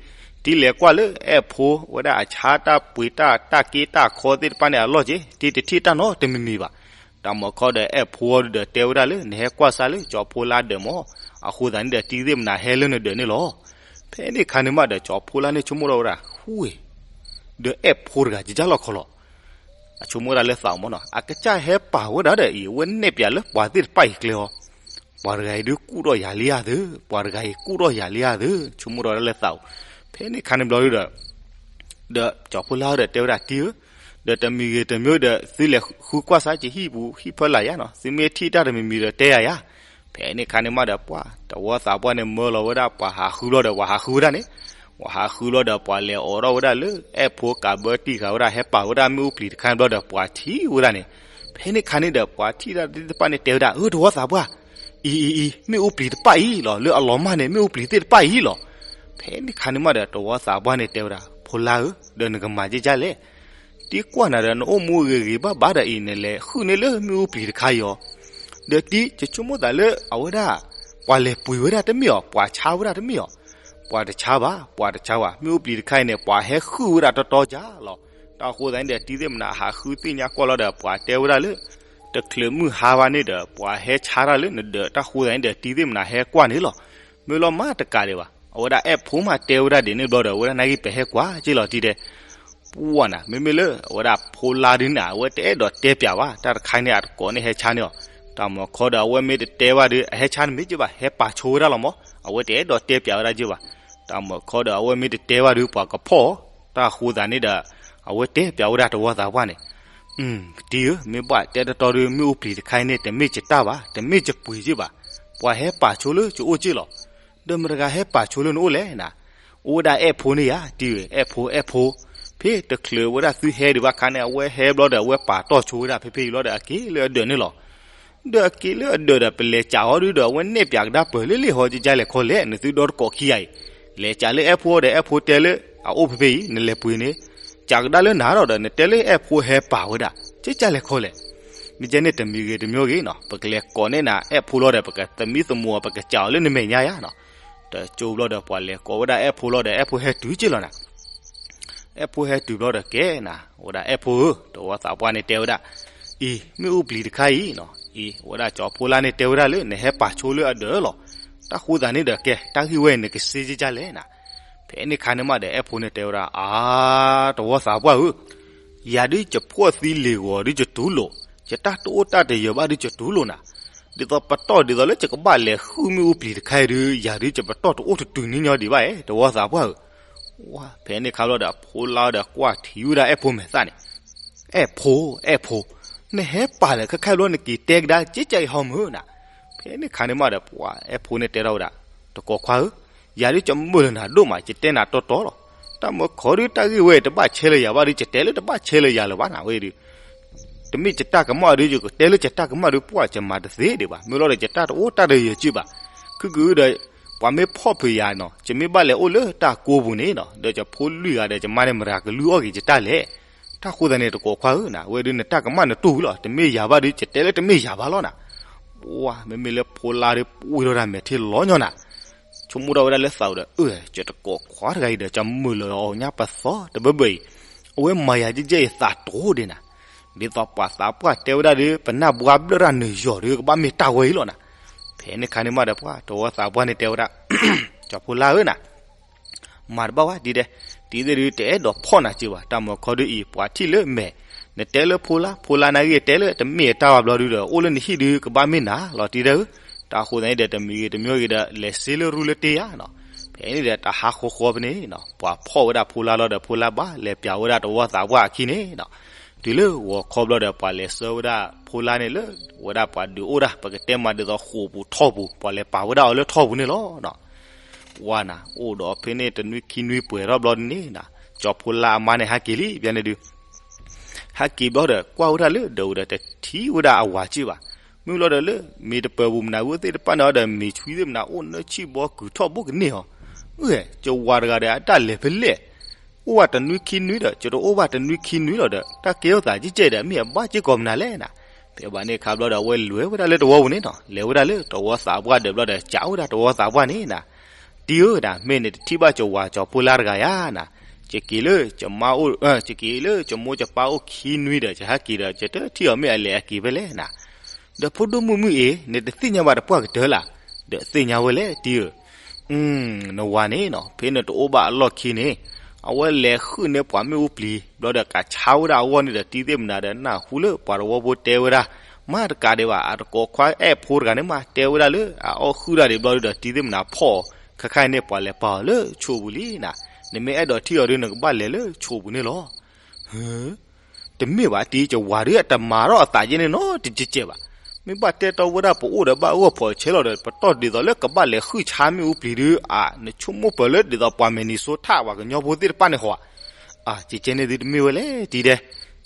တံၤလဲၤကွၢ်လၢအဲၣ်ဖိဝဲဒၣ်အဆါတၢ်ပှ့ၤတၢ်တၢ်က့တၢ်ခီသ့ၣ်တဖၣ်န့ၣ်အလီၢ်က့ၤ တံၤတထံၣ်တၢ်နီတမံၤမံၤဘၣ်. တၢ်မၤခီဒီးအဲၣ်ဖိအီၤဒီးတဲဝဲဒၣ်လၢ နဟဲကွၢ်စါလၢကၠီၤဖိလါဒၢးမၢ်, အဃိသတးန့ၣ်ဒီးတံၤသ့ၣ်မနၤဟဲလၢနဒၢးန့ၣ်လီၤ. ဖဲန့ၣ်အခါန့ၣ်မးဒီး ကၠီၤဖိလါန့ၣ်ဆိကမိၣ်ထီၣ်ဝဲဒၣ် ဃူဧၢ, ဒီးအဲၣ်ဖိတဂၤကကၢ်လီၤခီလီၤ. အဆိကမိၣ်ဝဲဒၣ်လၢသးမၢ်နီၤ, အကစၢ်ဟဲပာ်ဝဲဒၣ်ဒီးအံၤ အဝဲနဲၣ်ပၠးလၢပှၤသ့ၣ်တဖၣ်အံၤကျဲအီၤ, ပှၤတဂၤအံၤဒုးကူၣ်ထီၣ်ယၤလံဧါသၢ, ပှၤတဂၤအံၤကူၣ်ထီၣ်ယၤလံဧါသၢ, ဆိကမိၣ်ထီၣ်ဝဲဒၣ်လၢသးအိၣ်. ဖဲန့ၣ်အခါန့ၣ်ဘျီဒုးဒီး ဒီးကၠီၤဖိလါဒီးတဲဝဲဒၣ် တံၤဧၢ, ဒီးတမံၤဂ့ၤတမံၤဒီး သုလဲၤဃုကွၢ်စါက့ၤဟံၣ်ပူၤဟံၣ်ဖီလာ်ယါနီၤ, သုမ့ၢ်ထံၣ်တၢ်တမံၤမံၤဒီးတဲယၤယါ. ဖဲန့ၣ်အခါန့ၣ်မးဒီးပှၤတဝီသးပှၢ်န့ၣ်မၢလီၤဝဲဒၣ်ပှၤဟးဃုလီၤဒီး ပှၤဟးဃုဝဲဒၣ်န့ၣ်, ပှၤဟးဃုလီၤဒီးပှၤလဲၤအိးထီၣ်ဝဲဒၣ်လၢအဲၣ်ဖိကးဘၢတံၢ်ဃာ်ဝဲဒၣ် ဟဲပာ်ဝဲဒၣ်မ့ၣ်အူပျံၤတခါန့ၣ်ဘျီဒီး ပှၤထံၣ်ဝဲဒၣ်န့ၣ်. ဖဲန့ၣ်အခါန့ၣ်ဒီး ပှၤထံၣ်တၢ်သ့ၣ်တဖၣ်န့ၣ်တဲဝဲဒၣ် အၢ တဝီသးပှၢ်, အံၤ အံၤ အံၤ မ့ၣ်အူပျံၤတဖၣ်အံၤလီၤ, လၢအလီၤမၢ်န့ၣ် မ့ၣ်အူပျံၤသ့ၣ်တဖၣ်အံၤလီၤ. ဖဲန့ၣ်အခါန့ၣ်မးဒီး တဝီသးပှၢ်န့ၣ်တဲဝဲဒၣ် ဖိလါဧၢ, ဒီးနကမၤဒ်လဲၣ်, တံၤကွၢ်နၤဒီး နအိၣ်မူဂ့ၤဂ့ၤဘၣ်ဘၣ်ဒီးအံၤ နလဲၤဃုန့ၢ်လၢမ့ၣ်အူပျံၤတခါအံၤအီၤ, ဒီးတံၤ ယဆိကမိၣ်သးလၢအဝဲဒၣ် ပှၤလဲၤပှ့ၤဝဲဒၣ်တမ့ၢ်အီၤ, ပှၤဆါဝဲဒၣ်တမ့ၢ်အီၤ. ပှၤတဆါဘၣ်, ပှၤတဆါဘၣ်, မ့ၣ်အူပျံၤတခါအံၤန့ၣ် ပှၤဟဲဃုဝဲဒၣ်တီတီကၢ်လီၤ. တၢ်ဃိသတးန့ၣ်ဒီး တံၤသ့ၣ်မနၤဟးဃုသ့ၣ်ညါကွၢ်လီၤဒီး ပှၤတဲဝဲဒၣ်လၢ တချုးမုၢ်ဟါဘၣ်န့ၣ်ဒီး ပှၤဟဲဆါတၢ်လၢနဒၢး, တၢ်ဃိသတးန့ၣ်ဒီး တံၤသ့ၣ်မနၤဟဲကွၢ်န့ၣ်လီၤ. မ့ၢ်လီၤမးတကးဒံးဘၣ်, အဝဲဒၣ်အဲၣ်ဖိမးတဲဝဲဒၣ်ဒ်န့ၣ်ဘျီဒီး အဝဲဒၣ်နာ်က့ ပဟဲကွၢ်က့ၤလီၤတံၤဒဲး. ပှၢ်နၤ မ့မ့ၢ်လၢအဝဲဒၣ်ဖိလါဒုးနၤ အဝဲတအဲၣ်ဒိးတဲပၠးဘၣ်, တၢ်တခါန့ၣ် အတကိးန့ၣ်ဟဲဆါန့ၢ်အီၤ. တၢ်မၤခီဒီး အဝဲမ့ၢ်တတဲဘၣ်ဒီး အဟဲဆါန့ၣ်မ့ၢ်က့ဘၣ်, ဟဲပာ်ဆိဝဲဒၣ်လီၤမၢ်, အဝဲတအဲၣ်ဒိးတဲပၠးဝဲဒၣ်က့ဘၣ်. တၢ်မၤခီဒီး အဝဲမ့ၢ်တတဲဘၣ်ဒီး ပှၤကဖီၣ်အီၤ. တၢ်ဃိသတးန့ၣ်ဒီး အဝဲတဲပၠးဝဲဒၣ်တဝီသးပှၢ်န့ၣ်, တံၤဧၢ, မ့ၢ်ဘၣ်တဲတီတီဒီး မ့ၣ်အူပျံၤတခါအံၤန့ၣ် တမ့ၢ်ယတၢ်ဘၣ်, တမ့ၢ်ယပှ့ၤက့ဘၣ်, ပှၤဟဲပာ်ဆိလၢယအိၣ်က့လီၤ. ဒီးမတၤတဂၤဟဲပာ်ဆိလၢနအိၣ်လဲၣ်နၤ. အိၣ်ဝဲဒၣ်အဲၣ်ဖိန့ၣ်ယါ, တံၤဧၢ, အဲၣ်ဖိ, အဲၣ်ဖိ. ဖဲတချုးဝဲဒၣ်သုဟဲဒံးဘၣ်ခါန့ၣ် အဝဲဟဲဘျီဒီး အဝဲပာ်တီၢ်ဆိဝဲဒၣ်ဖဲဖဲအံၤလီၤဒီး အက့ၤလၢအဒၢးန့ၣ်လီၤ. ဒီးအက့ၤလၢအဒၢးဒီး ပလဲၤစံးအီၤဒုးဒီး အဝဲနဲၣ်ပၠးကဒါပၢၢ်လၢလ့ၣ်ဟီ ကကလဲၤခီလဲၣ်, နသုဒီတကိးခံဂၤအံၤ, လဲၤစံးလၢအဲၣ်ဖိဒီး အဲၣ်ဖိတဲလၢအအိၣ်ဖဲဖဲအံၤ နလဲၤပှ့ၤန့ၣ်, စံးကဒါလၢနၤဒီး နတဲလၢအဲၣ်ဖိဟဲပာ်ဝဲဒၣ်, ကကလဲၤခီလဲၣ်. မ့ၢ်ကဲန့ၣ် တမံၤဂ့ၤတမံၤဂ့ၤနီၤ, ပကလဲၤကိးန့ၢ်နၤအဲၣ်ဖိလီၤဒီး ပကသမံသမိး ပကစံးအီၤလၢနမဲာ်ညါယါနီၤ. တကၠိဘျီဒီး ပှၤလဲၤကိးဝဲဒၣ်အဲၣ်ဖိလီၤဒီး အဲၣ်ဖိဟဲတုၤက့လီၤနၤ. အဲၣ်ဖိဟဲတုၤဘျီဒီး ကဲနၤ, ဝဲဒၣ်အဲၣ်ဖိဧၢ, တဝီသးပှၢ်န့ၣ်တဲဝဲဒၣ်, အံၤ မ့ၣ်အူပျံၤတခါအံၤနီၤ, အံၤ ဝဲဒၣ်ကၠီၤဖိလါန့ၣ်တဲဝဲဒၣ်လၢ နဟဲပာ်ဆိလၢအဒၢးလီၤ. တၢ်ဃိသတးန့ၣ်ဒီး ကဲ တၢ်ဂ့ၢ်ဝဲအံၤ နကစ့ကကလဲၣ်နၤ. ဖဲန့ၣ်ခါန့ၣ်မးဒီး အဲၣ်ဖိန့ၣ်တဲဝဲဒၣ်, အါ, တဝီသးပှၢ်ဧၢ, ယၤဒုးယဖှီၣ်သံလ့ၤဂီၤဒုးယတူၢ်လိာ်, ယတၢ်တအိၣ်တၢ်တယၢၤဘၣ်ဒုးယတူၢ်လိာ်နၤ. ဒ်သိးပတီၢ်ဒ်သိးလၢယကဘၣ်လဲၤဃုမ့ၣ်အူပျံၤတခါအံၤဒုး ယၤဒုးယပတီၢ်တအိၣ်တတုၤန့ၣ်ညီဒံးဘၣ်ဧါ တဝီသးပှၢ်ဧၢ. ဝါ ဖဲန့ၣ်ခါဘျီဒီး ဖိလါဒီးကွၢ်ထံၣ်ဝဲဒၣ်အဲၣ်ဖိမဲာ်သၣ်န့ၣ်, အဲၣ်ဖိ, အဲၣ်ဖိ, နဟဲပာ်လၢခဲခါဘျီ နက့ၤတဲကဒါက့ကဲအံၤဟီမုၢ်နၤ. ဖဲန့ၣ်ခါန့ၣ်မးဒီး ပှၤအဲၣ်ဖိန့ၣ်တဲထီၣ်ဝဲဒၣ်, တကိးခွါဧၢ, ယၤဒုးယမုာ်လၢနၤဒိၣ်မး ယတဲနၤတီတီလီၤ. တၢ်မၢခီဒုးတၢ်ဂ့ၢ်ဝဲအံၤ တဘၣ်ဆဲးလၢယၤဘၣ်ဒုး ယတဲလၢတဘၣ်ဆဲးလၢယၤလၢၤဘၣ်နၤဝဲဒုး တမ့ၢ်ယတၢ်ကမၣ်ဒုး ယကတဲလၢယတၢ်ကမၣ်ဒုး ပှၢ်ယမၤတသ့ဒံးဘၣ်. မ့ၢ်လီၤဒီး ယတၢ်တအိၣ်တၢ်တယၢၤက့ဘၣ်. ခုကဒုးဒီး ပှၤမ့ၢ်ဖီၣ်ဖျါယၤနီၤ ယမ့ၢ်ဘၣ်လဲၤအိၣ်လၢတၢ်ကိးပူၤန့ၣ်နီၤ ဒီးယဖိလွံၢ်ဂၤဒီး ယမါန့ၣ်မတၤကလုၢ်အီၣ်က့ၤယတၢ်လဲၣ်. တၢ်ဃိသတးန့ၣ် တကိးခွါဧၢနၤ ဝဲဒုး နတၢ်ကမၣ်နတူၢ်လီၤ. တမ့ၢ်ယၤဘၣ်ဒုး ယတဲလၢတမ့ၢ်ယၤဘၣ်လီၤနၤ. ပှၢ် မ့မ့ၢ်လၢဖိလါဒုး ပှ့ၤထီၣ်တၢ်မဲာ်ထံလီၤညီနၤ ဆိကမိၣ်ထီၣ်ဝဲဒၣ်လၢသးဒီး အၢ ယတကိးခွါတဂၤအံၤဒီး ယမုာ်လၢအီၤညါပသီတဘၢဘၢအံၤ, အဝဲမၤယၤကဲကဲအံၤသးတအိၣ်ဒံးနၤ. ဒ်သိးပှၤသးပှၢ်တဲဝဲဒၣ်ဒီး ပနၢ်ဘှါဘျၢၣ်တၢ်နုာ်ယီၤဒီး ကဘၣ်မ့ၢ်တၢ်ဝဲအံၤလီၤနၤ. ဖဲန့ၣ်ခါန့ၣ်မးဒီး ပှၤတဝီသးပှၢ်န့ၣ်တဲဝဲဒၣ်, ကၠီဖိလါဧၢနၤ မၤတဘၣ်ဝဲဒ်ဒဲး, တံၤသ့ၣ်ဒုးတအဲၣ်ဒိးဖီၣ်နၤက့ဘၣ်. တၢ်မၢခီဒုးအံၤ ပှၤထံၣ်လၢမဲာ်, နတဲလၢဖိလါ, ဖိလါနာ်ဂ့ၤတဲလၢတမ့ၢ်အတၢ်ဘၣ်ဘျီဒုးဒီး အိၣ်လၢနဟံၣ်ဒုး ကဘၣ်မ့ၢ်နၤလီၤတံၤဒဲးဧၢ. တၢ်ဃိသတးန့ၣ်ဒီး တမံၤဂ့ၤတမံၤဂ့ၤဒီး လဲၤစ့လၢရူလၢတ့ယါနီၤ. ဖဲန့ၣ်ဒီး တၢ်ဟးဃီဃီဖဲန့ၣ်နီၤ ပှၤဖီၣ်ဝဲဒၣ်ဖိလါလီၤဒီး ဖိလါဘၣ်လဲၤပျးဝဲဒၣ်တဝီသးပှၢ်အခံန့ၣ်နီၤ. တုၤလၢဂီၤခီဘျီဒီး ပှၤလဲၤဆှၢဝဲဒၣ်ဖိလါန့ၣ်လၢ ဝဲဒၣ်ပှၤဒုးအိၣ်ဒၣ် ပကတဲမးဒ်သိးဃိာ်ပူၤထီၣ်ပူၤ ပှၤလဲၤပာ်ဝဲဒၣ်အီၤလၢထီၣ်ပူၤန့ၣ်လီၤ. ဝါနၤ အိၣ်ဒီးဖဲန့ၣ်တနွံခံနွံပှဲၤထီၣ်ဘျီန့ၣ်နၤ ကၠီဖိလါအမါန့ၣ်ဟဲက့ၤလံ ဘၣ်န့ၣ်ဒုး ဟဲက့ၤဘျီဒီး ကွၢ်ဝဲဒၣ်လၢဒၢးဝဲဒီး တထံၣ်ဝဲဒၣ်အဝၤက့ဘၣ်. မ့ၢ်လီၤဒီးလၢ မ့ၢ်တပၢၤပူၤမနုၤဝဲသ့ၣ်တဖၣ်န့ၣ်ဒီး မ့ၢ်ဆွံသ့ၣ်မနုၤ အိၣ်နၢဆံၣ်ဘီကုာ်ထီၣ်ဘိကန့ၢ်အီၤ. အၢ ကဝၤတဂၤဒီး အတၢ်လဲၤဖဲလဲၣ် အိၣ်ဝဲတနွံခံနွံဒီး ကတအိၣ်ဘၣ်တနွံခံနွံလီၤဒီး တၢ်ကဲထီၣ်သးကဲကဲဒီး မ့ၢ်အဘၣ်က့ၤကိးမနုၤလဲၣ်နၤ. ဖဲဘၣ်န့ၣ်အခါဘျီဒီး အဝဲလဲၤဝဲဒၣ်လၢတဝီပူၤန့ၣ်နီၤ လဲၤဝဲဒၣ်လၢတဝီသးပှၢ်ဒၢးဘျီဒီး စံးဝဲဒၣ်တဝီသးပှၢ်န့ၣ်နၤ တံၤဧၢနၤ မ့ၢ်နတထံၣ်ဘၣ်ကဝၤကၠီဖိလါတဂၤယါနၤ. ယက့ၤလၢယမါအိၣ်, ယက့ၤလၢယမိၢ်ယပၢ်အိၣ်ခံနွံဒီး ယဟဲက့ၤဒီး ယတထံၣ်အီၤမ့ၢ်အလဲၤအက့ၤဖဲလဲၣ်နၤ. ဒီးဖိဒိၣ်မုၣ်မုၣ်အ့ၤ နတသ့ၣ်ညါဘၣ်တပှၢ်ကတၢၢ်လၢ်, ဒီးသ့ၣ်ညါဝဲလဲၣ်တံၢ်ဧၢ. နဝၤန့ၣ်နီၤ ဖဲနတအိၣ်ဘၣ်အလီၢ်ခံန့ၣ် အဝဲလဲၤဃုန့ၢ်ပှၤမ့ၣ်အူပျံၤ ဘျီဒီးကးဆါဝဲဒၣ်အဂီၢ်န့ၣ်ဒီး တံၤသ့ၣ်မနၤဒီးနၢ်ဟူလၢပှၤတဝီဖိတဲဝဲဒၣ်, မ့ၢ်တကးဒံးဘၣ် အတကိးခွါအဲၣ်ဖိတဂၤန့ၣ်မး တဲဝဲဒၣ်လၢအအီၣ်ဃုာ်တၢ်ဒံးဘျီဒီး တံၤသ့ၣ်မနၤဖီၣ်အီၤ ခဲခါအံၤန့ၣ် ပှၤလဲၤပာ်အီၤလၢဆိးပူၤလံနၤ. နမ့ၢ်အဲၣ်ဒိးထံၣ်အီၤဒီး နကဘၣ်လဲၤလၢဆိးပူၤန့ၣ်လီၤ. တမ့ၢ်ဘၣ်တံၢ် ယဝၤဒီးအတမၤထီၣ်အသးယဲန့ၣ်နီတကဲးဘၣ်. မ့ၢ်ဘၣ်တဲတီဝဲဒၣ်ပအိၣ်ဒီးဘၣ်အဂီၢ်ဖီၣ်ဆဲးလီၤဒီး ပတီၢ်ဒ်သိးလၢကဘၣ်လဲၤဃုဆါမ့ၣ်အူပျံၤဒုး အါ နဆိကမိၣ်ပၢၢ်လၢဒ်သိးပှၤမဲာ်နံၤစိထၣ်ပှၤကညီဖိသ့ၣ်တဖၣ်န့ၣ်ဟီဧါ. အါ ကဲကဲန့ၣ်ဒုးတမ့ၢ်ဝဲလဲၣ်တံၢ်ဒဲး,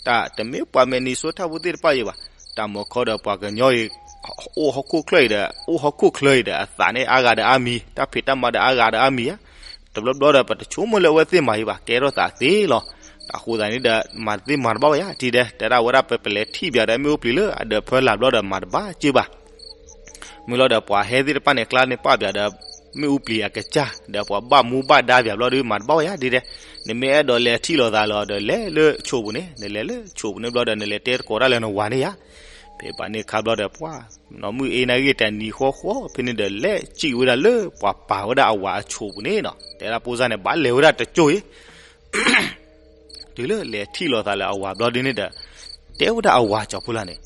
တၢ်တမ့ၢ်ပှၤမဲာ်နံၤစိထၣ်ဖိသ့ၣ်တဖၣ်အံၤဘၣ်. တၢ်မၤခီဒီးပှၤကညီအံၤ အိၣ်ဟီၣ်ခိၣ်ချၢအံၤဒီး အိၣ်ဟီၣ်ခိၣ်ချၢအံၤဒီး အသးန့ၣ်အါဂၤဒီးအါမံၤ တၢ်ဖံးတၢ်မၤဒီးအါဂၤဒီးအါမံၤဧါ. တဘျီဘျီဒီးပတဆိကမိၣ်လၢအဝဲသ့ၣ်မၤအံၤဘၣ် ကဲထီၣ်သးသ့လီၤ. အဃိသတးန့ၣ်ဒီး မၤတသ့မၤတဘၣ်ဝဲယါတံၢ်ဒဲး, တဲဒၣ်ဝဲဒၣ်ပပလဲၤထံၣ်ပၠးဒီးမ့ၣ်အူပျံၤလၢအဒၢးဖၢလၢ်ဘျီဒီးမၤတဘၣ်က့ၤဘၣ်. မ့ၢ်လီၤဒီးပှၤဟဲသ့ၣ်တဖၣ်န့ၣ် ကျါန့ၣ်ပာ်ပၠးဒီး မ့ၣ်အူပျံၤအကစၢ် ဒီးပှၤဘၣ်မူဘၣ်ဒါပၠးဘျီဒီး မၤတဘၣ်ဝဲယါဒ်ဒဲး. နမ့ၢ်အဲၣ်ဒိးလဲၤထံၣ်လိာ်သးလီၤဒီး လဲၤလၢဆိးပူၤန့ၣ် နလဲၤလၢဆိးပူၤန့ၣ်ဘျီဒီး နလဲၤတဲသကိးတၢ်လၢနဝၤန့ၣ်ယါ. ဖဲဘၣ်န့ၣ်ခါဘျီဒီး ပှၤနီၢ်မုၢ်အ့နၢ်ဂ့ၢ်တနံၤဃီဃီ ဖဲန့ၣ်ဒီး လဲၤစံၣ်ဝဲဒၣ်လၢပှၤပာ်ဝဲဒၣ်အဝၤအဆိးပူၤန့ၣ်နီၤ. တဲဒၣ်ဖိစၢ်န့ၣ် ဘၣ်လဲၤဝဲဒၣ်တကၠိၢ်အံၤ တုၤလၢလဲၤထံၣ်လိာ်သးလၢအဝၤဘျီဒ်န့ၣ်ဒီး တဲဝဲဒၣ်အဝၤကၠီၤဖိလါန့ၣ်,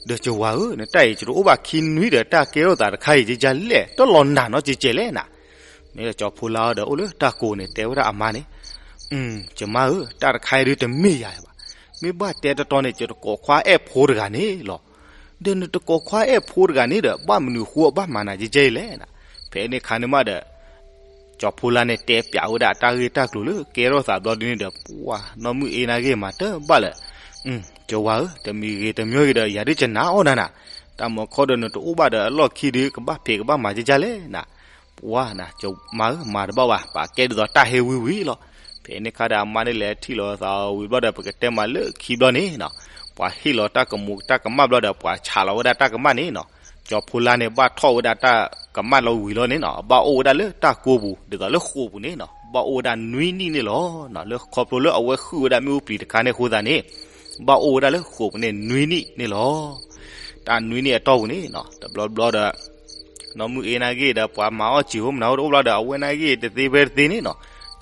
ဒီးကၠီၤဝၤဧၢ, နတၢ်အံၤ ယတအိၣ်ဘၣ်ခံနွံဒီး တၢ်ကဲထီၣ်သးတခါအံၤ ယကလဲၢ်တလီၤနၤနီတကဲးလဲၣ်နၤ. မ့ၢ်ဒီးကၠီၤဖိလါဒီးအိၣ်လၢတၢ်ကိးန့ၣ် တဲဝဲဒၣ်အမါန့ၣ်, ကမါဧၢ, တၢ်တခါအံၤဒုးတမ့ၢ်ယၤဘၣ်. မ့ၢ်ဘၣ်တဲတတီန့ၣ် ယတကိးခွါအဲၣ်ဖိတဂၤန့ၣ်လီၤ. ဒီးနတကိးခွါအဲၣ်ဖိတဂၤန့ၣ်ဒီး ဘၣ်မနုၤဃိအဘၣ်မၤနၤကဲကဲအံၤလဲၣ်. ဖဲန့ၣ်ခါန့ၣ်မးဒီး ကၠီၤဖိလါန့ၣ် တဲပၠးဝဲဒၣ်တၢ်ဂ့ၢ်တၢ်ကျိၤလၢကဲထီၣ်သးဘျီဒ်န့ၣ်ဒီး ပှၤနီၢ်မုၢ်အ့နၢ်ဂ့ၢ်မၤတဘၣ်လၢ ကၠီၤဝၤဧၢ, တမံၤဂ့ၤတမံၤဂ့ၤဒီး ယၤဒုးကနၣ်အီၣ်နၤနၤ, တၢ်မၤခီဒီးနတအိၣ်ဘၣ်ဒီးအလီၢ်ခံဒုး ကဘၣ်ဖံးကဘၣ်မၤကဲကဲလဲၣ်နၤ. ပှၤနၤ ကမါဧၢ, မၤတဘၣ်ဘၣ်, ပာ်ကဲဒ်သိးတၢ်ဟ့ၣ်ဝံၤဝံၤလီၤ. ဖဲန့ၣ်ခါဒီးအမါန့ၣ်လဲၤထံၣ်လိာ်သးဝံၤဘျီဒီး ပကတဲမးလၢခံဘျီန့ၣ်နီၤ, ပှၤဟ့ၣ်လီၤတၢ်ကမူးတၢ်ကမၣ်ဘျီဒီး ပှၤဆးလီၤဝဲဒၣ်တၢ်ကမၣ်န့ၣ်နီၤ, ကၠီၤဖိလါန့ၣ် ဘၣ်ထီၣ်ဝဲဒၣ်တၢ်ကမၣ်လီၤဝံၤလီၤန့ၣ်နီၤ, ဘၣ်အိၣ်ဝဲဒၣ်လၢတၢ်ကိးပူၤ ဒ်သိးလၢဃိာ်ပူၤန့ၣ်နီၤ, ဘၣ်အိၣ်ဝဲဒၣ်နွံနံၣ်န့ၣ်လီၤ. လၢခီဖျိလၢအဝဲဃုဝဲဒၣ်မ့ၣ်အူပျံၤတခါန့ၣ်အဃိသတးန့ၣ် ဘၣ်အိၣ်ဝဲဒၣ်လၢဃိာ်ပူၤန့ၣ်နွံနံၣ်န့ၣ်လီၤ. တၢ်နွံနံၣ်အတီၢ်ပူၤန့ၣ်နီၤ တဘျီဘျီဒီး နီၢ်မုၢ်အ့နၢ်ဂ့ၢ်ဒီး ပှၤမၤအီၣ်စံာ်ဟိမနၤအိၣ်တအိၣ်ဘျီဒီး အဝဲနၢ်ဂ့ၢ်တသ့ဖဲတသ့န့ၣ်နီၤ,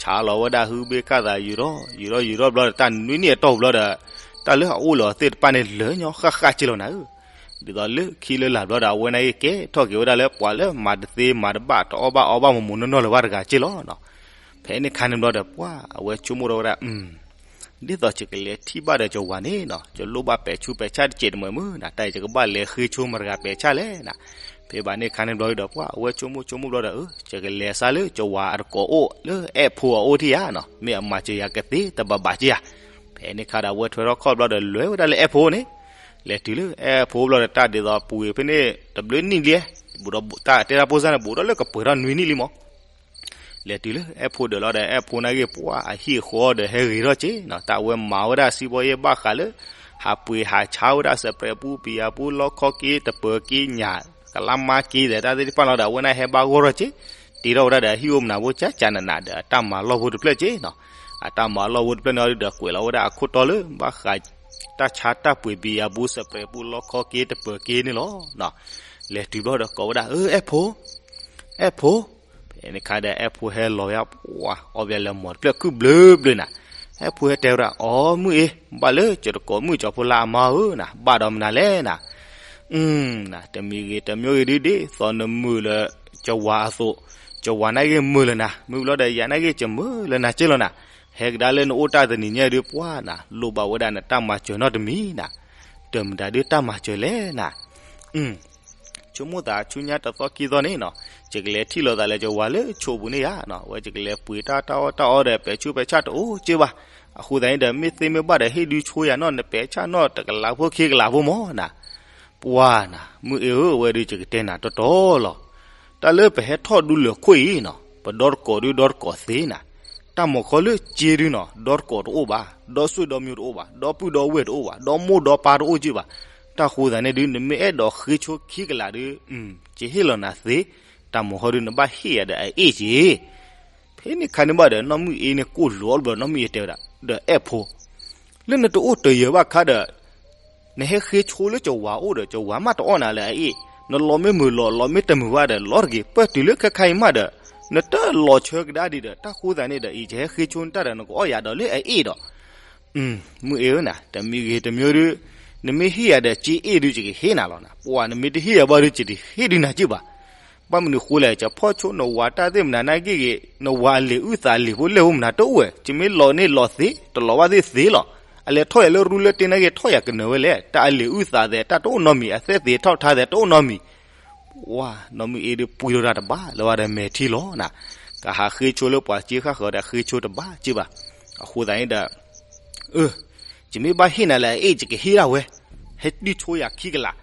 ဆးလီၤဝဲဒၣ်ဟုဘ့ၣ်ကၢ်သးယုာ်ထီၣ်ယုာ်ထီၣ်ယုာ်ထီၣ်ဘျီဒီး တၢ်နွံနံၣ်အတီၢ်ပူၤဘျီဒီး တၢ်လၢအအိၣ်လီၤသ့ၣ်တဖၣ်န့ၣ် လၢာ်ညီဃၣ်ဃၣ်က့လီၤနၤဧၢ. ဒ်သိးလၢခံလၢလာ်ဘျီဒီး အဝဲနၢ်ဂ့ၢ်ကဲထီၣ်က့ၤဝဲဒၣ်လၢပှၤလၢမၤတသ့မၤတဘၣ်တအီၣ်ဘၣ်အီဘၣ်မူးမူးနီၢ်နီၢ်လၢၤဘၣ်တဂၤက့လီၤနီၤ. ဖဲန့ၣ်ခါန့ၣ်ဘျီဒီး ပှၤအဝဲဆိကမိၣ်ထီၣ်ဝဲဒၣ် ဒ်သိးယကလဲၤထံၣ်ဘၣ်ဒီးယဝၤန့ၣ်နီၤ, ယလိၣ်ဘၣ်ပဲာ်ဆူးပဲာ်ဆၣ်တစဲးတမှဲၤမုၢ်နၤ, တၢ်အံၤယကဘၣ်လဲၤဃ့ဆိမတၤတဂၤပဲာ်ဆၣ်လဲၣ်နၤ. ဖဲဘၣ်န့ၣ်ခါန့ၣ်ဘျီဒီး ပှၤအဝဲဆိကမိၣ်ဆိကမိၣ်ဘျီဒီး အၢ ယကလဲၤစးလၢယဝၤအတကိးအိၣ်လၢအဲၣ်ဖိအအိၣ်ထံၣ်ဧါနီၤ, မ့ၢ်အမၤစၢၤယၤကသ့တဘၣ်ဘၣ်က့ဧါ. ဖဲန့ၣ်ခါဒီး အဝဲထွဲထီၣ်ခီၣ်ဘျီဒီး လဲၤဝဲဒၣ်လၢအဲၣ်ဖိန့ၣ်, လဲၤတုၤလၢအဲၣ်ဖိဘျီဒီး တၢ်ဒ်သိးပူၤဖဲန့ၣ် တဘျုးနံၣ်လံ, တၢ်တဲတၢ်ဖိစၢ်န့ၣ် ဘူးထီၣ်လၢကပှဲၤထီၣ်နွံနံၣ်လံမး လဲၤတုၤလၢအဲၣ်ဖိဒီးလီၤဒီး အဲၣ်ဖိနၢ်ဂ့ၢ်ပှၤအဟံၣ်အဃီဒီးဟဲဂ့ၤထီၣ်က့နီၤ, တၢ်အဝဲမၤဝဲဒၣ်စံးဘီယဲၢ်ဘၣ်ဃးလၢ ဟးပှ့ၤဟးဆါဝဲဒၣ်စဲးပြဲးပူပံၤယၤပူလီခီက့တပၢၤက့ညၣ် ကလါမါက့ဒီး တၢ်သ့ၣ်တဖၣ်လီၤဒီး အဝဲနၢ်ဟဲဘၣ်ဂီၢ်ထီၣ်က့, တ့ထီၣ်ဝဲဒၣ်ဒီးအဟံၣ်အိၣ်မနၤဖိကၠးကၠးနးနးဒီး အတၢ်မၤလီၢ်ဖိတဖျၢၣ်က့နီၤ, အတၢ်မၤလီၢ်ဖိတဖျၢၣ်န့ၣ်ဒီး ကွဲးလီၤဝဲဒၣ်အခိၣ်တီလၢ ဘၣ်ဃး တၢ်ဆါတၢ်ပှ့ၤပံၤယၤပူစဲးပြဲးပူလီခီက့တပၢၤက့န့ၣ်လီၤ. လဲၤတုၤဘျီဒီးကိးဝဲဒၣ် အၢ အဲၣ်ဖိ အဲၣ်ဖိ, ဖဲန့ၣ်ခါဒီး အဲၣ်ဖိဟဲလီၤဝဲ ပှၤအီၣ်ဘၣ်လၢမီၤတဖျၢၣ်ခုဘျၢဘျၢနၤ, အဲၣ်ဖိဟဲတဲဝဲဒၣ် အိ မုၢ်အ့ ဘၣ်လၢယတကိးမုၣ်ကၠီၤဖိလါအမါဧၢနၤ, ဘၣ်ဒီးမနုၤလဲၣ်နၤ, တမံၤဂ့ၤတမံၤဂ့ၤဒ်ဒ်သိးနမုာ်လၢ ကဝၤအသိး, ကဝၤနၢ်ဂ့ၢ်မုာ်လၢနၤ, မုၢ်ဘျီဒီးယၤနၢ်ဂ့ၢ်ကမုာ်လၢနၤက့လီၤနၤ, ဟဲကဒါလၢနအိၣ်တၢ်တနံၤညါဒုးပှၤနၤ လိၣ်ဘၣ်ဝဲဒၣ်နတၢ်မၤစၢၤနီတမံၤနၤ, တမတၤဒုးတၢ်မၤစၢၤလဲၣ်နၤ ဆိကမိၣ်သးဆူညါတသီခံသီန့ၣ်နီၤ, ယကလဲၤထံၣ်လိာ်သးလၢယဝၤလၢဆိးပူၤန့ၣ်ဧါနီၤ, အဝဲယကလဲၤပှ့ၤတၢ်တၢ်အီၣ်တၢ်အီဒီး ပဲာ်ဆူးပဲာ်ဆၣ်တအိၣ်က့ဘၣ်. အဃိသတးန့ၣ်ဒီး မ့ၢ်သ့မ့ၢ်ဘၣ်ဒီး ဟ့ၣ်ဒုးဆိယၤနီၢ် နပဲာ်ဆၣ်နီၢ်တကလးဖိခံကလးဖိမၢ်နၤ. ပှၤနၤ, မုၢ်အ့ဧၢ, အဝဲဒုးယကတဲနၤတီတီလီၤ. တၢ်လၢပဟဲထီၣ်ဒုးလၢၤခိၣ်အံၤနီၤ, ပဒီတကိးဒုးဒီတကိးသ့နၤ. တၢ်မၤခီလၢစ့ဒုးနီၤ, ဒီတကိးတအိၣ်ဘၣ်, ဒီဆွေဒီမျိုးတအိၣ်ဘၣ်, ဒီပုၢ်ဒီဝဲၢ်တအိၣ်ဘၣ်, ဒီမိၢ်ဒီပၢ်တအိၣ်က့ဘၣ်. တၢ်ဃိသတးန့ၣ်ဒုး နမ့ၢ်အဲၣ်ဒိးဃ့ဆိခံကလးဒုး, ယဟ့ၣ်လီၤနၤသ့, တၢ်မၤခီဒုးနဘၣ်ဟ့ၣ်ယၤဒီးအအ့ၣ်က့ၤ ဖဲန့ၣ်ခါန့ၣ်ဘၣ်ဒီး နီၢ်မုၣ်အ့န့ၣ်ကိၢ်လိာ်အီၤတဘျီ နီၢ်မုၣ်အ့တဲဝဲဒၣ် ဒီးအဲၣ်ဖိ လၢနတအိၣ်တယၢၤဘၣ်ခါဒီး နဟဲဃ့ဆိလၢကဝၤအိၣ်ဒီး ကဝၤမ့ၢ်တအီၣ်နၤလၢအအ့ၣ်, နလီၤမ့ၢ်မုာ်လီၤ လီၤမ့ၢ်တမုာ်ဘၣ်ဒီး လီၤတဂ့ၤ ပၢၢ်တုၤလၢခဲခါအံၤမးဒီး နတလီၤဆၢကဒါဒံးဒီး တၢ်ဃိသးန့ၣ်ဒီး အံၤ ယဟဲဃ့ဆိနတၢ်ဒီး နကအီၣ်ယၤဒီးလၢအအ့ၣ်ဒီး မုၣ်အ့ဧၢနၤ, တမံၤဂ့ၤတမံၤဒုး နမ့ၢ်ဟ့ၣ်ယၤဒီး က့အ့ၣ်ဒုး ယကဟ့ၣ်နၤလီၤနၤ, ပှၤနမ့ၢ်တဟ့ၣ်ယၤဘၣ်ဒုး ယတဟ့ၣ်ဒုးနၤက့ၢ်ဘၣ်. ဘၣ်မနုၤဃိလဲၣ်, ယဖီၣ်ဆိနဝၤတၢ်သ့ၣ်မနၤနာ်က့ၢ်ဂ့ၤ, နဝၤအလံာ်အုၣ်သးအလံာ်ဖိလဲၣ်ဖိမနၤတအိၣ်ဝဲ, ယမ့ၢ်လီၤန့ၢ်လီၤသ့, တလီၤဘၣ်သ့ၣ်သ့လီၤ. အလဲၤထီၣ်ယၤလၢရူလၢတ့နာ်က့ၢ် ထီၣ်ယၤကနၢၤဝဲလဲၣ်, တၢ်အလံာ်အုၣ်သးသဲးတၢ်တအိၣ်နီတမံၤ, အသက်သေထောက်ထားသဲး တအိၣ်နီတမံၤ. ပှၤနီၢ်မုၣ်အ့ဒုး ပှံၤထီၣ်တၢ်တဘၣ်လၢၤဘၣ်ဒီး မဲာ်ထံလီၤနၤ, ကဟးဃ့ဆိလၢပှၤစ့ဃၣ်ဃၢၤဒီး ဃ့ဆိတဘၣ်က့ၢ်ဘၣ်. အဃိသတးန့ၣ်ဒီး အၢ, ယမ့ၢ်ဘၣ်ဟ့ၣ်နၤလၢအအ့ၣ် ယကဟ့ၣ်ဒၣ်ဝဲ, ဟဲတံၢ်ဆိယၤခံကလး.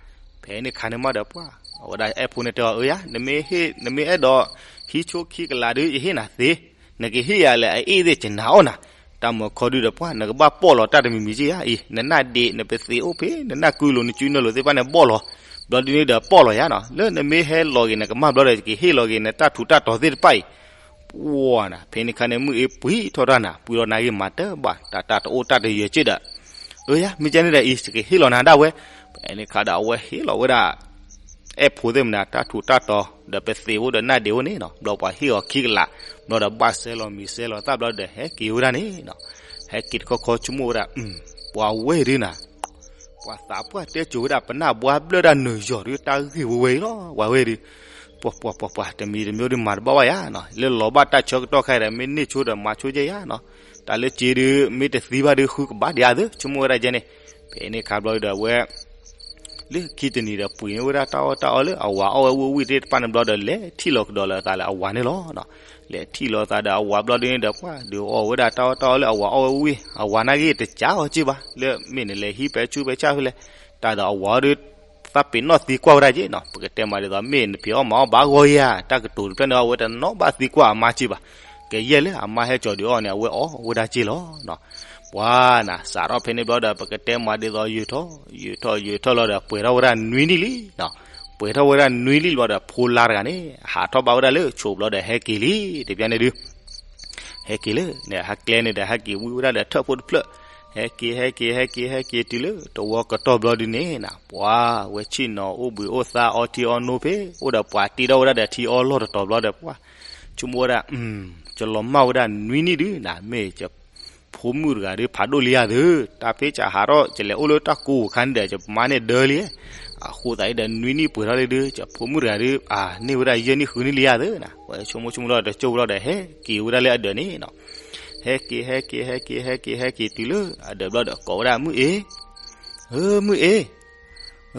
ဖဲန့ၣ်ခါန့ၣ်မးဒီး ပှၤအဝဲဒၣ်အဲၣ်ဖိန့ၣ်တဲအီၤ, အၢယၤ, နမ့ၢ်ဟ့ၣ်, နမ့ၢ်အဲၣ်ဒိးဟံးဆိခံကလးဒုး ယဟ့ၣ်နၤသ့, နကဟ့ၣ်ယၤလၢအအ့ၣ်သ့ၣ် ယနာ်အီၣ်နၤ. တၢ်မုၢ်ခီဒုးဒီး ပှၤနကဘၣ်ပီၣ်လီၤတၢ်တမံၤမံၤက့ၢ်ယၤအံၤ, နနၢ်ဒ့း နပသံးအိၣ်ဖဲ နနၢ်ကုလိၤ နစုနၢလိၤသ့ၣ်တဖၣ်န့ၣ် ဘီၣ်လီၤ, ဘျီဒုးန့ၣ်ဒီးပီၣ်လီၤယၤနီၤ, လၢနမ့ၢ်ဟဲလီၤဂ့ၤ နကမၣ်ဘျီဒီး ယကဟ့ၣ်လီၤဂ့ၤ နတၢ်ထူးတၢ်တီၤသ့ၣ်တဖၣ်အံၤ. ပှၤနၤ, ဖဲန့ၣ်ခါန့ၣ် မုၢ်အ့ပှံၤထီၣ်တၢ်နၤ, ပှံၤလီၤနၤဂ့ၤမၤတဘၣ်, တၢ်တၢ်တအိၣ်တၢ်တယၢၤက့ၢ်ဒီး အၢယၤ, မ့ၢ်ကဲန့ၣ်ဒီးအံၤ ယကဟ့ၣ်လီၤနၤဒၣ်ဝဲ. ဖဲန့ၣ်ခါဒီး အဝဲဟ့ၣ်လီၤဝဲဒၣ် အဲၣ်ဖိသ့ၣ်မနၤ တၢ်ထူးတၢ်တီၤ ဒီးပသံးအိၣ်ဒီးနၢ်ဒ့းအိၣ်န့ၣ်နီၤ, ဘျီပှၤဟ့ၣ်အီၤခံကလး, ဘျီဒီးဘၣ်စဲလီၤမံၤစဲလီၤသၣ်ဘျီဒီး ဟဲက့ၤဝဲဒၣ်န့ၣ်နီၤ. ဟဲက့ၤတခီခီ ဆိကမိၣ်ဝဲဒၣ်, ပှၤဝဲဒုးနၤ ပှၤသးပှၢ်တဲစိၤဝဲဒၣ် ပနၢ်ဘှါဘျၢၣ်ဒၣ်နုာ်ယီၤဒုး တၢ်ဂ့ၢ်ဝဲဝဲအံၤလီၤ ပှၤဝဲဒုး. ပှၤပှၤပှၤပှၤ တမံၤတမံၤဒုး မၤတဘၣ်ဘၣ်ယၤနီၤ, လၢလီၤဘၣ်တၢ်ဆၢကတီၢ်ခဲအံၤဒီး မ့ၢ်န့ၢ်ဆိဒီးမၤဆိကဲယၤနီၤ, တၢ်လၢစ့ဒုး မ့ၢ်တသံဘၣ်ဒုး ဃုကဘၣ်ဒံးအါသု ဆိကမိၣ်ဝဲဒၣ်ကဲန့ၣ်. ဖဲန့ၣ်ခါဘျီဒီး အဝဲ လၢခံတနံၤဒီး ပှ့ၤန့ၢ်ဝဲဒၣ်တၢ်အီၣ်တၢ်အီလၢအဝၤအီၣ်ဝဲဝံၣ်ဝံၣ်သ့ၣ်တဖၣ်န့ၣ်ဘျီဒီး လဲၤထံၣ်လီၤကဒီးလၢအသးလၢအဝၤန့ၣ်လီၤ. လဲၤထံၣ်လီၤသးဒီးအဝၤဘျီဒုးန့ၣ်ဒီး ပှၤဒုးအီၣ်ဝဲဒၣ်တၢ်အီၣ်တၢ်အီလၢအဝၤအီၣ်ဝဲဝံၣ်, အဝၤနာ်က့ၢ်တကးအီၤက့ၢ်ဘၣ်, လၢမ့ၢ်နလဲၤဟံးပဲဆူပဲဆၣ်ဖဲလဲၣ်, တၢ်ဒီးအဝၤအီၣ်ဒုး သးပ့ၤနီၣ်သံကွၢ်ဝဲဒၣ်က့ၢ်နီၤ, ပကတဲမးဒ်သိး မ့ၢ်နဖံးအီၣ်မၤအီၣ်ဘၣ်ဂီၢ်ယၤ, တၢ်ကတိၤတဖျၢၣ်န့ၣ် အဝဲတနီၣ်ဘၣ်သံကွၢ်အမါက့ၢ်ဘၣ်, ကယဲၢ်လၢအမါဟဲကၠီၤဒုးအီၣ်န့ၣ် အဝဲအီၣ်ဝဲဒၣ်က့ၢ်လီၤ. ပှၤနၤ စးထီၣ်ဖဲန့ၣ်ဘျီဒီး ပကတဲမးဒ်သိး ယုာ်ထီၣ် ယုာ်ထီၣ်ယုာ်ထီၣ်လီၤဒီး ပှဲၤထီၣ်ဝဲဒၣ်နွံနံၣ်လံနီၤ, ပှဲၤထီၣ်ဝဲဒၣ်နွံနံၣ်လီၤဒီး ဖိလါတဂၤန့ၣ် ဟးထီၣ်ဘၣ်ဝဲဒၣ်လၢဆိးဘျီဒီး ဟဲက့ၤလံတဘျီန့ၣ်ဒုး ဟဲက့ၤလၢ ဟးကျဲန့ၣ်ဒီး ဟဲက့ၤဝံၣ်ဝဲဒၣ်ဒီးထၢၣ်ဖိတဖျၢၣ်, ဟဲက့ၤ ဟဲက့ၤ ဟဲက့ၤ ဟဲက့ၤတုၤလၢ တဝီကတီၢ်ဘျီဒုးန့ၣ်နၤ ပှၤဝဲဆ့ၣ်နီၤအိၣ်ဘှံးအိၣ်သါ အီထံအီနိဖဲ အိၣ်ဒီးပှၤတ့ထီၣ်ဝဲဒၣ်ဒီးထံအီလီၢ်တတီၤဘျီဒီး ပှၤဆိကမိၣ်ဝဲဒၣ် ယလီၤမၢ်ဝဲဒၣ်နွံနံၣ်ဒုးနၤ မ့ၢ်ယဖိမုၣ်တဂၤဒုး ဖးဒိၣ်လံယၤသု, တၢ်ဖဲကဟးထီၣ် ယလဲၤအိၣ်လၢတၢ်ကိးအခါန့ၣ်ဒီး ယမါန့ၣ်ဒၢလံ, အဃိသတးအံၤဒီး နွံနံၣ်ပှဲၤထီၣ်လံဒုး ယဖိမုၣ်တဂၤဒုး အန့ၢ်ဝဲဒၣ်ယဲၢ်နံၣ်ဃုနံၣ်လံယၤသုနၤ, ဝဲဆိကမိၣ်ဆိကမိၣ်လီၤဒီး ကၠိဝဲလီၤဒီး ဟဲက့ၤဝဲဒၣ်လၢအဒၢးန့ၣ်နီၤ, ဟဲက့ၤ ဟဲက့ၤ ဟဲက့ၤ ဟဲက့ၤ ဟဲက့ၤတုၤလၢအဒၢးဘျီဒီး ကိးဝဲဒၣ် မုၣ်အ့, ဧၢ မုၣ်အ့,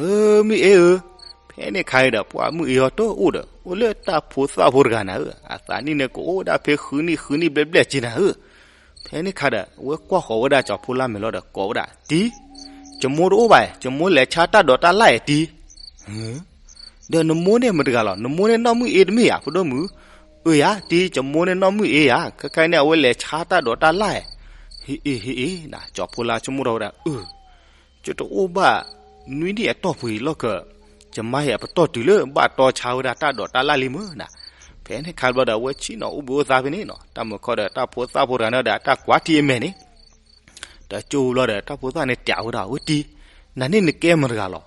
ဧၢ မုၣ်အ့ဧၢ, ဖဲန့ၣ်ခါအံၤဒီး ပှၤမုၣ်အ့အီၤတအိၣ်ဒီး အိၣ်လၢတၢ်ဖိသၣ်ဖိတဂၤနၤဧၢ, အသးနံၣ်န့ၣ်ကအိၣ်ဝဲဒၣ်ဖဲဃုနံၣ်ဃုနံၣ်ဘျဲၣ်ဘျဲၣ်က့ၤနၤဧၢ, ဖဲန့ၣ်ခါဒီး အဝဲကွၢ်ဃီၤဝဲဒၣ်ကၠီၤဖိလါမဲာ်လီၤဒီး ကိးဝဲဒၣ် တံၤ, ယမိၢ်တအိၣ်ဘၣ်, ယမိၢ်လဲၤဆါတၢ်ဒိးတၢ်လၣ်ဧါတံၤ, ဒီးနမိၢ်န့ၣ်မတၤတဂၤလီၤ, နမိၢ်န့ၣ်နီၢ်မုၣ်အ့တမ့ၢ်ဧါ ဖိဒိၣ်မုၣ်, အၢယၤ တံၤ ယမိၢ်န့ၣ်နီၢ်မုၣ်အ့ယၤ, ခဲခါအံၤန့ၣ် အဝဲလဲၤဆါတၢ်ဒိးတၢ်လၣ်ဧါ, ဟ့ၣ်အ့ၣ် ဟ့ၣ်အ့ၣ်နၤ, ကၠီၤဖိလါဆိကမိၣ်ထီၣ်ဝဲဒၣ် အၢ ယတအိၣ်ဘၣ်နွံနံၣ်အတီၢ်ပူၤအံၤလီၢ်ခၢၣ်, ယမါဟ့ၣ်အပတီၢ်တုၤလၢဘၣ်တီဆါဝဲဒၣ်တၢ်ဒိးတၢ်လၣ်လံမ့ၢ်နၤ, ဖဲန့ၣ်ခါဘျီဒီး အဝဲဆ့ၣ်နီၤအိၣ်ဘှံးအိၣ်သါဖဲန့ၣ်နီၤ, တၢ်မုၢ်ခီဒီး တၢ်ဖိသၣ်ဖိတဂၤန့ၣ်ဒီး တၢ်ကွၢ်ထံအမဲာ်န့ၣ် တကၠိဘျီဒီး တၢ်ဖိသၣ်န့ၣ်တဲဝဲဒၣ် ဝဲတံၤ, နၤန့ၣ်နကဲမတၤတဂၤလီၤ,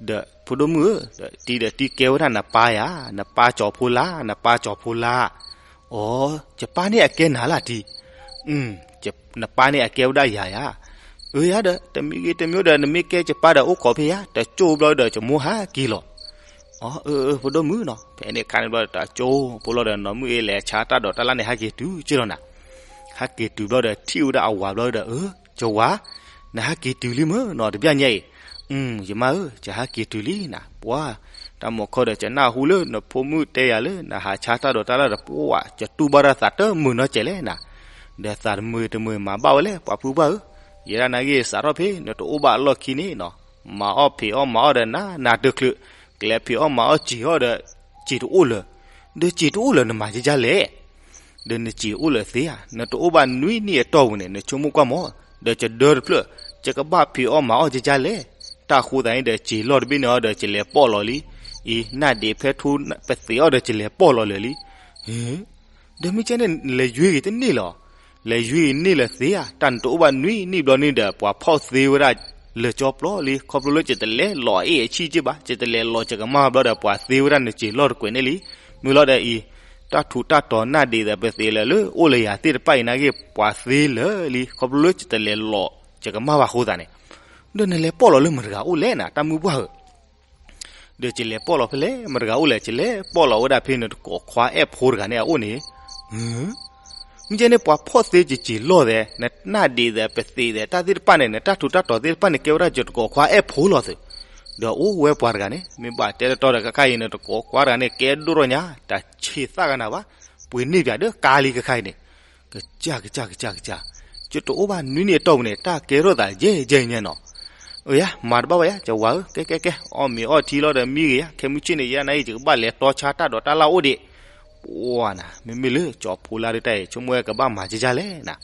ဒီးဖိဒိၣ်မုၣ်ဧၢ, ဒီးတံၤဒီးတံၤကဲဝဲဒၣ်နပၢ်ယၤ, နပၢ်ကၠီၤဖိလါ, နပၢ်ကၠီၤဖိလါ, အိ, ယပၢ်န့ၣ်အကဲနၤလၢတံၤ, နပၢ်န့ၣ်အကဲဝဲဒၣ်ယၤယၤ, အၢယၤဒီး တမံၤဂ့ၤတမံၤဒီး နမ့ၢ်ကဲယပၢ်ဒီးအိၣ်ခိးဖဲယၤ, တကၠိဘျီဒီး ယမိၢ်ဟးက့ၤလီၤ အၢ အၢ ဖိဒိၣ်မုၣ်နီၤ, ဖဲန့ၣ်ခါန့ၣ်ဘျီဒီး တကၠိဖိလီၤဒီး နီၢ်မုၣ်အ့လဲၤဆါတၢ်ဒိးတၢ်လၣ်န့ၣ် ဟဲက့ၤတုၤက့ၢ်လီၤနၤ, ဟဲက့ၤတုၤဘျီဒီး ထံၣ်ဝဲဒၣ်အဝၤဘျီဒီး အၢ ယဝၤ, နဟဲက့ၤတုၤလံမ့ၢ်နီၤ တဘျီညါအံၤ, ယမါဧၢ ယဟဲက့ၤတုၤလံနၤ, ပှၤ, တၢ်မုၢ်ခီဒီး ယနၢ်ဟူလၢနဖိမုၣ်တဲယၤလၢ နဟးဆါတၢ်ဒိးတၢ်လၣ်ဒီး ပှၤ ယတူၢ်ဘၣ်ဒၣ်သးတမုာ်နီတစဲးလဲၣ်နၤ, ဒီးသးတမုာ်တမုာ်မၤဘၣ်ဝဲလဲၣ် ပှၤဖုဘၣ်ဧၢ, ယဲဒၣ်နာ်က့ၢ်စးထီၣ်ဖဲ နတအိၣ်ဘၣ်အလီၢ်ခံန့ၣ်နီၤ မၤအီၣ်ဖံးအီၣ်မၤအီၣ်ဒီးနၤ နၤတချုး, ကျဲဖံးအီၣ်မၤအီၣ်စံာ်အီၣ်ဒီး စံာ်တအိၣ်လၢၤ, ဒီးစံာ်တအိၣ်လၢၤနမၤယကလဲၣ်, ဒီးနစံာ်အိၣ်လၢၤသ့ဧါ, နတအိၣ်ဘၣ်နွံနံၣ်အတီၢ်ပူၤန့ၣ် နဆိကမိၣ်ကွၢ်မး, ဒီးယဒၢတဖျၢၣ်, ယကဘၣ်ဖံးအီၣ်မၤအီၣ်ယကလဲၣ်, တၢ်ဃိသးန့ၣ်ဒီး စံာ်လီၢ်တဘ့ၣ်န့ၣ်အီၤဒီး ယလဲၤပီၣ်လီၤလံ, အံၤ နၢ်ဒ့းဖဲထူပသံးအီၣ်ဒီး ယလဲၤပီၣ်လီၤလၢာ်လံ, ဟ့ၣ် ဒီးမ့ၢ်ကဲန့ၣ် လဲၤယွ့ဂ့ၤတန့ၢ်လီၤ. လဲၤယွ့ဂ့ၤန့ၢ်လၢၤသ့ဧါ, တၢ်နတအိၣ်ဘၣ်နွံနံၣ်ဘျီန့ၣ်ဒီး ပှၤဖီၣ်သ့ဝဲဒၣ်လၢာ်ကၠီပျီလံ, ခီဖျိလၢယတလဲၤလီၤအအဲၣ်အဆံၣ်က့ဘၣ်, ယတလဲၤလီၤယကမၣ်ဘျီဒီး ပှၤသ့ဝဲဒၣ်နစ့ၤလီၢ်တကွဲးန့ၣ်လံ. မ့ၢ်လီၤဒီးအံၤ တၢ်ထူးတၢ်တီၤနၢ်ဒံးသးပသ့းလၢာ်လၢအိၣ်လၢယၤသ့ၣ်တဖၣ်အံၤနာ်က့ ပှၤသ့လၢာ်လံ, ခီဖျိလၢယတလဲၤလီၤယကမၣ်ဘၣ်အဃိသတးန့ၣ်, ဒီးနလဲၤပီၣ်လီၤလၢမတၤတဂၤအိၣ်လဲၣ်နၤ တၢ်မုၢ်ပှၢ်ဧၢ. ဒီးယလဲၤပီၣ်လီၤဖဲလဲၣ် မတၤတဂၤအိၣ်လဲၣ်, ယလဲၤပီၣ်လီၤဝဲဒၣ်ဖဲနတကိးခွါအဲၣ်ဖိတဂၤန့ၣ်အအိၣ်န့ၣ်, မ့ၢ်ကဲန့ၣ် ပှၤဖီၣ်သ့ယစ့ၤလီၢ်သဲး, နနၢ်ဒံးသးပသ့းသဲး တၢ်သ့ၣ်တဖၣ်န့ၣ် နတၢ်ထူးတၢ်တီၤသ့ၣ်တဖၣ်န့ၣ် ကဲဝဲဒၣ်ယတကိးခွါအဲၣ်ဖိလီၤသုး. ဒီးအိၣ်ဝဲပှၤတဂၤန့ၣ် မ့ၢ်ဘၣ်တဲတတီဒီး ခဲခါအံၤနတကိးခွါတဂၤန့ၣ် ကဲဒိၣ်ထီၣ်ညါ တၢ်ဆံးသၣ်ဂၤနၤဘၣ်, ပှ့ၤန့ၢ်ပၠးဒီးကါလံခဲခါအံၤန့ၣ်, ကစၢ်ကစၢ်ကစၢ်ကစၢ်, ယတအိၣ်ဘၣ်နွံနံၣ်အတီၢ်ပူၤန့ၣ် တၢ်ကဲထီၣ်သးယဲၢ်ယဲၢ်ညါနီၤ. အၢယၤ မၤတဘၣ်ဝဲယၤ ကဝၤဧၢ, ကဲကဲကဲ အီၣ်မ့ၤအီထံလီၤဒီးမံဂ့ၤယၤ, ခဲမုၢ်ဆ့ၣ်န့ၣ် ယဲနာ်အံၤ ယကဘၣ်လဲၤတီဆါတၢ်ဒိးတၢ်လၣ်အိၣ်ဒံး. ပှၤနၤ မ့မ့ၢ်လၢကၠီၤဖိလါဒုးတၢ်အံၤ ဆိကမိၣ်ဝဲကဘၣ်မၤကကလဲၣ်နၤ.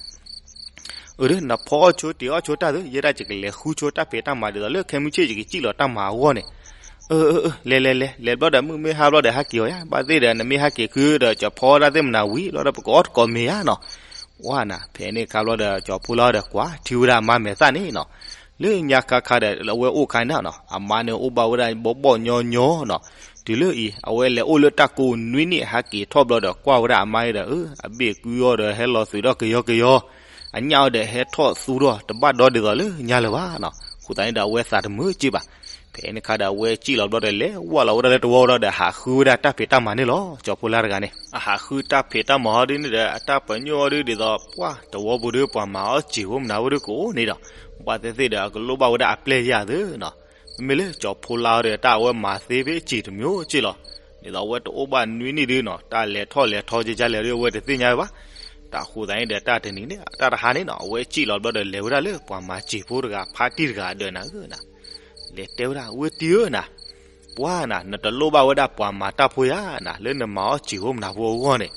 အၢ နဖီအီၣ်ဆိတ့ၤအီၣ်ဆိတၢ်သု, ယဲဒၣ်ယကလဲၤဃုဆိတၢ်ဖံးတၢ်မၤဒ်သိးလၢ ခဲမုၢ်ဆ့ၣ်ယကစံၣ်လီၤတၢ်မၤအဂီၢ်န့ၣ်. အၢ အၢ အၢ လဲၤလဲၤလဲၤ လဲၤဘျီဒီး မုၢ်မ့ၢ်ဟါဘျီဒီး ဟဲက့ၤအီၤယၤ, ဘၣ်သ့ၣ်ဒီး နမ့ၢ်ဟဲက့ၤခုဒီး ကၠီၤဖီဒၣ်သ့ၣ်မနၤဝံၤလီၤဒီး ပကအီၣ်တကိးမ့ၤယၤနီၤ. ဝါနၤ ဖဲန့ၣ်ခါဘျီဒီး ကၠီၤဖိလါဒီးကွၢ် ထံၣ်ဝဲဒၣ်အမါမဲာ်သၣ်န့ၣ်နီၤ. လၢညါခါခါဒီး အဝဲအိၣ်ခါန့ၣ်နီၤ အမါန့ၣ်အိၣ်ဘၣ်ဝဲဒၣ်ဘီၣ်ဘီၣ်ညီညီနီၤ. တုၤလၢအံၤ အဝဲလဲၤအိၣ်လၢတၢ်ကိးနွံနံၣ် ဟဲက့ၤထီၣ်ဘျီဒီး ကွၢ်ဝဲဒၣ်အမါအံၤဒီး အဘ့ၣ်ကွံအီၤဒီး ဟဲလီၤသုးဒီးကယီကယီ, အညၣ်အီၤဒီး ဟဲထီၣ်သူဒီး တဘၣ်ဒီဒ်သိးလၢညါလၢၤဘၣ်နီၤ. အဃိသတးန့ၣ်ဒီး အဝဲသးတမုာ်က့ဘၣ်. ဖဲန့ၣ်ခါဒီး အဝဲစံၣ်လီၤဘျီဒီး လဲၤဝဲလီၤဝဲဒၣ်လၢတဝီဒီး ဟးဃုဝဲဒၣ်တၢ်ဖံးတၢ်မၤန့ၣ်လီၤ. ကၠီၤဖိလါတဂၤန့ၣ် အဟးဃုတၢ်ဖံးတၢ်မၤဟီဒ်န့ၣ်ဒီး အတၢ်ပညိၣ်အီၤဒ်ဒ်သိး ပှၢ်တဝီပူၤဒီး ပှၤမၤအီၣ်စ့ၤဖိမနုၤဖိဒီးကအိၣ်န့ၣ်ဒီး ဘၣ်သ့ၣ်သ့ၣ်ဒီး အကလိၣ်ဘၣ်ဝဲဒၣ်အပျဲၢ်ယၤသုနီၤ. မ့မ့ၢ်လၢကၠီၤဖိလါအီၤဒီး တၢ်အဝဲမၤသ့ဖဲစ့ၤတမံၤက့လီၤ. ဒ်သိးအဝဲတအိၣ်ဘၣ်နွံနံၣ်ဒုနီၤ တၢ်လဲၤထီၣ်လဲၤထီကကလဲၣ်ဒီး အဝဲတသ့ၣ်ညါဝဲဘၣ်. တၢ်ဃိသတးန့ၣ်ဒီး တၢ်တနံၤန့ၣ် တၢ်တဟါန့ၣ်နီၤ အဝဲစံၣ်လီၤဘျီဒီး လဲၤဝဲဒၣ်လၢပှၤမၤစ့ၤဖိတဂၤ ဖါတံၢ်တဂၤအဒၢးနၤဧၢနၤ. လဲၤတဲဝဲဒၣ် ဝ့ၢ်တံၢ်ဧၢနၤ, ပှၢ်နၤ နတလိၣ်ဘၣ်ဝဲဒၣ်ပှၤမၤတၢ်ဖိယၤနၤ လၢနမၤအီၣ်စ့ၤဖိမနုၤဖိအဂီၢ်န့ၣ်.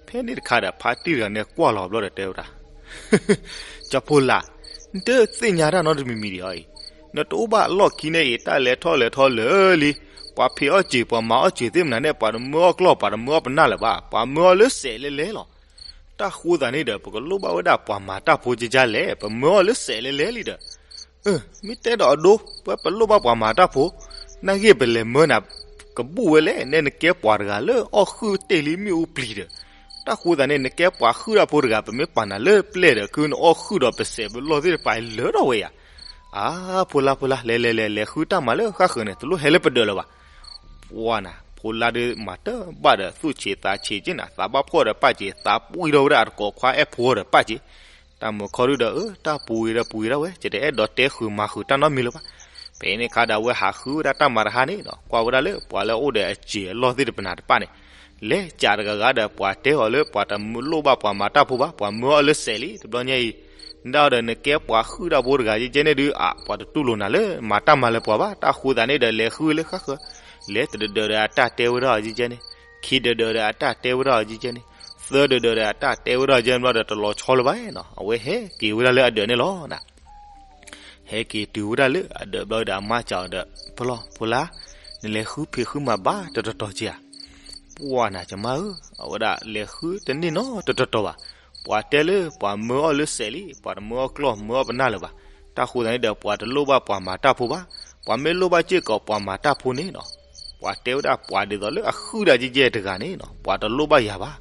ဖဲန့ၣ်တခါဒီး ဖါတံၢ်တဂၤန့ၣ်ကွၢ်လီၤဘျီဒီးတဲဝဲဒၣ် ကၠီၤဖိလါ, နတသ့ၣ်ညါတၢ်နီတမံၤမံၤဒံးအံၤ, နတအိၣ်ဘၣ်အလီၢ်ခံန့ၣ်အံၤ တၢ်လဲၤထီၣ်လဲၤထီလၢာ်လံ. ပှၤဖံးအီၣ်စ့ၤ ပှၤမၤအီၣ်စ့ၤသ့ၣ်မနုၤန့ၣ် ပှၤတမၢအီၣ်ကျီၢ် ပှၤတမၢအီၣ်ပနၢ်လၢၤဘၣ်, ပှၤမၢအီၣ်လၢစဲးလဲလဲလီၤ. တၢ်ဃိသတးန့ၣ်ဒီး ပကလိၣ်ဘၣ်ဝဲဒၣ်ပှၤမၤတၢ်ဖိကကလဲၣ်, ပမၢအီၣ်လၢစဲးလဲလဲလံဒီး မ့ၢ်တဲဒီးအဒိ ပဝဲပလိၣ်ဘၣ်ပှၤမၤတၢ်ဖိ, နာ်ဂ့ၢ်ပလဲၤမၢနၤ ကဘူၣ်ဝဲလဲၣ်, နဲနကဲပှၤတဂၤလၢအီၣ်ဃုာ်တ့ၢ်လံမ့ၣ်အူပျံၤဒီး, တၢ်ဃိသတးန့ၣ် နကဲပှၤဃုာ်တၢ်ဖိတဂၤ ပမ့ၢ်ပာ်နၤလၢပျဲၢ်ဒီး ခုနအီၣ်ဃုာ်ဒီးပစဲးပလီၢ်သ့ၣ်တဖၣ်လၢာ်ဒီးဝဲယၤ. အါ ဖိလါဖိလါ လဲၤလဲၤလဲၤ လဲၤဃုတၢ်မၤလၢဃၣ်ဃၢၤန့ၣ် တလိၣ်ဟဲလၢပဒၢးလၢၤဘၣ်. ပှၢ်နၤ ဖိလါဒုးမၤတဘၣ်ဒီး သူၣ်ဆံးသးဆံးက့နၤ, သးဘၣ်ဖှီၣ်ဒီးပၢ်က့ၤ, သးပှံၢ်ထီၣ်ဝဲဒၣ်အတကိးခွါအဲၣ်ဖိဒီးပၢ်က့ၤ. တၢ်မုာ်ခီဒုဒီး အၢ တၢ်ပူၤဝံၤဒီးပူၤဝံၤဒၣ်ဝဲ, ယတအဲၣ်ဒိးတဲဃုာ်မၤဃုာ်တၢ်နီတမံၤလၢၤဘၣ်. ဖဲန့ၣ်ခါဒီး အဝဲဟးဃုဝဲဒၣ်တၢ်မၤတဟါန့ၣ်ဒီး ကွၢ်ဝဲဒၣ်လၢပှၤလၢအအိၣ်ဒီးအစ့ၤအလီၢ်သ့ၣ်တဖၣ်နၤတဖၣ်န့ၣ် လဲၤကးတဂၤဂၤဒီး ပှၤတဲအီၤလၢပှၤတလိၣ်ဘၣ်ပှၤမၤတၢ်ဖိဘၣ်, ပှၤမၢအီၣ်လၢစဲးလံ တဘျီညါအံၤ, နဒၣ်ဒီးနကဲပှၤဃုာ်တၢ်ဖိတဂၤယကဲန့ၣ်ဒုး အါ ပှၤတတူၢ်လိာ်နၤလၢမၤတၢ်မၤလၢပှၤဘၣ်. တၢ်ဃိသတးန့ၣ်ဒီး လဲၤဃုလၢဃၣ်ဃၢၤ, လဲၤတဒၢးဒီးအတၢ်တဲဝဲဒၣ်အီၤယကဲန့ၣ်, ခံဒၢးဒီးအတၢ်တဲဝဲဒၣ်အီၤယကဲန့ၣ်, သၢဒၢးဒီးအတၢ်တဲဝဲဒၣ်အီၤယကဲန့ၣ်ဘျီဒီး တလီၤဆီလၢၤဘၣ်နီၤ, အဝဲဟဲက့ၤဝဲဒၣ်လၢအဒၢးန့ၣ်လီၤနၤ. ဟဲက့ၤတုၤဝဲဒၣ်လၢအဒၢးဘျီဒီး အမါစံးအီၤဒီး ဖိလါ ဖိလါ, နလဲၤဃုဖံးဃုမၤဘၣ်တတီၤတီၤက့ဧါ. ပှၢ်နၤ ယမါဧၢ, အဝဲဒၣ်လဲၤဃုတန့ၢ်နီတတီၤတီၤဘၣ်. ပှၤတဲလၢပှၤမၢအီၣ်လၢစဲးလံ, ပှၤတမၢအီၣ်ကျီၢ် မၢအီၣ်ပနၢ်လၢၤဘၣ်. တၢ်ဃိသတးန့ၣ်ဒီး ပှၤတလိၣ်ဘၣ်ပှၤမၤတၢ်ဖိဘၣ်. ပှၤမ့ၢ်လိၣ်ဘၣ်စ့ၢ်ကီးပှၤမၤတၢ်ဖိန့ၣ်နီၤ, ပှၤတဲဝဲဒၣ်ပှၤဒ်သိးလၢအဃုာ်ဒၣ်ယဲၢ်ယဲၢ်တဂၤန့ၣ်နီၤ, ပှၤတလိၣ်ဘၣ်ယၤဘၣ်.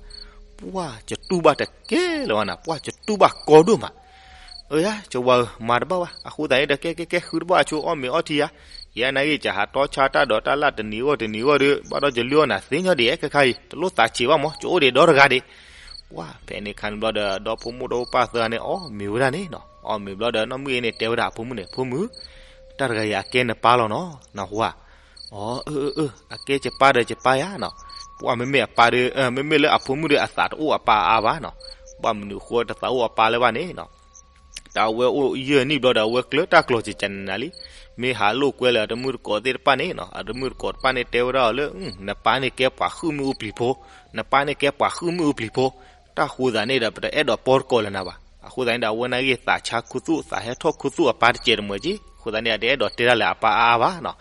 ပှၢ်ယတူၢ်ဘၣ်တကဲလၢၤဘၣ်နၤ, ပှၢ်ယတူၢ်ဘၣ်ကီဒိၣ်မး. အၢယၤ ယဝၤဧၢ, မၤတဘၣ်ဘၣ်. အဃိသတးန့ၣ်ဒီး ကဲကဲကဲ ဃုတဘၣ်အဆိ အီၣ်မ့ၤအီထံယၤ, ယဲနာ်ဂ့ၢ် ယဟးတီဆါတၢ်ဒိးတၢ်လၣ်တနံၤဂီၢ်တနံၤဂီၢ်ဒီး ဘၣ်ဒီးယလုၢ်အီၣ်နၤသ့ညီဒံး ခဲခါအံၤ တလိၣ်သးဆံးဘၣ်မး, ယအိၣ်ဒံးဒီတဂၤဒံး. ပှၢ်ဖဲန့ၣ်ခါန့ၣ်ဘျီဒီး ဒီဖိမိၢ်ဒီဖိပၢ်သၢဂၤန့ၣ် အီၣ်မ့ၤဝဲဒၣ်န့ၣ်နီၤ, အီၣ်မ့ၤဘျီဒီး နီၢ်မုၣ်အံၤန့ၣ် တဲဝဲဒၣ်အဖိမုၣ်န့ၣ်, ဖိမုၣ်, တၢ်တဂၤအံၤအကဲနပၢ်လီၤနီၤ, နဟူဧါ. အီ အၢ အၢ အၢ အကဲယပၢ်ဒီးယပၢ်ယၤနီၤ. ပှၢ်မ့မ့ၢ်အပၢ်ဒီး မ့မ့ၢ်လၢအဖိမုၣ်ဒီးအသးတအိၣ်အပၢ်အါဘၣ်နီၤ, ဘၣ်မနုၤဃိတသးအိၣ်အပၢ်လၢၤဘၣ်န့ၣ်နီၤ. တၢ်ဝဲအိၣ်ယဲၢ်နံၣ်ဘျီဒီး အဝဲကျၢၤတၢ်ကျီၤကကနနၤလံ. မ့ၢ်ဟးလိာ်ကွဲလၢအတမုၢ်တကိးသ့ၣ်တဖၣ်န့ၣ်နီၤ, အတမုၢ်တကိးတဖၣ်န့ၣ် တဲဝဲဒၣ်အီၤလၢ နပၢ်န့ၣ်ကဲပှၤဃုာ်မ့ၣ်အူပျံၤဖိ, နပၢ်န့ၣ်ကဲပှၤဃုာ်မ့ၣ်အူပျံၤဖိ. တၢ်ဃိသတးန့ၣ်ဒီး ပတအဲၣ်ဒိးပီတကိးလၢၤနၤဘၣ်. အဃိသတးန့ၣ်ဒီး အဝဲနာ်ဂ့ၢ်သးဆါခူသူၣ် သးဟဲထီၣ်ခူသူၣ်အပၢ်တစဲးတမှဲးက့, အဃိသတးန့ၣ် အတအဲၣ်ဒိးတဲတၢ်လၢအပၢ်အါအါဘၣ်နီၤ.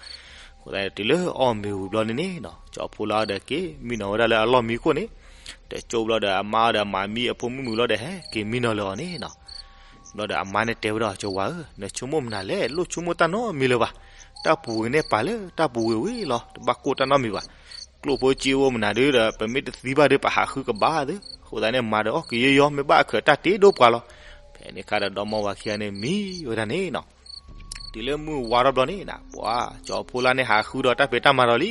အဃိသတးန့ၣ် တုၤလၢအီၣ်မ့ၤဝံၤဘျီန့ၣ်န့ၣ်နီၤ, ကၠီဖိလါဒီးက့ၤမံနီၤဝဲဒၣ်လၢအလီၢ်မံခိၣ်န့ၣ်, တကၠိဘျီဒီး အမါဒီးမၤမံအဖိမုၣ်မုၣ်ဘျီဒီး ဟဲက့ၤမံနီၤလၢအီၤန့ၣ်နီၤ. ဘျီဒီးအမါန့ၣ်တဲဝဲဒၣ် ကၠိဝၤဧၢ, နဆိကမိၣ်မနုၤလဲၣ်, လိၣ်ဆိကမိၣ်တၢ်နီတမံၤလၢၤဘၣ်. တၢ်ပူၤဝံၤန့ၣ်ပာ်လၢတၢ်ပူၤဝံၤဝံၤလီၤ, တဘၣ်ကိၢ်တၢ်နီတမံၤဘၣ်. ကျိၣ်ဖိစ့ဖိမနုၤဒုဒီး ပမ့ၢ်တသံဘၣ်ဒီး ပဟးဃုကဘၣ်သု, အဃိသတးန့ၣ် မၤဒီးအီၣ်က့ၤယီယီ မ့ၢ်ဘၣ်အခၢးတၢ်တ့ဒိပှၤလီၤ. ဖဲန့ၣ်အခါဒီး ဒီမါဝၤခံဂၤန့ၣ်မံဝဲဒၣ်န့ၣ်နီၤ. တုၤလၢမုၢ်ဝါထီၣ်ဘျီန့ၣ်နီၤ, ပှၤကၠီဖိလါန့ၣ် ဟးဃုဒီးတၢ်ဖံးတၢ်မၤဒီးလံ.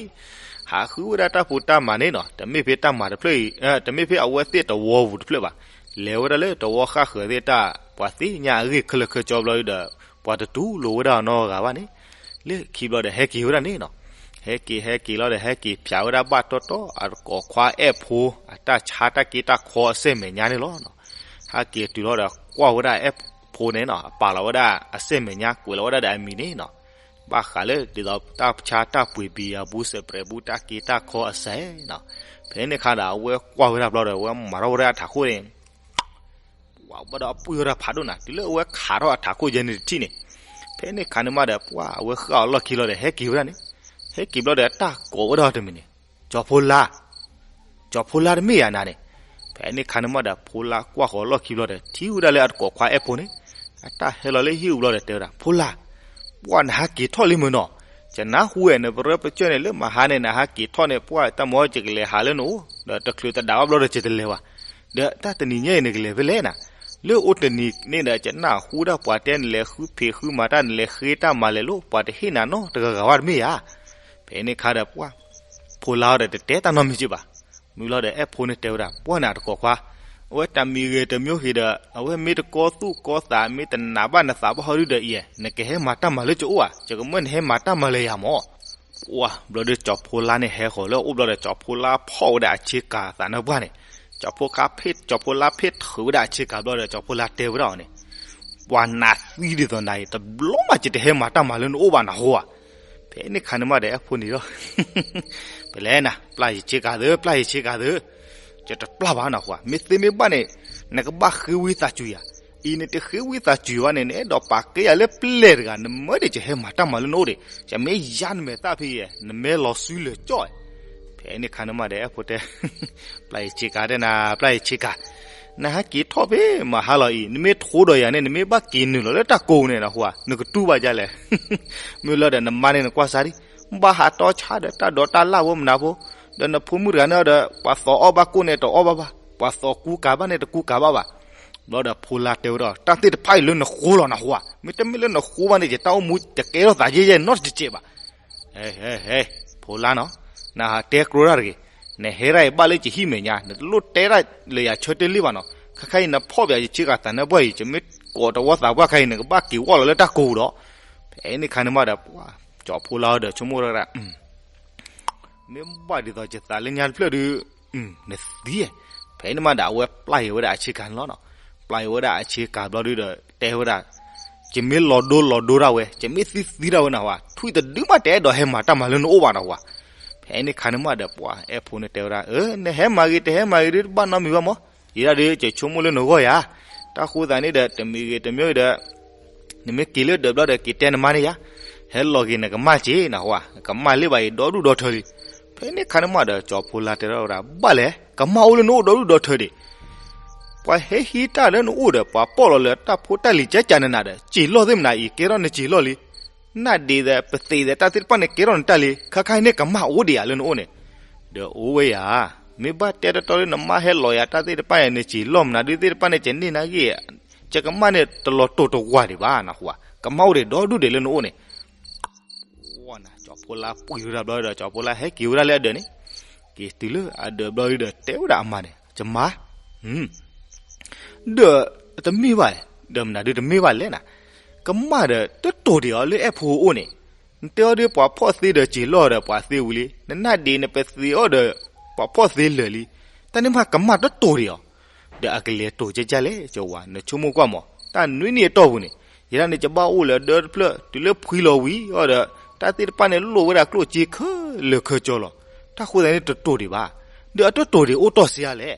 ဟးဃုဝဲဒၣ်တၢ်ဖံးတၢ်မၤန့ၣ်နီၤ, တမ့ၢ်ဖဲတၢ်မၤတဖျၢၣ်အံၤ, တမ့ၢ်ဖဲအဝဲသ့ၣ်တဝီပူၤတဖျၢၣ်ဘၣ်. လဲၤဝဲဒၣ်လၢတဝီဃၣ်ဃၢၤသ့ၣ်တၢ်, ပှၤသ့ၣ်ညါအဂ့ၢ်ခဲလၢာ်ခဲဆ့ဘျီဒီး ပှၤတတူၢ်လိာ်ဝဲဒၣ်အီၤနီတဂၤဘၣ်န့ၣ်. လၢခံဘျီဒီး ဟဲက့ၤဝဲဒၣ်န့ၣ်နီၤ. ဟဲက့ၤဟဲက့ၤလီၤဒီး ဟဲက့ၤဖျါဝဲဒၣ်ဘၣ်တီတီ အတကိးခွါအဲၣ်ဖိ အတၢ်ဆါတၢ်က့တၢ်ခီအစဲၣ်မဲာ်ညါန့ၣ်လီၤ. ဟဲက့ၤတုၤလီၤဒီး ကွၢ်ဝဲဒၣ်အဲၣ်ဖိန့ၣ်နီၤ, အပာ်လီၤဝဲဒၣ်အစဲၣ်မဲာ်ညါ ကွဲးလီၤဝဲဒၣ်ဒီးအမံၤန့ၣ်နီၤ. ဘၣ်ဃးလၢဒ်သိးတၢ်ဆါတၢ်ပှ့ၤဘံအပူၤ စဲးပြဲးပူၤ တၢ်က့တၢ်ခီအစဲၣ်နီၤ. ဖဲန့ၣ်အခါဒီး အဝဲကွၢ်ဝဲဒၣ်ဘျီဒီး အဝဲမၤထီၣ်ဝဲဒၣ်အထးခိၣ်န့ၣ် ပှၤဘၣ်ဒီးအပုၢ်ဝဲဒၣ်ဖးဒိၣ်နၤ, တုၤလၢအဝဲခးထီၣ်အထးခိၣ်ယဲန့ၣ်တထံၣ်န့ၣ်, ဖဲန့ၣ်ခါန့ၣ်မးဒီး ပှၤအဝဲဃၣ်အီၤလီၢ်ခံလီၤဒီး ဟဲက့ၤဝဲဒၣ်န့ၣ်. ဟဲက့ၤဘျီဒီး တၢ်ကိးဝဲဒၣ်တမံၤန့ၣ်, ကၠီဖိလါ, ကၠီဖိလါတမ့ၢ်ယၤနၤန့ၣ်. ဖဲန့ၣ်ခါန့ၣ်မးဒီး ဖိလါကွၢ်ဃီၤလီၢ်ခံဘျီဒီး ထံၣ်ဝဲဒၣ်လၢအတကိးခွါအဲၣ်ဖိန့ၣ် အတၢ်ဟဲလီၤလၢဟံၣ်အူဘျီဒီး တဲဝဲဒၣ် ဖိလါ, ပှၤနဟးက့ၤထီၣ်လံမ့ၢ်နီၤ, ယနၢ်ဟူဝဲ နပရၢပကၠၢၢ်န့ၣ် လၢမဟါန့ၣ် နဟးက့ၤထီၣ်န့ၣ် ပှၤတၢ်မၤကကလဲၤဟးလၢနအိၣ် ဒီးတချုးတဒးဘၣ်ဘျီဒီး ယတလဲၤဘၣ်. ဒီးတၢ်တနံၤညါအံၤ နကလဲၤဖဲလဲၣ်နၤ, လၢအိၣ်တနံၤန့ၣ်ဒီး ယနၢ်ဟူဒၣ်ပှၤတဲနလဲၤဃုဖံးဃုမၤတၢ် နလဲၤဃ့တၢ်မၤလဲၤလိာ် ပှၤတဟ့ၣ်နၤနီတဂၤဂၤဘၣ် တမ့ၢ်ဧါ. ဖဲန့ၣ်ခါဒီး ပှၤဖိလါအီၤဒီး တတဲတၢ်နီတမံၤက့ဘၣ်. မုၢ်လီၤဒီး အဲၣ်ဖိန့ၣ်တဲဝဲဒၣ် ပှၤန့ၣ်အတကိးခွါ, အဝဲတၢ်မံၤဂ့ၤတမံၤဂ့ၤဒီး အဝဲမ့ၢ်တကီသူၣ်ကီသး မ့ၢ်တနာ်ဘၣ်နသးဘၣ်ဟီဒုဒီးအံၤ, နကဟဲမၤတၢ်မၤလၢကအိၣ်ဧါ, ယကမၢၢ်နဟဲမၤတၢ်မၤလၢယၤမၢ်. ပှၤဘျီဒီး ကၠီဖိလါန့ၣ်ဟဲဃီၤလၢအအိၣ်ဘျီဒီး ကၠီဖိလါဖီၣ်ဝဲဒၣ်အဆ့ကၤသးနၢ်ပှၢ်န့ၣ်, ကၠီဖိလါဖ့ၣ်, ကၠီဖိလါဖ့ၣ်ထုးဝဲဒၣ်အဆ့ကၤဘျီဒီး ကၠီဖိလါတဲဝဲဒၣ်အီၤန့ၣ်, ပှၤနးသံဒ်သိးနၤအံၤ တဘျီမး ယတဟဲမၤတၢ်မၤလၢနအိၣ်ဘၣ်နဟူဧါ. ဖဲန့ၣ်ခါန့ၣ်မးဒီး အဲၣ်ဖိန့ၣ်ဒီး ပလဲၤနၤ ပျၢ်ယဆ့ကၤသု, ပျၢ်ယဆ့ကၤသု. ယတပျၢ်ဘၣ်နဟူဧါ, မ့ၢ်သ့မ့ၢ်ဘၣ်န့ၣ် နကဘၣ်ဃ့ဝံသးစူၤယၤ, အံၤနတဃ့ဝံသးစူၤဘၣ်န့ၣ် နအဲၣ်ဒိးပာ်ကဲယၤလၢပျဲၢ်တဂၤ, နမၢဒံး ယဟဲမၤတၢ်မၤလၢနအိၣ်ဒံး, ယမ့ၢ်ယါနမဲာ်သၣ်ဖဲယဲ နမ့ၢ်လီၤစုလၢာ်ကၠီၣ်. ဖဲန့ၣ်ခါန့ၣ်မးဒီး အဲၣ်ဖိတဲ ပျၢ်ယဆ့ကၤတဲနၤ, ပျၢ်ယဆ့ကၤ, နဟဲက့ၤထီၣ်ဖဲမဟါလီၤအံၤ နမ့ၢ်ထိဒီးယၤန့ၣ် နမ့ၢ်ဘၣ်က့ၤနုာ်လီၤလၢတၢ်ကိးန့ၣ်နဟူဧါ, နကတူၢ်ဘၣ်ဒ်လဲၣ်. မုၢ်လီၤဒီး နမါန့ၣ်နကွၢ်စးဒံး, ဘၣ်ဟးတီဆါဒီးတၢ်ဒိးတၢ်လၣ်ဖိမနၤဖိ, ဒီးနဖိမုၣ်တဂၤန့ၣ်ဒီး ပှၤသီၣ်အီၣ်ဘၣ်ကိၣ်န့ၣ် တအီၣ်ဘၣ်ဘၣ်, ပှၤသီၣ်ကူကၤဘၣ်န့ၣ် တကူကၤဘၣ်ဘၣ်. ဘျီဒီးဖိလါတဲဝဲဒၣ် တၢ်သ့ၣ်တဖၣ်အံၤလၢနဃိလီၤနဟူဧါ, မ့တမ့ၢ်လၢနဃိဘၣ်န့ၣ် ယတၢ်အိၣ်မူတကဲထီၣ်သးယဲၢ်ယဲၢ်နီတစဲးဘၣ်. ဟဲ ဟဲ ဟဲ ဖိလါနီၤ, နဟးတဲကျိဒၣ်တဂ့ၤ, နဟဲဒၣ်အံၤဘၣ်လၢယဟံၣ်မဲာ်ညါ, နတလိၣ်တဲဒၣ်လၢယၤဆၢတဲလံဘၣ်နီၤ, ခဲခါအံၤနဖီၣ်ပယၤယဆ့ကၤသးနၢ်ပှၢ်အံၤ ယမ့ၢ်ကိးတဝီသးပှၢ်ခါအံၤ နကဘၣ်က့ၤဝီၢ်လီၤလၢတၢ်ကိးဒီး. ဖဲန့ၣ်ခါန့ၣ်မးဒီး ပှၤကၠီဖိလါအီၤဒီးဆိကမိၣ်ဒၣ် မ့ၢ်ဘၣ်ဒ်သိးယသးလၢညါတဖျၢၣ်ဒုး, နသံ, ဖဲန့ၣ်မးဒီး အဝဲပျၢ်ယံၤဝဲဒၣ်အဆ့ကၤန့ၣ်လီၤနီၤ. ပျၢ်ယံၤဝဲဒၣ်အဆ့ကၤဘျီဒုဒီး တဲဝဲဒၣ်, ယမ့ၢ်လီၤဒိလီၤဒိဒၣ်ဝဲ, ယမ့ၢ်သံသံဒၣ်ဝဲနဟူဧါ, ထွံၣ်တဒုမးတအဲၣ်ဒိးဟဲမၤတၢ်မၤလၢနအိၣ်ဘၣ်နဟူဧါ. ဖဲန့ၣ်ခါန့ၣ်မးဒီး ပှၤအဲၣ်ဖိန့ၣ်တဲဝဲဒၣ် အၢ နဟဲမၤဂ့ၤ တဟဲမၤဂ့ၤဒုး တဘၣ်နီတမံၤဘၣ်မး, ယဲဒၣ်ဒုး ယဆိကမိၣ်လၢနဂီၢ်ယၤ, တၢ်ဃိသးန့ၣ်ဒီး တမံၤဂ့ၤတမံၤဂ့ၤဒီး နမ့ၢ်က့ၤလၢဒၢးဘျီဒီး က့ၤတဲနမါန့ၣ်ယၤ, ဟဲလီၤက့ၤနကမၢ်က့ၤနဟူဧါ, ကမၢ်လၢဘၣ်အံၤ ဒီဒူၣ်ဒီထၢလံ. ဖဲန့ၣ်ခါန့ၣ်မးဒီး ကၠီဖိလါတဲထီၣ်ဝဲဒၣ် ဘၣ်လဲၣ်, ကမၢ်အိၣ်လၢနအိၣ်ဒီဒူၣ်ဒီထၢဒံး, ပှၤဟဲဟံးတၢ်လၢနအိၣ်ဒီး ပှၤပီၣ်လီၤလၢတၢ်ဖိတၢ်လံၤကကနနၤဒီး စံာ်လီၢ်သ့ၣ်မနၤအံၤ ကဲထီၣ်နစံာ်လီၢ်လံ, နၢ်ဒံးဒီး ပသံးဒီးတၢ်သ့ၣ်တဖၣ်န့ၣ် ကဲထီၣ်နတၢ်လံ, ခါခါအံၤန့ၣ် ကမၢ်အိၣ်ဒံးဧါလၢနအိၣ်န့ၣ်, ဒီးအိၣ်ဝဲယၤ, မ့ၢ်ဘၣ်တဲတီတီလၢနမါဟဲလီၤယၤတၢ်သ့ၣ်တဖၣ်န့ၣ် နစံာ်လီၢ်မနုၤဒုးသ့ၣ်တဖၣ်န့ၣ် ယန့ၢ်နၤဂ့ၢ်, ယကမၢ်န့ၣ် တလီၤတိာ်တဝၢ်ဒံးဘၣ်နဟူဧါ, ကမၢ်အိၣ်ဒံးဒီဒူၣ်ဒံးလၢနအိၣ်န့ၣ် ကၠီဖိလါပှ့ၤဝဲဒၣ်ဘျီဒီး ကၠီဖိလါဟဲက့ၤဝဲဒၣ်လၢအဒၢးန့ၣ်, က့ၤတုၤလၢအဒၢးဘျီဒီး တဲဝဲဒၣ်အမါန့ၣ် ယမါ, ဒီးတမ့ၢ်ဘၣ်, ဒီးမနုၤဒုးတမ့ၢ်ဘၣ်လဲၣ်နၤ, ကမၢ်ဒီးတတိာ်ဒံးအီၤလၢအဲၣ်ဖိအအိၣ်န့ၣ်, နတဲအီၤဒုးပှၤဖီၣ်သ့ဒီးစံာ်လီၢ်ဒီးပှၤသ့ဝံၤလံ, နနၢ်ဒံးနပသံးအီၤဒီး ပှၤဖီၣ်သ့လၢာ်လံ, တၢ်န့ၣ်မးကမၢ်တတိာ်ဒံးအီၤ ဒီးအကလဲၤတိာ်ကဲကဲလဲၣ် ကၠီဝါ, နဆိကမိၣ်ကွၢ်မး, တၢ်နွံနံၣ်အတီၢ်ပူၤန့ၣ်, ယဲဒၣ်န့ၣ် ယဘၣ်အိၣ်လၢဒၢတဖျၢၣ် တုၤလၢဖှံလီၤဝံၤအီၤဒီး တၢ်သ့ၣ်တဖၣ်န့ၣ် လိၣ်ဝဲဒၣ်ကျိၣ်စ့ခဲလၢာ်ခဲဆ့လီၤ. တၢ်ဃိသတးန့ၣ် တတိာ်ဒံးဘၣ်. ဒီးအတတိာ်ဒံးအိၣ်တီၢ်စ့ဧါလဲၣ်.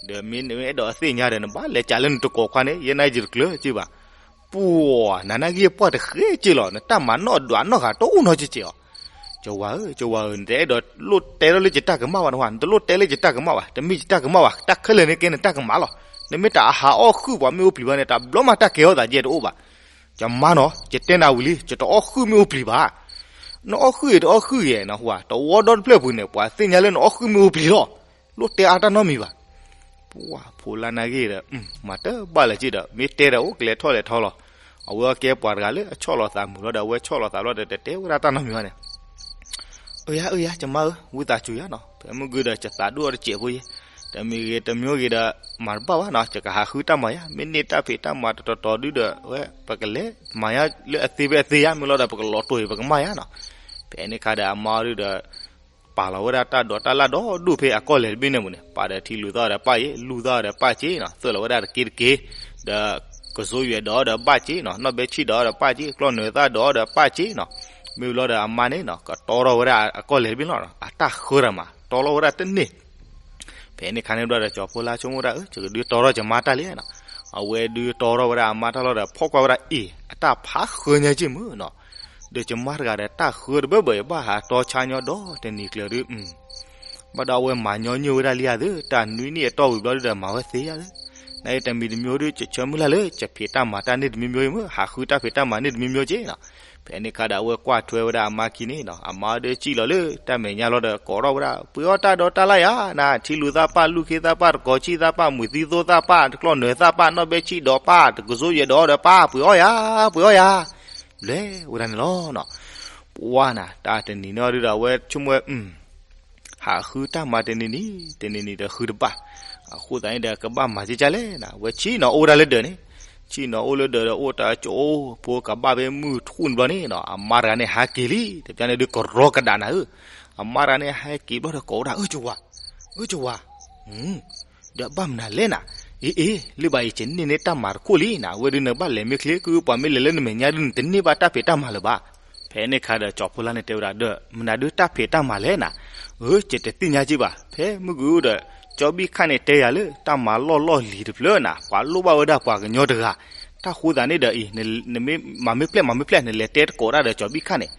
ဒီးမ့ၢ်နအဲၣ်ဒိးအသ့ၣ်ညါဒီး နဘၣ်လဲၤကးလၢနတကိးခွါန့ၣ် ယဲန့ၣ်ယတကျၢၤက့ဘၣ်. ပှၤနၤနာ်က့ပှၢ်တဃ့က့လီၤ, နတၢ်မၤနီၣ်ဒွးနီၣ်ဃာ်တအိၣ်နီတကဲးအီၤ. ကဝၤဧၢ, ကဝၤဧၢ, နတအဲၣ်ဒိးလိၣ်တဲထီၣ်လၢယတၢ်ကမၣ်ဘၣ်နဝၤ, နတလိၣ်တဲလၢယတၢ်ကမၣ်ဘၣ်, တမ့ၢ်ယတၢ်ကမၣ်ဘၣ်, တၢ်ခဲလၢာ်န့ၣ်ကဲနတၢ်ကမၣ်လီၤ. နမ့ၢ်တၢ်အဟးအီၣ်ဃုာ်ပှၤမ့ၣ်အူပျံၤဘၣ်န့ၣ် တဘျီမးတၢ်ကဲထီၣ်သးယဲၢ်တအိၣ်ဘၣ်. ယမါနီၤ, ယတဲနၤဝံၤလံ, ယတအီၣ်ဃုာ်မ့ၣ်အူပျံၤဘၣ်. နအီၣ်ဃုာ်အံၤတအီၣ်ဃုာ်ဂ့ၤနီၤ, တဝီဒီတဖျၢၣ်ပူၤန့ၣ် ပှၤသ့ၣ်ညါလၢနအီၣ်ဃုာ်မ့ၣ်အူပျံၤလီၤ. လိၣ်တဲအါတၢ်နီတမံၤဘၣ်. ပှၢ်ဖိလါနာ်ဂ့ၤဒီး မၤတဘၣ်လၢၤက့ဒီး မ့ၢ်တဲဒီးအိၣ်ကလဲၤထီၣ်လဲၤထီလီၤ. အဝဲအကဲပှၤတဂၤလၢအဆီၣ်လီၤသးမုာ်လီၤဒီး အဝဲဆီၣ်လီၤသးဘျီဒီး တတဲဝဲဒၣ်တၢ်နီတမံၤဘၣ်န့ၣ် အၢယၤ အၢယၤ ယမါဧၢ, ဝံသးစူၤယၤနီၤ, ဖဲမုၢ်ဂုၤဒီး ယသးဒိၣ်အီၤတစဲးဖိယဲ, တမံၤဂ့ၤတမံၤဂ့ၤဒီး မၤတဘၣ်ဘၣ်နီၤ, ယကဟးဃုတၢ်မၤယၤ, မ့ၢ်န့ၢ်တၢ်ဖံးတၢ်မၤတတီၤတီၤဒုဒီး ဝဲ ပကလဲၤမၤယၤလၢအသ့ဖဲအသ့ယၤ, မ့ၢ်လီၤဒီး ပကလီၤတိၢ်အံၤ ပကမၤယၤနီၤ. ဖဲန့ၣ်ခါဒီး အမါအီၤဒုဒီး ပာ်လီၤဝဲဒၣ်တၢ်ဒိးတၢ်လၣ်ဒီဒူၣ်ဖဲအကီၢ်လဲၢ်တဘ့ၣ်န့ၣ်ပူၤန့ၣ်, ပာ်ဒီးထံလူၤသၣ်ဒီးပာ်ယဲ, လူၤသၣ်ဒီးပာ်စ့နီၤ, သုးလီၤဝဲဒၣ်တက့တက့, ဒီးကစိယွဲၤဒီးဒီးဘၣ်စ့နီၤ, နီၢ်ဘဲဆံၣ်ဒီးဒီးပာ်စ့, ကျီၢ်နၢၤသၣ်ဒီးဒီးပာ်စ့နီၤ. မ့ၢ်လီၤဒီးအမါန့ၣ်နီၤ ကတီထီၣ်ဝဲဒၣ်အကီၢ်လဲၢ်တဘ့ၣ်လီၤ, အတၢ်ဃၢတၢ်မၤ တီလီၤဝဲဒၣ်တန့ၢ်. ဖဲန့ၣ်ခါန့ၣ်ဘျီဒီး ကၠီၤဖိလါဆိကမိၣ်ဒၣ် အၢ ယကဒုးတီထီၣ်ယမါတၢ်လံနီၤ. အဝဲဒုးတီထီၣ်ဝဲဒၣ်အမါတၢ်လီၤဒီး ဖီၣ်ကွၢ်ဝဲဒၣ်အ့ၣ် အတၢ်ဖးဃၢညါက့ၢ်မုၢ်နီၤ. ဒီးယမါတဂၤဒီး တၢ်ဃၢတဘၢဘၢ ယဘၣ်ဟးတီဆါညီဒီးတနံၤကျၢၤဒုး ဘၣ်ဒီးအဝဲမၤညီနုၢ်ဝဲဒၣ်လံဧါသ့ၣ်, တၢ်နွံနံၣ်အတီၢ်ဝံၤဘျီဒုဒီး မၤဝဲသ့ဧါသ့ၣ်. နာ်က့တမံၤတမံၤဒု ယဆၢမုၢ်လၢ်လၢ ယဖံးတၢ်မၤတၢ်န့ၢ်တမံၤမံၤအံၤမ့ၢ် ဟးဃုတၢ်ဖံးတၢ်မၤန့ၢ်တမံၤမံၤက့ၢ်နီၤ. ဖဲန့ၣ်ခါဒီးအဝဲကွၢ်ထွဲဝဲဒၣ်အမါခံန့ၣ်နီၤ, အမါဒီးစံၣ်လီၤလၢတၢ်မဲာ်ညါလီၤဒီး ကိးထီၣ်ဝဲဒၣ် ပှ့ၤအီၣ်တၢ်ဒိးတၢ်လၣ်ယၤနၤ, ထံလူၤသၣ်ပၢ်, လူၤခ့သၣ်ပၢ်, တကိးဆံၣ်သၣ်ပၢ်, မုၢ်သံသိသၣ်ပၢ်, တကျီၢ်နၢၤသၣ်ပၢ်, နီၢ်ဘဲဆံၣ်ဒီးပၢ်, တကစိယဲၤဒီးဒီးပၢ်, ပှ့ၤအီၣ်ယၤ, ပှ့ၤအီၣ်ယၤ, လဲၤဝဲဒၣ်န့ၣ်လီၤနီၤ. ပှၢ်နၤ တၢ်တနံၤန့ၣ်အီၤဒုဒီး အဝဲဆိကမိၣ်ဝဲ ဟးဃုတၢ်မၤတနံၤနံၤ တနံၤနံၤဒီးဃုတဘၣ်. အဃိသတးန့ၣ်ဒီး ကဘၣ်မၤကကလဲၣ်နၤ, အဝဲဆ့ၣ်နီၤအိၣ်ဝဲဒၣ်လၢဒၢးန့ၣ်, ဆ့ၣ်နီၤအိၣ်လၢဒၢးဒီး အိၣ်တၢ်ကၠိဖိကဘၣ်ဖဲမုၢ်ထူၣ်န့ၣ်ဘျီန့ၣ်နီၤ, အမါတဂၤန့ၣ်ဟးက့ၤလံ, တပျၢ်န့ၣ်ဒုးကရီကဒးနၤဧၢ. အမါတဂၤန့ၣ်ဟဲက့ၤဘျီဒီးကိးဝဲဒၣ် အၢ ကဝၤ, အၢ ကဝၤ ဒီးဘၣ်မနုၤလဲၣ်နၤ, အ့ အ့ လၢဘၣ်အံၤ ယန့ၢ်န့ၢ်တၢ်မၤတခိၣ်လံနၤ, အဝဲဒုးနကဘၣ်လဲၤမ့ၢ်ချ့ ကုပှၤမ့ၢ်လဲၤလၢနမဲာ်ညါဒုး နတန့ၢ်ဘၣ်တၢ်ဖံးတၢ်မၤလၢၤဘၣ်. ဖဲန့ၣ်ခါဒီး ကၠီၤဖိလါန့ၣ်တဲဝဲဒၣ်ဒီး မနုၤဒုးတၢ်ဖံးတၢ်မၤလဲၣ်နၤ, အၢ ယတသ့ၣ်ညါက့ၢ်ဘၣ်. ဖဲမုၢ်ဂုၤဒီး ကၠီဘံၣ်ခၣ်န့ၣ်တဲယၤလၢ တၢ်မၤလီၢ်လီၢ်လံၤတဖျၢၣ်နၤ ပှၤလိၣ်ဘၣ်ဝဲဒၣ်ပှၤကညီတဂၤ, တၢ်ဃိသးန့ၣ်ဒီးအံၤ နမ့ၢ်မၤမ့ၢ်ပျဲၢ်မၤမ့ၢ်ပျဲၢ် နလဲၤတဲတကိးတၢ်ဒီးကၠီဘံၣ်ခၣ်န့ၣ်,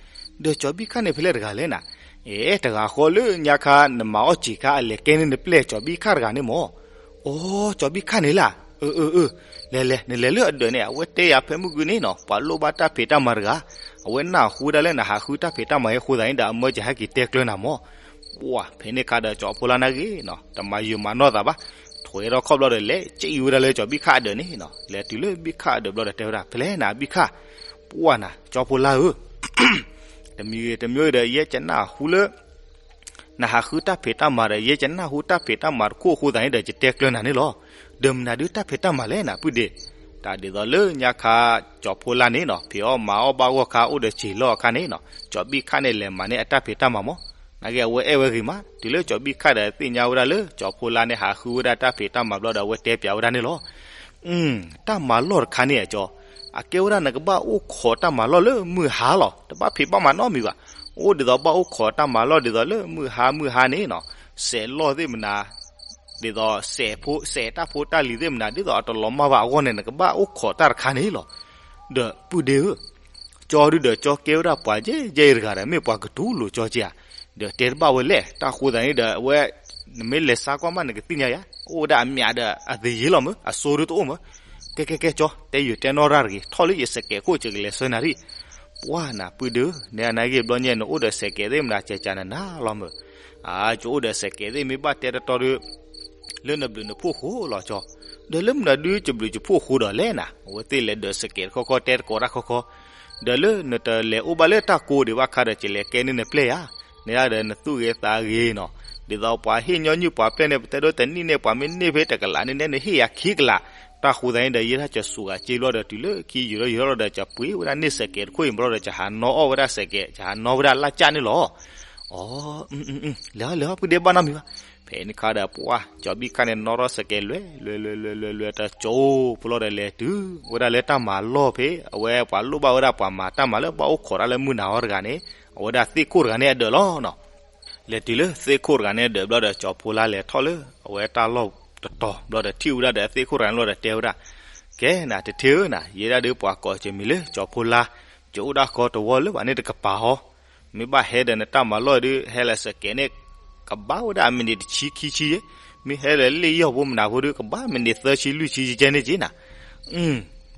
ဒီးကၠီဘံၣ်ခၣ်န့ၣ်ဖဲလဲၣ်တဂၤလဲၣ်နၤ, အဲ တဂၤဃီလၢညါခါ နမၤအီၣ်စံာ်ခါ အလဲၤကဲန့ၢ်နပျဲၢ်ကၠီဘံၣ်ခၣ်တဂၤန့ၣ်မၢ်. အိ ကၠီဘံၣ်ခၣ်န့ၣ်လၢ, အၢ အၢ အၢ လဲၤလဲၤ နလဲၤလၢအဒၢးန့ၣ် အဝဲတဲယၤဖဲမုၢ်ဂုၤန့ၣ်နီၤ ပှၤလိၣ်ဘၣ်တၢ်ဖံးတၢ်မၤတဂၤ, အဝဲနၢ်ဟူဒၣ်လၢနဟးဃုတၢ်ဖံးတၢ်မၤအဃိသတးန့ၣ်ဒီး အမၢယဟဲက့ၤတဲကျၢၤနၤမၢ်. ပှၢ် ဖဲန့ၣ်ခါဒီးကၠီၤဖိလါနာ်ဂ့ၤနီၤ တမၤယုာ်မၤနီၢ်သးဘၣ်, ထွဲထီၣ်ခီၣ်ဘျီဒီး လဲၤစံၣ်ဝဲဒၣ်လၢကၠီၤဘံၣ်ခၣ်အဒၢးန့ၣ်နီၤ, လဲၤတုၤလၢဘံၣ်ခၣ်အဒၢးဘျီဒီးတဲဝဲဒၣ် ဖဲလဲၣ်နၤဘံၣ်ခၣ်, ပှၢ်နၤ ကၠီၤဖိလါဧၢ တမံၤဂ့ၤတမံၤဂ့ၤဒီး ယဲယနၢ်ဟူလၢ နဟးဃုတၢ်ဖံးတၢ်မၤဒီး ယဲယနၢ်ဟူတၢ်ဖံးတၢ်မၤတခိၣ်အဃိသတးန့ၣ်ဒီး ယတဲကျၢၤနၤန့ၣ်လီၤ. ဒီးမနုၤဒုးတၢ်ဖံးတၢ်မၤလဲၣ်နၤ ပုၢ်ဒ့ၣ်, တၢ်ဒ်သိးလၢညါခါ ကၠီၤဖိလါန့ၣ်နီၤ ဖံးအီၣ်မၤအီၣ်ဘၣ်ဂီၢ်ခါ အိၣ်ဒီးစံာ်လီၢ်အခါန့ၣ်နီၤ ကၠီၤဘံၣ်ခၣ်န့ၣ် လဲၤမၤန့ၢ်အတၢ်ဖံးတၢ်မၤမၢ်. နာ်ဂ့ၤ အဝဲအဲၣ်ဝဲဂ့ၤမး တုၤလၢကၠီၤဘံၣ်ခၣ်ဒီးသ့ၣ်ညါဝဲဒၣ်လၢ ကၠီၤဖိလါန့ၣ် ဟးဃုဝဲဒၣ်တၢ်ဖံးတၢ်မၤဘျီဒီး အဝဲတဲပၠးဝဲဒၣ်န့ၣ်လီၤ. တၢ်မၤလီၢ်တခါန့ၣ်အကၠီၤ, အကဲဝဲဒၣ်နကဘၣ်အိၣ်ခိးတၢ်မၤလီၢ်လၢမုၢ်ဟါလီၤ. တဘၣ်ဖံးဘၣ်မၤနီတမံၤဘၣ်. အိၣ်ဒ်သိးဘၣ်အိၣ်ခိးတၢ်မၤလီၢ်ဒ်သိးလၢမုၢ်ဟါမုၢ်ဟါန့ၣ်နီၤ, စဲးလီၢ်သ့ၣ်မနၤ ဒ်သိး စဲးတၢ်ဖိတၢ်လံၤသ့ၣ်မနၤ ဒ်သိးအတလီၤမၢ်ဘၣ်အဂီၢ်န့ၣ် နကဘၣ်အိၣ်ခိးတၢ်တခါန့ၣ်လီၤ. ဒီးပုၢ်ဒ့ဧၢ ကၠီဒုဒီးကၠီကဲဝဲဒၣ်ပှၤယဲၢ်ယဲၢ်တဂၤဒီး မ့ၢ်ပှၤကတူၢ်လိာ်ကၠီက့ဧါ, ဒီးတဲတဘၣ်ဝဲလဲၣ်. တၢ်ဃိသတးန့ၣ်ဒီး အဝဲ နမ့ၢ်လဲၤစါကွၢ်မး နကသ့ၣ်ညါယၤ အိၣ်ဝဲဒၣ်အမျးဒီးအသယ့လီၤမၢ်, အစိဒုတအိၣ်မၢ်. ကဲကဲကဲကၠီ တဲယုာ်တဲနီၢ်ရၣ်တဂ့ၤ, ထီၣ်လၢယစဲးကဲးခိၣ် ယကလဲၤဆှၢနၤရံၣ်. ပှၢ်နၤပုၢ်ဒ့ဧၢ, နဲအနာ်ဂ့ၤဘျီညါ နအိၣ်ဒီးစဲးကဲးသ့ၣ်မနၤ ကဲးကးနနၤလီၤမၢ်. အါ ယအိၣ်ဒီးစဲးကဲးသ့ၣ်မ့ၢ်ဘၣ်တဲတတီဒီး လၢနဘျုးနဖှိၣ်ဃိလီၤကၠီ, ဒီးလၢမနုၤဒုးယဘျုးယဖှိၣ်ဃိဒီးလဲၣ်နၤ, အဝဲသ့ၣ်လဲၤဒၢးစဲးကဲးတခီခီ တဲတကိးတၢ်ခီခီ, ဒီးလၢနတလဲၤအိၣ်ဘၣ်လၢတၢ်ကိးဒံးဘၣ်ခါဒီး ယလဲၤကဲန့ၢ်နပျဲၢ်ဧါ, နဲဒၣ်ဒီးနသူၣ်ဂ့ၤသးဂ့ၤနီၤ, ဒ်သိးပှၤဟ့ၣ်ညီနုၢ်ပှၤပျဲၢ်န့ၣ် ပတဲဒိတနံၣ်န့ၣ် ပှၤမ့ၢ်န့ၢ်ဖဲတကလးန့ၣ် နဲနဟ့ၣ်ယၤခံကလး, တၢ်ဃိသတးန့ၣ်ဒီး ယဲဒၣ်ကၠီစူးဂၤစ့ဘျီဒီး တုၤလၢခံယုာ်ထီၣ်ယုာ်ထီၣ်လီၤဒီး ကၠီပှ့ၤဝဲဒၣ်န့ၢ်စဲးကဲးတခိၣ်အံၤဘျီဒီး ကၠီဟးနီၣ်အီၣ်ဝဲဒၣ်စဲးကဲး ကၠီဟးနီၣ်ဝဲဒၣ်လၢ်ကၢ်န့ၣ်လီၤ. အီ လဲၤဟီလဲၤဟီ ပုၢ်ဒ့ဘၣ်နီတမံၤဘၣ်. ဖဲန့ၣ်ခါဒီးပှၢ် ကၠီဘံၣ်ခၣ်န့ၣ် နီၣ်ထီၣ်စဲးကဲးလွဲ လွဲ လွဲ လွဲ လွဲ တကၠိဖိလီၤဒီး လဲၤတုၤဝဲဒၣ်လၢတၢ်မၤလီၢ်ဖဲ အဝဲပှၤလိၣ်ဘၣ်ဝဲဒၣ်ပှၤမၤတၢ်မၤလၢဘၣ်အိၣ်ခိးတၢ်လၢမုၢ်နၤအီၤတဂၤန့ၣ် အဝဲဒၣ်သ့ၣ်ခိၣ်တဂၤန့ၣ်အဒၢးလီၤနီၤ. လဲၤတုၤလၢသ့ၣ်ခိၣ်တဂၤန့ၣ်အဒၢးဘျီဒီး ကၠီဖိလါလဲၤထီၣ်လၢ အဝဲတၢ်လီၢ်တတီၤဘျီဒီး ထံၣ်ဝဲဒၣ်ဒီးအသ့ၣ်ခိၣ်တဂၤန့ၣ်ဘျီဒီးတဲဝဲဒၣ်, ကဲနၤ တထ့ဧၢနၤ, ယဲဒၣ်ဒုးပှၤကိးကမံၤလၢ ကၠီဖိလါ, ယအိၣ်ဒၣ်ဃီတဝီလၢဘၣ်န့ၣ်တကပၤဟီ, မ့ၢ်ဘၣ်ဟဲဒီးနတၢ်မၤလီၢ်ဒုး ဟဲလၢစကဲးန့ၣ် ကဘၣ်ဝဲဒၣ်အမံးနံးတဆံခံဆံယဲ, မ့ၢ်ဟဲဒီးလ့ၣ်ယီၢ်ဖိမနၤဖိဒုး ကဘၣ်မံးနံးသၢဆံလွံၢ်ဆံယဲကဲန့ၣ်က့နၤ.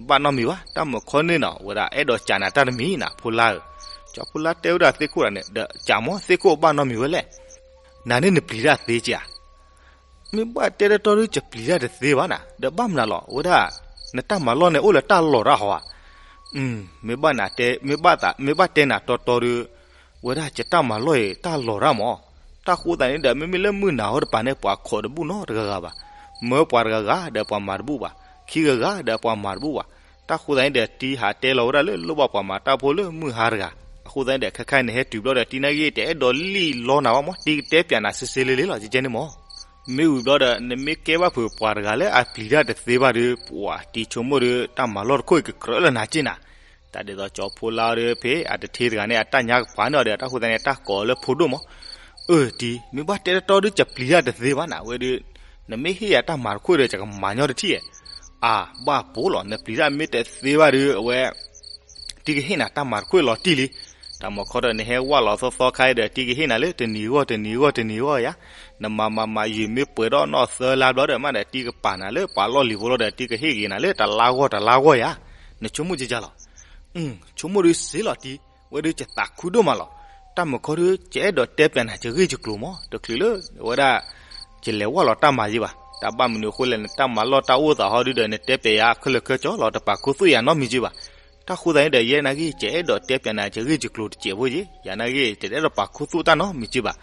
ဘၣ်နီတမံၤဘၣ် တၢ်မုာ်ခီန့ၣ်နီၤ ဝဲဒၣ်အဲၣ်ဒိးကးနၤတၢ်တမံၤနၤ ဖိလါဧၢ. ကၠီဖိလါတဲဝဲဒၣ်သ့ၣ်ခိၣ်တဂၤန့ၣ် ဒီးကးမ့ၢ်သ့ၣ်ခိၣ်ဘၣ်နီတမံၤဝဲလဲၣ်. နၤန့ၣ်နပျံၤတၢ်သ့ကဧါ. မ့ၢ်ဘၣ်တဲတတီဒုး ယပျံၤတၢ်တသ့ဘၣ်နၤ, ဒီးဘၣ်မနုၤလီၤ ဝဲဒၣ် နတၢ်မၤလီၢ်န့ၣ် အိၣ်လၢတၢ်လီၤတၢ်ဟီဧါ. မ့ၢ်ဘၣ်နၤတဲ မ့ၢ်ဘၣ်သး မ့ၢ်ဘၣ်တဲနၤတီတီဒုး ဝဲဒၣ်ယတၢ်မၤလီၢ်အံၤ တၢ်လီၤတၢ်မး. တၢ်ဃိသးန့ၣ်ဒီး မ့မ့ၢ်လၢမုၢ်နၤဟီတပၤန့ၣ် ပှၤခိးတဘူၣ်နီတဂၤဂၤဘၣ်. မၢပှၤတဂၤဂၤဒီးပှၤမၤတဘူၣ်ဘၣ်, ခံဂၤဂၤဒီးပှၤမၤတဘူၣ်ဘၣ်. တၢ်ဃိသးန့ၣ်ဒီး တံၤဟးတဲလီၤဝဲဒၣ်လၢ လိၣ်ဘၣ်ပှၤမၤတၢ်ဖိလၢမုၢ်ဟါတဂၤ. အဃိသတးန့ၣ်ဒီး ခဲခါအံၤနဟဲတုၤဘျီဒီး တံၤနာ်က့ တအဲၣ်ဒိးလံၣ်လီနၤဘၣ်မး, တံၤကတဲပၠးနၤစ့စ့လ့လ့လီၤ ကဲကဲန့ၣ်မး. မ့ၢ်ဝံၤဘျီဒီး နမ့ၢ်ကဲဘၣ်ဖုးပှၤတဂၤလၢအပျံၤတၢ်တသ့ဘၣ်ဒီး ပှၤတံၤဆိကမိၣ်ဒီး တၢ်မၤလီၢ်တခိၣ်အံၤကကြၢးလၢနၤက့နၤ. တၢ်ဒ်သိးကၠီဖိလါဒီး ဖဲအတထ့တဂၤန့ၣ် အတၢ်ညါကပၤန့ၣ်ဒီး တၢ်ဃိသတးန့ၣ် တၢ်ကိးလၢဖိဒိၣ်မး. အၢ တံၤ မ့ၢ်ဘၣ်တဲတတီဒုး ယပျံၤတၢ်တသ့ဘၣ်နၤ ဝဲဒီး နမ့ၢ်ဟ့ၣ်ယၤတၢ်မၤတခိၣ်ဒီး ယကမၤညီတထံၣ်ဧါ. အၢ ဘၣ်ပိာ်လီၤ နပျံၤတၢ်မ့ၢ်တသ့ဘၣ်ဒီး အဝဲ တံၤကဟ့ၣ်နၤတၢ်မၤတခိၣ်လီၤတံၢ်လံ. တၢ်မုာ်ခီဒီး နဟဲဝဲလီၤသီသီခါအံၤဒီး တံၤကဟ့ၣ်နၤလၢတနံၤဂီၢ်တနံၤဂီၢ်တနံၤဂီၢ်ယါ. နမၤမၤမၤ ယံာ်မ့ၢ်ပှဲၤဒီးနီၢ်သၢလါဘျီဒီး မ့ၢ်ဒီးတံၤကပာ်နၤလၢပှၤလီၢ်လံၤဖိလီၤဒီး တံၤကဟ့ၣ်က့ၤနၤလၢတလါဂီၢ်တလါဂီၢ်ယါ. နဆိကမိၣ်ကကလီၤ. ဆိကမိၣ်ဒုးစ့လီၤတံၤ, ဝဲဒုးယသးခုဒိၣ်မးလီၤ. တၢ်မုာ်ခီဒုး ယအဲၣ်ဒိးတဲပၠးနၤ ယဂ့ၢ်ယကျိၤမး, တချုးလၢ ဝဲဒၣ် ယလဲၤဝဲလီၤတၢ်မၤယံၤဘၣ်. တၢ်ဘၣ်မနုၤအဃိလဲၣ် နတၢ်မၤလီၢ်တၢ်အိၣ်သးဟီဒုးဒီး နတဲပၠးယၤခဲလၢာ်ခဲဆ့လီၤ တပာ်ခူသူၣ်ယၤနီတမံၤက့ဘၣ်. တၢ်ဃိသတးန့ၣ်ဒီး ယဲနာ်က့ ယအဲၣ်ဒိးတဲပၠးနၤ ယဂ့ၢ်ယကျိၤတစဲးဖိယံၤ, ယၤနာ်က့ တအဲၣ်ဒိးပာ်ခူသူၣ်တၢ်နီတမံၤက့ဘၣ်.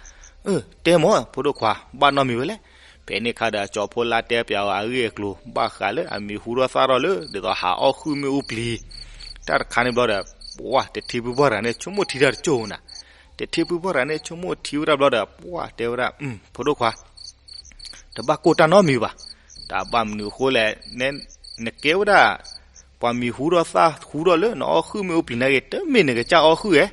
အၢ တဲမး ဖိဒိၣ်ခွါ ဘၣ်နီတမံၤဝဲလဲၣ်. ဖဲန့ၣ်အခါဒီး ကၠီဖိလါတဲပၠးအီၤအဂ့ၢ်အကျိၤ ဘၣ်ဃးလၢအမံၤဟူထီၣ်သၣ်ထီၣ်လၢ ဒ်သိးဟးအီၣ်ဃုာ်မ့ၣ်အူပျံၤ တၢ်တခါန့ၣ်ဘျီဒီး ပှၤတထံဖုပှၢ်တဂၤန့ၣ် ဆိကမိၣ်ထံတၢ်တကၠိၢ်နၤ. တထံဖုပှၢ်တဂၤန့ၣ် ဆိကမိၣ်ထံဝဲဒၣ်ဘျီဒီး ပှၤတဲဝဲဒၣ် ဖိဒိၣ်ခွါ တဘၣ်ကိၢ်တၢ်နီတမံၤဘၣ်. တၢ်ဘၣ်မနုၤအဃိလဲၣ် နကဲဝဲဒၣ် ပှၤမံၤဟူထီၣ်သၣ်ဟူထီၣ်လၢနအီၣ်ဃုာ်မ့ၣ်အူပျံၤနာ်က့ တမ့ၢ်နကစၢ်အီၣ်ဃုာ်ဧါ.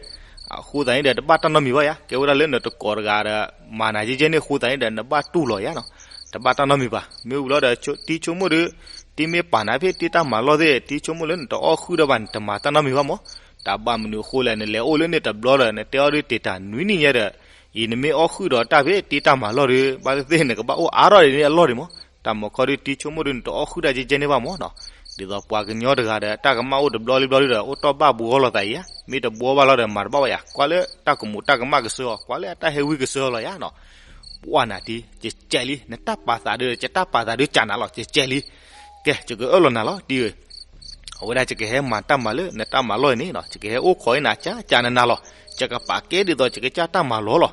အဃိသတးန့ၣ်ဒီး တဘၣ်တၢ်နီတမံၤဘၣ်ယါ, ကဲဝဲဒၣ်လၢနတကိးတဂၤဒီး မၤနၤယဲယဲန့ၣ်အဃိသတးန့ၣ်ဒီး နဘၣ်တူၢ်လီၤယါနီၤ. တဘၣ်တၢ်နီတမံၤဘၣ်. မ့ၢ်ဝံၤလီၤဒီး တံၤဆိကမိၣ်ဒီး တံၤမ့ၢ်ပာ်နၤဖဲတံၤတၢ်မၤလီၢ်သ့ၣ် တံၤဆိကမိၣ်လၢနတအီၣ်ဃုာ်ဒီးဘၣ် နတမၤတၢ်နီတမံၤဘၣ်မး. တၢ်ဘၣ်မနုၤအဃိလဲၣ် နလဲၤအိၣ်လၢန့ၣ်တဘျီဒီး နတဲအီၤဒုးတ့ၢ်တၢ်နွံနံၣ်ညါဒီး အံၤနမ့ၢ်အီၣ်ဃုာ်ဒီးတၢ်ဖဲတံၤတၢ်မၤလီၢ်ဒီး ဘၣ်သ့ၣ်သ့ၣ်နကဘၣ်အိၣ်အါထီၣ်ဒ်န့ၣ်အလီၢ်ဒံးမး. တၢ်မုာ်ခီဒုး တံၤဆိကမိၣ်ဒုး နတအီၣ်ဃုာ်တၢ်ကဲကဲန့ၣ်ဘၣ်မးနီၤ. ဒ်သိးပှၤကညီတဂၤဒီး တၢ်ကမၣ်အိၣ်တဘျီလံဘျီဒုးဒီး အိၣ်တီၢ်ဘၣ်ဘူးအီၤလိာ်သးအံၤဧါ, မ့ၢ်တဘှီဘၣ်လီၤဒီး မၤတဘၣ်ဝဲယါ, ကွၢ်လၢတၢ်ကမူးတၢ်ကမၣ်ကစၢ်အီၤ, ကွၢ်လၢအတၢ်ဟဲဝံကစၢ်အီၤလီၤယါနီၤ. ပှၢ်နၤတံၤ ယကဲလံ, နတၢ်ပာ်သးဒုး ယတၢ်ပာ်သးဒုးကးနၤလီၤ, ယကဲလံ. ကဲ ယကအၢၣ်လီၤနၤလီၤ တံၤဧၢ. အဝဲဒၣ်ယကဟဲမၤတၢ်မၤလၢနတၢ်မၤလီၢ်အံၤန့ၣ်နီၤ, ယကဟဲအိၣ်ခိးအံၤနၤ ကးကးနၤနၤလီၤ. ယကပာ်ကဲဒ်သိးယကစၢ်တၢ်မၤလီၢ်လီၤ.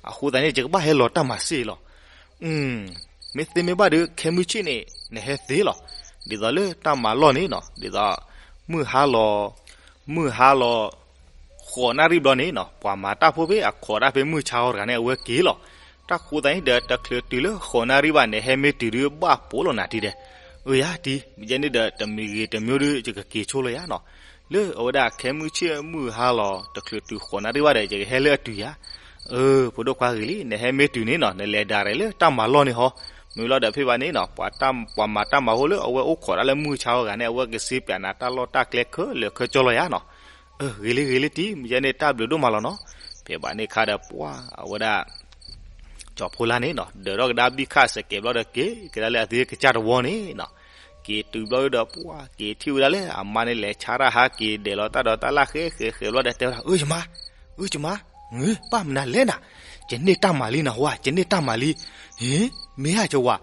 အဃိသတးန့ၣ် ယကဘၣ်ဟဲလီၤတၢ်မၤစ့ၢ်လီၤ. မ့ၢ်သ့မ့ၢ်ဘၣ်ဒီး ခဲမုၢ်ဆ့ၣ်န့ၣ် နဟဲသ့လီၤ. ဒ်သိးလၢတၢ်မၤလီၢ်န့ၣ်နီၤ ဒ်သိး မုၢ်ဟါလီၤ မုၢ်ဟါလီၤ ဃိးနၣ်ရံၣ်ဘျီန့ၣ်နီၤ ပှၤမၤတၢ်ဖိဖဲအခိးတၢ်ဖဲမုၢ်ဆါအီၤတဂၤန့ၣ် အဝဲက့ၤလီၤ. တၢ်ဃိသတးန့ၣ်ဒီး တချုးတုၤလၢဃိးနၣ်ရံၣ်ဘၣ်န့ၣ် ဟဲမ့ၢ်တုၤဒုးဘၣ်ပိာ်လီၤနၤတံၤဒီး, အၢယါတံၤ ယဲန့ၣ်ဒီး တမံၤဂ့ၤတမံၤဒီး ယကက့ၤဆိလီၤယါနီၤ. လၢအဝဲဒၣ်ခဲမုၢ်ဆ့ၣ်မုၢ်ဟါလီၤ တချုးတုၤဃိးနၣ်ရံၣ်ဘၣ်ဒီး ယကဟဲလၢအတုၤယါ. အၢ ဖိဒိၣ်ခွါဂ့ၤလံ နဟဲမ့ၢ်တုၤန့ၣ်နီၤ နလဲၤဒၣ်ရဲၣ်လၢတၢ်မၤလီၢ်န့ၣ်ဟီ. မ့ၢ်လီၤဒီးဖဲဘၣ်န့ၣ်နီၤ ပှၤမၤတၢ်မၤဖိလၢအဝဲအိၣ်ခိးတၢ်လၢမုၢ်ဆါအီၤတဂၤန့ၣ် အဝဲကစ့ပၠးနၤတၢ်လီၢ်တၢ်ကျဲခဲလၢာ်ခဲဆ့လီၤယါနီၤ. အၢ ဂ့ၤလံဂ့ၤလံတံၤ မ့ၢ်ယဲန့ၣ် တၢ်ဘျုးဒိၣ်မးလီၤနီၤ. ဖဲဘၣ်န့ၣ်အခါဒီးပှၤ အဝဲဒၣ် ကၠီဖိလါန့ၣ်နီၤ ဒၢးထီၣ်ကဒါဘံၣ်ခၣ်စကဲးဘျီဒီး က့ၤကဒါလၢအသ့ကစၢ်တဝီန့ၣ်နီၤ. က့ၤတုၤဘျီဒီးပှၤ က့ၤထံၣ်ဝဲဒၣ်လၢအမါန့ၣ် လဲၤဆါတၢ်ဟးက့ၤဒဲးလီၤတၢ်ဒီးတၢ်လၢဃဲဃဲဃဲဘျီဒီး တဲဝဲဒၣ် အၢ ယမါ အၢ ယမါ ဘၣ်မနုၤလဲၣ်နၤ, ယန့ၢ်တၢ်မၤလံနဟူဧါ, ယန့ၢ်တၢ်မၤလံ. ဟ့ မ့ၢ်ဧါ ယဝၤ,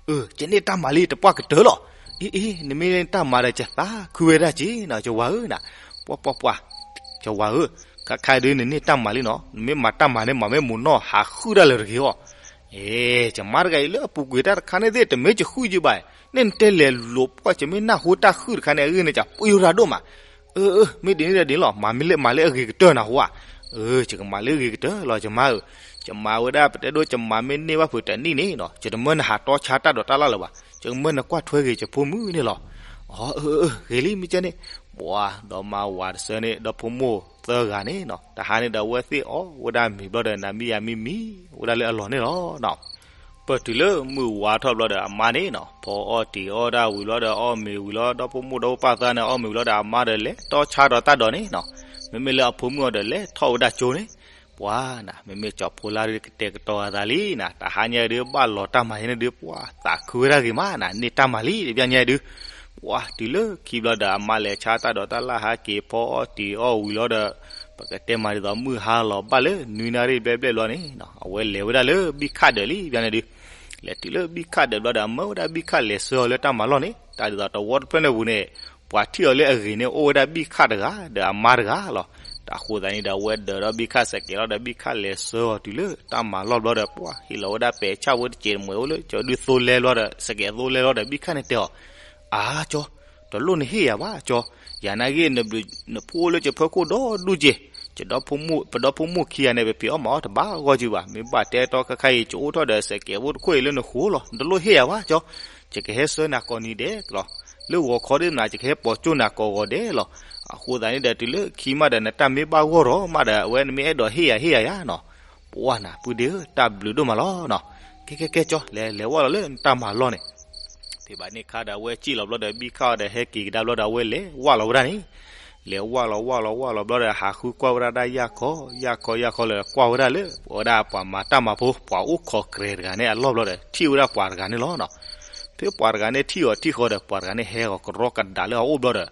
အၢ ယန့ၢ်တၢ်မၤလံ တပှၢ်ကတၢၢ်လီၤ. အ့ အ့ နမ့ၢ်န့ၢ်တၢ်မၤဒီး ယသးခုဝဲဒၣ်က့နီၤ ယဝၤဧၢနၤ. ပှၤ ပှၤ ပှၤ ယဝၤဧၢ, ခါခါဒုးနန့ၢ်တၢ်မၤလံနီၤ, နမ့ၢ်မၤတၢ်မၤန့ၣ် မၤမ့ၢ်မူးနီၢ်ဟးဃုာ်ဒၣ်လၢတဂ့ၤအီၤ. အ့ ယမါတဂၤအံၤလၢအပူၤကွံာ်တၢ်တခါန့ၣ်သ့ၣ် တမ့ၢ်ယဃုာ်ယဘၣ်, န့ၣ်နတဲလဲၤလိာ်ပှၢ် ယမ့ၢ်နၢ်ဟူတၢ်ဃုာ်တခါန့ၣ် အဂ့ၢ်န့ၣ် ယပှ့ၤဝဲဒၣ်ဒိၣ်မး. အၢ အၢ မ့ၢ်ဒ်န့ၣ်ဒီးဒ်န့ၣ်လီၤ, မၤမ့ၢ်လၢမၤလၢအဂ့ၤကတၢၢ်နဟူဧါ. အၢ ယကမၤလၢအဂ့ၤကတၢၢ်လီၤ ယမါဧၢ. ယမၤဝဲဒၣ် ပတဲဒိ ယမၤမ့ၢ်န့ၢ်ဘၣ်ဖုးတနံၣ်န့ၣ်နီၤ ယတမၢနဟးတီဆါတၢ်ဒီးတၢ်လၢ်လၢၤဘၣ်, ယကမၢနကွၢ်ထွဲဂ့ၤယဖိမုၣ်န့ၣ်လီၤ. အၢ အၢ အၢ ဂ့ၤလံ မ့ၢ်ကဲန့ၣ်. ပှၤဒီးမါဝၤတဆၢန့ၣ် ဒီဖိမိၢ်သၢဂၤန့ၣ်နီၤ တဟါန့ၣ်ဒီးအဝဲသ့ၣ်အီၣ်ဝဲဒၣ်မ့ၤဘျီဒီး နၤမံယၤမံမံဝဲဒၣ်လၢအလီၢ်န့ၣ်လီၤ. ပတုၤလၢမုၢ်ဝါထီၣ်ဘျီဒီးအမါန့ၣ်နီၤ ဖီအီၣ်တံၤအီၣ်ဒၣ်ဝံၤလီၤဒီးအီၣ်မ့ၤဝံၤလီၤ ဒီဖိမိၢ်ဒီဖိပၢ်သၢဂၤန့ၣ် အီၣ်မ့ၤဝံၤလီၤဒီးအမါဒီးလဲၤတီဆါဒီးတၢ်ဒီးန့ၣ်နီၤ မ့မ့ၢ်လၢအဖိမုၣ်အီၤဒီးလဲၤထီၣ်ဝဲဒၣ်ကၠိန့ၣ် ပှၤနၤ မ့မ့ၢ်ကၠီဖီလာ်ဒုးကတဲာ်ကတီၤအသးလံနၤ, တဟါညါဒုးဘၣ်လီၤတၢ်မၤယဲန့ၣ်ဒုး ပှၤသးခုဝဲဒၣ်ဂ့ၤမးနၤ, န့ၢ်တၢ်မၤလံတဘျီညါဒုး, ပှၤတုၤလၢခံဘျီဒီးအမါလဲၤဆါတၢ်ဒိးတၢ်လၢ်ဟးက့ၤဖီအီၣ်တံၤအီၣ်ဝံၤလီၤဒီး, ပကတဲမၤဒ်သိးမုၢ်ဟါလီၤဘၣ်လၢနွံနၣ်ရံၣ်ဘျဲၣ်ဘျဲၣ်ဘျီန့ၣ်, အဝဲလဲၤဝဲဒၣ်လၢဘံၣ်ခၣ်ဒၢးလံဘျီန့ၣ်ဒုး, လဲၤတုၤလၢဘံၣ်ခၣ်ဒၢးဘျီဒီး အမၢဝဲဒၣ်ဘံၣ်ခၣ်လဲၤဆှၢအီၤလၢတၢ်မၤလီၢ်န့ၣ်, တၢ်ဒ်သိးတဝီတဖျၢၣ်န့ၣ်ပူၤန့ၣ် ပှၤထံၣ်အီၤလၢအဂ့ၤန့ၣ် အိၣ်ဝဲဒၣ်ဘံၣ်ခၣ်တဂၤ ဒီးအမါတဂၤလီၤ. တၢ်ဃိသတးန့ၣ်ဒီး အဝဲဒၢးဒီးဘံၣ်ခၣ်စဲးကဲးလီၤဒီး ဘံၣ်ခၣ်လဲၤဆှၢအီၤတုၤလၢတၢ်မၤလီၢ်ဘျီဒီး ပှၤဟ့ၣ်လီၤဝဲဒၣ်ပဲာ်ဆၣ်ဝဲတစဲးတမှဲးအိၣ်လၢကၠီဒုးသိလဲဘျီဒီး စဲးကဲးသိလဲဘျီဒီး ဘံၣ်ခၣ်န့ၣ်တဲအီၤ, အါကၠီ, တလိၣ်နဟ့ၣ်ယၤဘၣ်ကၠီ, ယၤနာ်က့ နဘျုးနဖှိၣ်အိၣ်လၢကဖၢခိၣ်ဒီဒူၣ်က့, ပဒီဖိမိၢ်ခံဂၤန့ၣ် ပဖံးအီၣ်မၤအီၣ်တဘၣ်ဂီၢ်က့ဘၣ်, မ့ၢ်ဘၣ်တဲတီခါခါအံၤ ကအိၣ်ထီၣ်ဒီးစဲးကဲးဖိတခိၣ်အံၤလၢနဃိလီၤ, နတလိၣ်ဟ့ၣ်ယၤဘၣ်ကၠီ, ယကဟဲဆှၢနၤကိးနံၤဒဲးလီၤ, လၢဂီၤခီဒ်မနၤ ယကဟဲပိာ်ကၠိနၤကိးဂီၤဒဲးလီၤ. အဃိသတးန့ၣ်ဒီး တုၤလၢခံမးဒီး နတၢ်မ့ၢ်ဘၣ်ဂီၢ်ထီၣ်မးဒီး အဝဲနမ့ၢ်အဲၣ်ဒိးဟ့ၣ်ယၤဟ့ၣ်ယၤယါနီၤ, ပှၤနၤ ပုၢ်ဒ့ဧၢ တၢ်ဘျုးဒိၣ်မးလီၤနီၤ, ကဲကဲကဲကၠီ လဲၤလဲၤဝဲလီၤလၢနတၢ်မၤလီၢ်န့ၣ် ဖဲဘၣ်န့ၣ်ခါဒီး အဝဲစံၣ်လီၤဘျီဒီး ဘံၣ်ခၣ်အီၤဒီး ဟဲက့ၤကဒါဘျီဒီး အဝဲလဲၤဝၢ်လီၤဝဲဒၣ်န့ၣ်, လဲၤဝၢ်လီၤဝၢ်လီၤဝၢ်လီၤဘျီဒီး ဟးဃုကွၢ်ဝဲဒၣ်တၢ်ယၢ်ခီယၢ်ခီယၢ်ခီလၢ ကွၢ်ဝဲဒၣ်လၢ ပဝဲဒၣ်ပှၤမၤတၢ်မၤဖိ ပှၤအိၣ်ခိးကြဲးတဂၤန့ၣ်အလီၢ်ဘျီဒီး ထံၣ်ဝဲဒၣ်ပှၤတဂၤန့ၣ်လီၤနီၤ. ဖဲပှၤတဂၤန့ၣ်ထံၣ်အီၤထံၣ်ဃီဒီး ပှၤတဂၤန့ၣ်ဟဲဂီၤကရီကဒါလၢအအိၣ်ဘျီဒီး,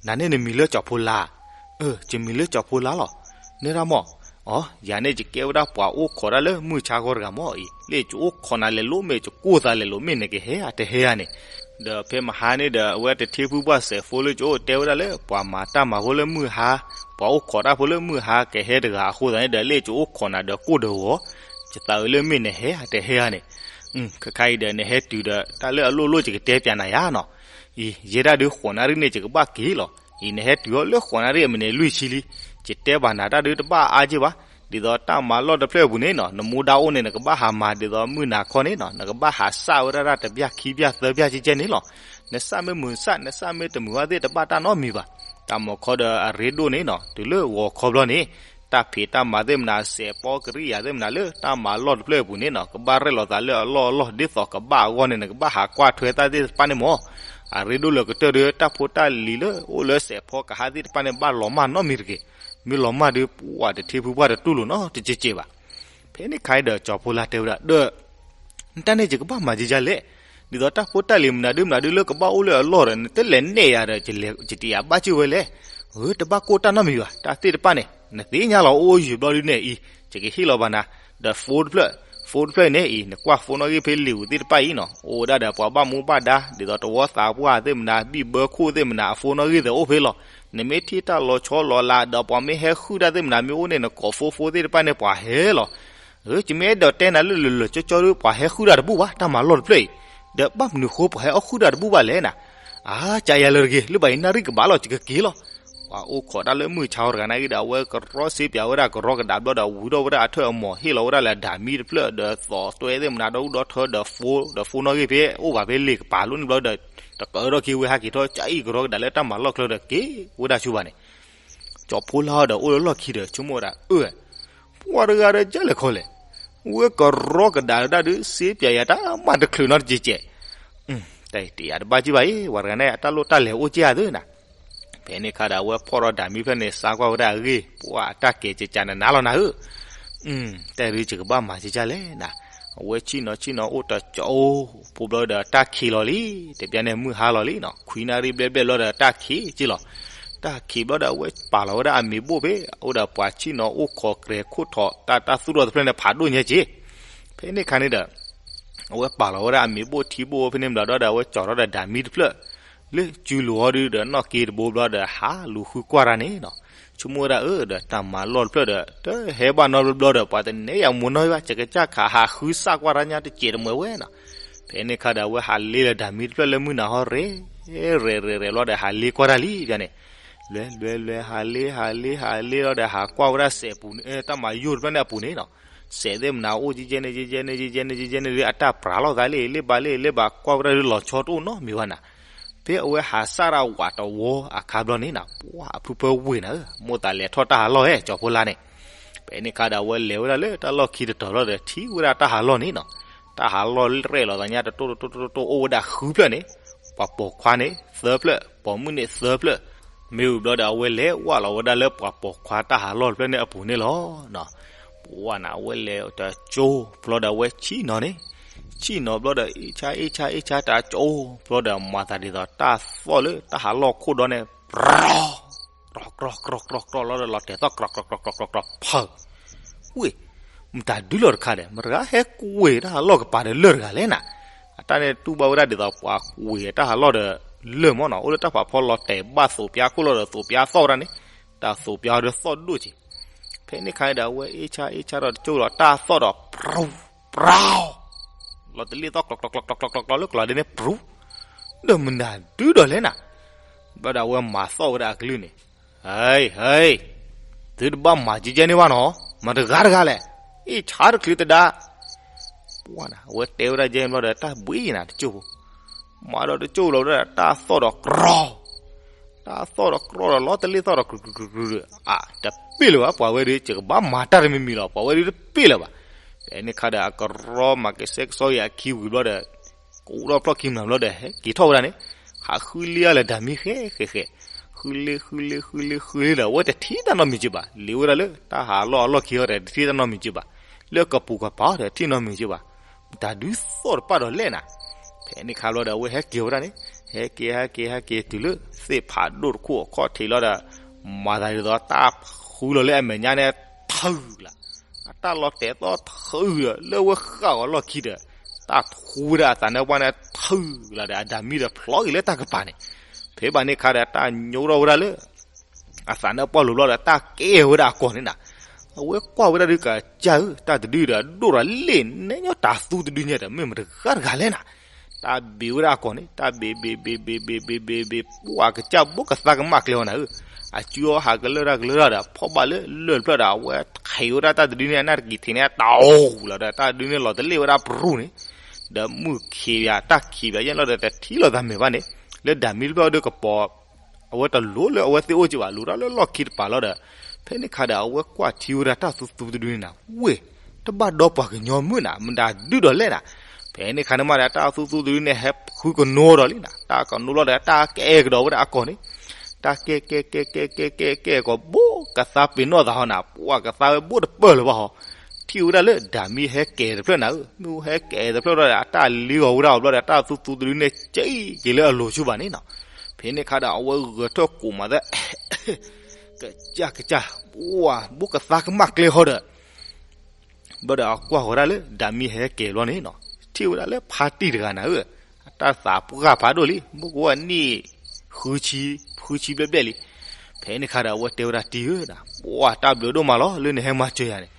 နၤန့ၣ်နမံၤလၢကၠီဖိလါဧါ, အၢ ယမံၤလၢကၠီဖိလါလီၤ, နဲဒၣ်မီၢ်, အိ ယၤန့ၣ်ယကဲဝဲဒၣ်ပှၤအိၣ်ခိးတၢ်လၢမုၢ်ဆါဂီၢ်တဂၤမီၢ်အံၤ, လၢယအိၣ်ခိးနၤလဲၤလိမ့ၢ် ယကိၢ်သးလဲၤလိမ့ၢ် နကဟဲဧါတဟဲဧါန့ၣ်, ဒီးဖဲမဟါန့ၣ်ဒီး အဝဲတထံဖုပှၢ်စဲးဖိလၢယအိၣ်တဲဝဲဒၣ်လၢ ပှၤမၤတၢ်မၤဖိလၢမုၢ်ဟါ, ပှၤအိၣ်ခိးတၢ်ဖိလၢမုၢ်ဟါကဟဲတဂၤအဃိသတးန့ၣ်ဒီး လၢယအိၣ်ခိးနၤဒီးကိၢ်ဒီးဂီၤ, ယသးအုးလၢမ့ၢ်နဟဲဧါတဟဲဧါန့ၣ်, ခဲခါအံၤဒီး နဟဲတုၤဒီး တၢ်လၢအလိၣ်လိၣ်ယကတဲပၠးနၤယါနီၤ, အံၤ ယဲဒၣ်ဒုးဃိးနၣ်ရံၣ်န့ၣ် ယကဘၣ်က့ၤလီၤ, အံၤ နဟဲတုၤအီၤလၢဃိးနၣ်ရံၣ်အမံးနံးလွံၢ်ဆံလံ, ယတဲဘၣ်နၤတၢ်ဒုးတဘၣ်အါက့ဘၣ်, ဒ်သိးတၢ်မၤလီၢ်တဖျၢၣ်အပူၤန့ၣ်နီၤ နမူဒါအိၣ်န့ၣ် နကဘၣ်ဟးမၤဒ်သိးမုၢ်နၤခီန့ၣ်နီၤ နကဘၣ်ဟးစၢ်ဝဲဒၣ်တၢ်တဘျၣ်ခံဘျၣ်သၢဘျၣ်ကဲကဲန့ၣ်လီၤ, နစၢ်မ့ၢ်မုာ်စၢ် နစၢ်မ့ၢ်တမုာ်ဘၣ်သ့ၣ်တဘၣ်တၢ်နီတမံၤဘၣ်, တၢ်မၤခီဒီးအရ့ဒိၣ်န့ၣ်နီၤ တုၤလၢဂီၤခီဘျီန့ၣ်, တၢ်ဖံးတၢ်မၤသ့ၣ်မနၤ စဲးဖီကရံၣ်ယၤသ့ၣ်မနၤလၢတၢ်မၤလီၢ်တဖျၢၣ်အပူၤန့ၣ်နီၤ ကဘၣ်ရဲၣ်လီၤသးလၢအလီၢ်အလီၢ် ဒ်သိးကဘၣ်အဂီၢ်န့ၣ် နကဘၣ်ဟးကွၢ်ထွဲတၢ်သ့ၣ်တဖၣ်န့ၣ်မီၢ်, အရ့ဒိၣ်လၢကတၢၢ်ဒီး တၢ်ဖိတၢ်လံၤလၢအိၣ်လၢစဲးဖီကဟၣ်သ့ၣ်တဖၣ်န့ၣ် ဘၣ်လီၤမၢ်နီတမံၤတဂ့ၤ, မ့ၢ်လီၤမၢ်ဒီး ပှၤတထံဖုပှၢ်တတူၢ်လိာ်နီတကဲးကဲးဘၣ်, ဖဲန့ၣ်ခါအံၤဒီး ကၠီဖိလါတဲဝဲဒၣ်ဒီး နတၢ်န့ၣ်ယကဘၣ်မၤဒ်လဲၣ်, ဒ်သိးတၢ်ဖိတၢ်လံၤမနုၤဒုမနုၤဒုလၢကဘၣ်အိၣ်လၢအလီၢ်ဒီး နတလဲၤနဲၣ်ယၤဒီး ယတယာ်ဘၣ်စုၣ်ဝဲလဲၣ်, ဧၢ တဘၣ်ကိၢ်တၢ်နီတမံၤဘၣ် တၢ်သ့ၣ်တဖၣ်န့ၣ် နသ့ၣ်ညါလီၤအိၣ်ယုာ်ဘျီဒုန့ၣ်အံၤ ယကဟ့ၣ်လီၤဘၣ်နၤ, ဒီး phone တဖျၢၣ်, phone တဖျၢၣ်အံၤန့ၣ်အံၤ နကွၢ်ဖိနီၣ်ဂံၢ်ဖဲလံာ်ပူၤသ့ၣ်တဖၣ်အံၤနီၤ အိၣ်ဝဲဒၣ်ဒီးပှၤဘၣ်မူဘၣ်ဒါ ဒ်သိးတဝီသးပှၢ်သ့ၣ်မနၤ ဘံၣ်ဘၢခိၣ်သ့ၣ်မနၤ အဖိနီၣ်ဂံၢ်သ့ၣ်အိၣ်ဖဲလီၤ, နမ့ၢ်ထံၣ်တၢ်လီၤဆီလီၤလး ဒီးပှၤမ့ၢ်ဟဲဃုတၢ်သ့ၣ်မနၤ မ့ၢ်အိၣ်န့ၣ် နကိး phone phone သ့ၣ်တဖၣ်န့ၣ် ပှၤဟဲလီၤ ယမ့ၢ်အဲၣ်ဒိးတဲနၤလၢလၢာ်လၢာ်ကၠီကၠီဒီး ပှၤဟဲဃုတၢ်တဘူၣ်ဘၣ် တၢ်မၤလီၢ်တဖျၢၣ်အံၤ, ဒီးဘၣ်မနုၤဃိပှၤဟဲအီၣ်ဃုတၢ်တဘူၣ်ဘၣ်လဲၣ်နၤ, အါ ကယၤလၢတဂ့ၤ လၢဘၣ်အံၤနၣ်ရံၣ်ကဘၣ်လီၤ ယကက့ၤလီၤ, ပှၤအိၣ်ခိးတၢ်လၢမုၢ်ဆါတဂၤန့ၣ်ဂ့ၤဒီး အဝဲကရီစ့ပၠးဝဲဒၣ်ကရီကဒါဘျီဒီး ဝံၤထီၣ်ဝဲဒၣ်အထၢၣ်အမီၤ ဟ့ၣ်လီၤဝဲဒၣ်လၢဒၤမံတဖျၢၣ် ဒီးသိးတွဲသ့ၣ်မနၤ ဒီဒူၣ်ဒီထၢဒီး phone ဒီး phone နီၣ်ဂံၢ်ဖဲအိၣ်ဘၣ်ဖဲလံာ်ကပၤလိန့ၣ်ဘျီဒီး တကၢထီၣ်ခံဝဲဟဲက့ၤထီၣ်ကအံၣ်ကရီကဒါလၢတၢ်မၤလီၢ်ချၢဒီးက့ၤဝဲဒၣ်ဆူဘၣ်န့ၣ် ကၠီဖိလါအီၤဒီးအိၣ်လၢလီၢ်ခံဒီး ဆိကမိၣ်ဝဲဒၣ် အၢ ပှၤတဂၤဒီးကလဲၤခီလဲၣ်, ဝဲကရီကဒါတၢ်ဒုး စ့ပၠးယၤတၢ်မၤတချုးနီတကဲးကဲး, တယၤတဘၣ်ကံၣ်ဘၣ်အံၤ ပှၤတဂၤန့ၣ် အတၢ်လိၣ်တၢ်လဲၤအိၣ်က့ၢ်ဧါသ့နၤ, ဖဲန့ၣ်ခါဒီး အဝဲဖီၣ်ထီၣ်ဒၤမံဖျၢၣ်န့ၣ် စါကွၢ်ဝဲဒၣ်အဂ့ၢ် ပှၤတၢ်ကဲးကကးနနၤလီၤနၤဧၢ တၢ်ဒုးယကဘၣ်မၤကကလဲၣ်နၤ, အဝဲဆ့ၣ်နီၤဆ့ၣ်နီၤအိၣ်တကၠီအိၣ်ဖိဘျီဒီးတၢ်ခံးလီၤလံ, တပျၢ်န့ၣ်မုၢ်ဟါလီၤလံနီၤ ခွံနၣ်ရံၣ်ဘျဲၣ်ဘျဲၣ်ဘျီဒီးတၢ်ခံးက့ၢ်လီၤ, တၢ်ခံးဘျီဒီးအဝဲပာ်လီၤဝဲဒၣ်အမံၤဘိၣ်ဖဲ အိၣ်ဒီးပှၤဆ့ၣ်နီၤအိၣ်ခိးကြဲးခိၣ်ထိးတၢ်တၢ်သူၣ်ထီၣ်တဖျၢၣ်န့ၣ် ဖးဒိၣ်ညါက့ၢ်, ဖဲန့ၣ်ခါန့ၣ်ဒီး အဝဲပာ်လီၤဝဲဒၣ်အမံၤဘိၣ်ထံဘိၣ်ဖဲန့ၣ်ဘျီဒီး အဝဲကၠီထီၣ်ဒီးဒၤမံတဖျၢၣ် လၢစုလိၤအီၤဒုဒီးနီၣ်က့တဘိဘျီဒီး ဟးလူၤဃုကွၢ်တၢ်န့ၣ်နီၤ, ဆိကမိၣ်ဝဲဒၣ်အၢ ဒီးတၢ်မၤလီၢ်တဖျၢၣ်ဒီး တဟဲဘၣ်နီတဘျီဘျီဒီး ပှၤတနဲၣ်ယၤမိၢ်နီၢ်ဘၣ် ကကစၢ်ခးဟးဃုစၢ်ကွၢ်တၢ်ညါတစဲးတမှဲၤဝဲနီၤ, ဖဲန့ၣ်ခါဒီးအဝဲဟးလ့လၢဒၤမံတဖျၢၣ်လၢမုၢ်နၤဟီရဲၣ် ရဲၣ်ရဲၣ်ရဲၣ်ဘျီဒီး ဟးလ့ကွၢ်တၢ်လံန့ၣ်, လွဲလွဲလွဲဟးလ့ဟးလ့ဟးလ့လီၤဒီး ဟးကွၢ်ဝဲဒၣ်စဲးပူၤန့ၣ် တၢ်မၤယိၢ်တဖျၢၣ်န့ၣ်အပူၤန့ၣ်နီၤ, စဲးသ့ၣ်မနၤအိၣ်ကဲကဲန့ၣ် ကဲကဲန့ၣ် ကဲကဲန့ၣ်ဒီး အတၢ်ပြးလိာ်သးလ့လ့ဘၣ်လ့လ့ဘၣ် ကွၢ်ဝဲဒၣ်လီၤဆီတအိၣ်နီတမံၤဘၣ်နၤ, ဖဲအဝဲဟးစၢ်ဒၣ်ဝးတဝီအခါဘျီန့ၣ်နီၤ ပှၤအဖုဖၢဝ့ၢ်နၤဧၢ မိၣ်သးလဲၤထီၣ်တၢ်ဟးလီၢ်ဟဲ ကၠီဖိလါန့ၣ်, ဖဲန့ၣ်ခါဒီးအဝဲလဲၤဝဲဒၣ်လၢတၢ်လီၢ်ခံတတီၤလီၤဒီး ထံၣ်ဝဲဒၣ်တၢ်ဟးလီၢ်န့ၣ်နီၤ, တၢ်ဟးလီၢ်ရဲၣ်လီၤသးညါတတိၢ်တတိၢ်တတိၢ်တတိၢ်အိၣ်ဝဲဒၣ်ဃုဖျၢၣ်န့ၣ်, ပှၤပိာ်ခွါန့ၣ်သၢဖျၢၣ် ပိာ်မုၣ်န့ၣ်သၢဖျၢၣ်, မ့ၢ်ဝံၤဘျီဒီးအဝဲလဲၤဝးလီၤဝဲဒၣ်လၢပှၤပိာ်ခွါတၢ်ဟးလီၢ်တဖျၢၣ်န့ၣ်အပူၤန့ၣ်လီၤ. ပှၢ်နၤ အဝဲလဲၤတကၠိ ဘျီဒီးအဝဲဆံၣ်နီၤန့ၣ်, ဆံၣ်နီၤဘျီဒီး အ့ၣ်ဆါ အ့ၣ်ဆါ အ့ၣ်ဆါတကၠိ ဘျီဒီးမၤသးဒ်သိးတၢ်သီၣ်လၢတၢ်ဟးလီၢ်ခိၣ်ဒီန့ၣ် ပြီ ကြီ ကြီ ကြီ ကြီ ကြီ လီၤဒီးလီၤတဲာ်သီၣ် ကြီ ကြီ ကြီ ကြီ ကြီ ဖု ဝ့ၢ် မတၤဒုလီၤတခါဒီး မတၤတဂၤဟဲကွံာ်တၢ်ဟးလီၢ်ကပၤဒီးလၢၢ်တဂၤလဲၣ်နၤ, အတၢ်န့ၣ်တူၢ်ဘၣ်ဝဲဒၣ်ဒ်သိးပှၤကွံာ်တၢ်ဟးလီၢ်ဒီးလၢၢ်မ့ၢ်နီၤ, အိၣ်လၢတၢ်ဖးဖီလီၤတဲာ်ဘၣ်သိးပၠါခိၣ်လီၤဒီးသိးပၠါသီၣ်ဝဲဒၣ်န့ၣ်, တၢ်သိးပၠါဒီးသီၣ်ဒိၣ်က့ၤ ဖဲန့ၣ်ခါန့ၣ်ဒီးအဝဲအ့ၣ်ဆါအ့ၣ်ဆါဒီးတကၠိလီၤ တၢ်သီၣ်ဒီး ပြီ ပြီ လီၤတလ့ၣ်သီၣ် ကြီ ကြီ ကြီ ကြီ ကြီ လၢကျီၤဒ်န့ၣ် ပြီ ဒီးမနုၤဒုဒီးလဲၣ်နၤ, ဘျီဒီးအဝဲမၤသီၣ်ဝဲဒၣ်အကလုၢ်န့ၣ်, ဟဲ ဟဲ သုတဘၣ်မၤကဲကဲန့ၣ်ဘၣ်နီၤ, မတၤတဂၤတဂၤလဲၣ်, အ့ၣ်ဆါတချုးတဒါ ပှၢ်နၤ အဝဲတဲဝဲဒၣ်ကဲဘျီဒီး တၢ်ဘှံးနၤတကၠိဖိ, မၤဒီးတကၠိလီၤဝဲဒၣ်တၢ်သီၣ်ဒီးကြီ တၢ်သီၣ်ဒီးကြီဒီးလီၤတလ့ၣ်သီၣ်ဒီးကြီ ကြီ ကြီ ကြီ အါ တပ့ၢ်လၢၤဘၣ် ပှၤဝဲဒီး ယကဘၣ်မၤတၢ်တမံၤမံၤလီၤ ပှၤဝဲဒီးတပ့ၢ်လၢၤဘၣ်. ဖဲန့ၣ်ခါဒီးအကရီမၤကဆှဲကဆှီအံၤအခံဝံၤဘျီဒီး ကအိၣ်ထီၣ်ဖျီၣ်ခံမနၤဘျီဒီး ဟဲက့ၤထီၣ်ဝဲဒၣ်န့ၣ်, ဟးဃုလ့အါလဲၣ်ဒၣ်မံဃဲဃဲဃဲ, ဃုလ့ဃုလ့ဃုလ့ဃုလ့ဒီး အဝဲတထံၣ်တၢ်နီတမံၤက့ၤဘၣ်, လံာ်ဝဲဒၣ်လၢတၢ်ဟးလီၢ်အလီၢ်ခံအီၤဒီးတထံၣ်တၢ်နီတမံၤက့ၤဘၣ်, လၢကပူၤကပၤဒီးတထံၣ်နီတမံၤက့ၤဘၣ် မတၤဒုသီၣ်တပၣ်ဒီးလဲၣ်နၤ. ဖဲန့ၣ်ခါဘျီဒီး အဝဲဟဲက့ၤဝဲဒၣ်န့ၣ်, ဟဲက့ၤ ဟဲက့ၤ ဟဲက့ၤတုၤလၢ သ့ၣ်ဖးဒိၣ်တခိၣ်အခီၣ်ထံးလီၤဒီး မၤသးဒ်သိးတၢ်ဃုလီၤလၢအမဲာ်ညါန့ၣ် ထုးလီၤ, အတၢ်လီၤတဲာ်သီၣ်ထုးဒီး လၢဝဲဃၣ်ဂီၤလီၢ်ခံဒီး တၢ်ထူဝဲဒၣ်အသးနါပှၢ်န့ၣ် ထုးလီၤဒီး အဒၣ်မံဒီးဖျီက့ၤလၢတၢ်ကပၤန့ၣ်, ဖဲဘၣ်န့ၣ်ခါဒီး တၢ်ညိထီၣ်ဝဲဒၣ်လၢ အသးနါပှၢ်လိၤဘျီဒီး တၢ်ကဲဝဲဒၣ်အကီၢ်န့ၣ်နၤ, အဝဲကွၢ်ဝဲဒၣ်ဒုးကစၢ်ဧၢ, တၢ်တဒုဒီးဒိၣ်ဒီးလ့ၣ်နဲညါ တၤသူတဒုညါဒီး မ့ၢ်မတဂၤတဂၤလဲၣ်နၤ. တၢ်ဘ့ၣ်ဝဲဒၣ်အကီၢ်န့ၣ် တၢ်ဘ့ၣ်ဘ့ၣ်ဘ့ၣ်ဘ့ၣ်ဘ့ၣ်ဘ့ၣ်ဘ့ၣ်ဘ့ၣ် ပှၢ်ကစၢ်ဘိကသါကမၣ်ကျဲအီၤနၤဧၢ, အစုအီဟးကလၢၢ်တၢ်ကလၢၢ်တၢ်ဒီး ဖီၣ်ဘၣ်လၢလၢၢ်တဖျၢၣ်ဒီး အဝဲထံးဝဲဒၣ်တၢ်တဒုန့ၣ် အနၢ်တကံၤထံးန့ၣ် တအိၣ်လီၤဒီး တၢ်တဒုန့ၣ်လီၤတလ့ၣ်ဝဲဒၣ်ပရူၢ်န့ၣ်, ဒီးမုၢ်ခံးပၠး တၢ်ခံးပၠးယဲၢ်လီၤဒီး တထံၣ်လိာ်သးမဲာ်ဘၣ်န့ၣ်, လၢဒၣ်မံတဖျၢၣ်ဒီးကပီၤ အဝဲတလိၤလၢအဝဲသ့ၣ်အိၣ်က့ဘၣ်, လိၤတၢ်လၢလီၢ်ခံတပၤလီၤဒီး, ဖဲန့ၣ်ခါဒီး အဝဲကွၢ်ထံဝဲဒၣ်တၢ်သူသူတဒုန့ၣ်နၤ, ဝ့ၢ် တဘၣ်ဒီပှၤကညီမုၣ်နၤ, မတၤဒုဒီးလဲၣ်နၤ. ဖဲန့ၣ်ခါန့ၣ်မးဒီး တၢ်သူသူတဒုန့ၣ် ဟဲဃုကနိဒီးလံနၤ, တၢ်ကနိဘျီဒီး တၢ်ကဲကဒီးဝဲဒၣ်အကီၢ်န့ၣ်, တၢ်ကဲကဲကဲကဲကဲကဲကဲကီး ဘိကသါပ့ၤနီၣ်သးဟီနၤ, ပှၢ်ကသါဝဲဘိတပၢၢ်လၢၤဘၣ်ဟီ, ထံၣ်ဝဲဒၣ်လၢဒၣ်မံဟဲကဲတဖျၢၣ်နၤဧၢ, မ့ၣ်အူဟဲကဲတဖျၢၣ်ဘျီဒီး အတၢ်လ့ဂီၤဝဲဒၣ်အီၤဘျီဒီး တၢ်သူသူတဒုန့ၣ် ကဲက့ၤလၢအလိၤဆူဘၣ်န့ၣ်နီၤ. ဖဲန့ၣ်ခါဒီး အဝဲဂဲၤထၢၣ်ကိးမးသး ကစၢ်ကစၢ်, ပှၢ် ဘိကသါကမၣ်ကျဲဟီဒီး ဘျီဒီးအကွၢ်ဃီၤဒၣ်လၢ ဒၣ်မံဟဲကဲဘျီန့ၣ်နီၤ, ထံၣ်ဝဲဒၣ်လၢဖါတံၢ်တဂၤနၤဧၢ, အတၢ်သးပှၢ်ဖးဒိၣ်လံ, မ့ၢ်ကဝဲနံၣ် ဃုဆံ, ဃုဆံဘျဲၣ်ဘျဲၣ်လံ. ဖဲန့ၣ်ခါဒီး အဝဲတဲဝဲဒၣ်တံၢ်ဧၢ, ပှၢ် တၢ်ဘျုးဒိၣ်မးလီၤ လၢနဟဲမၤစၢၤယၤန့ၣ်,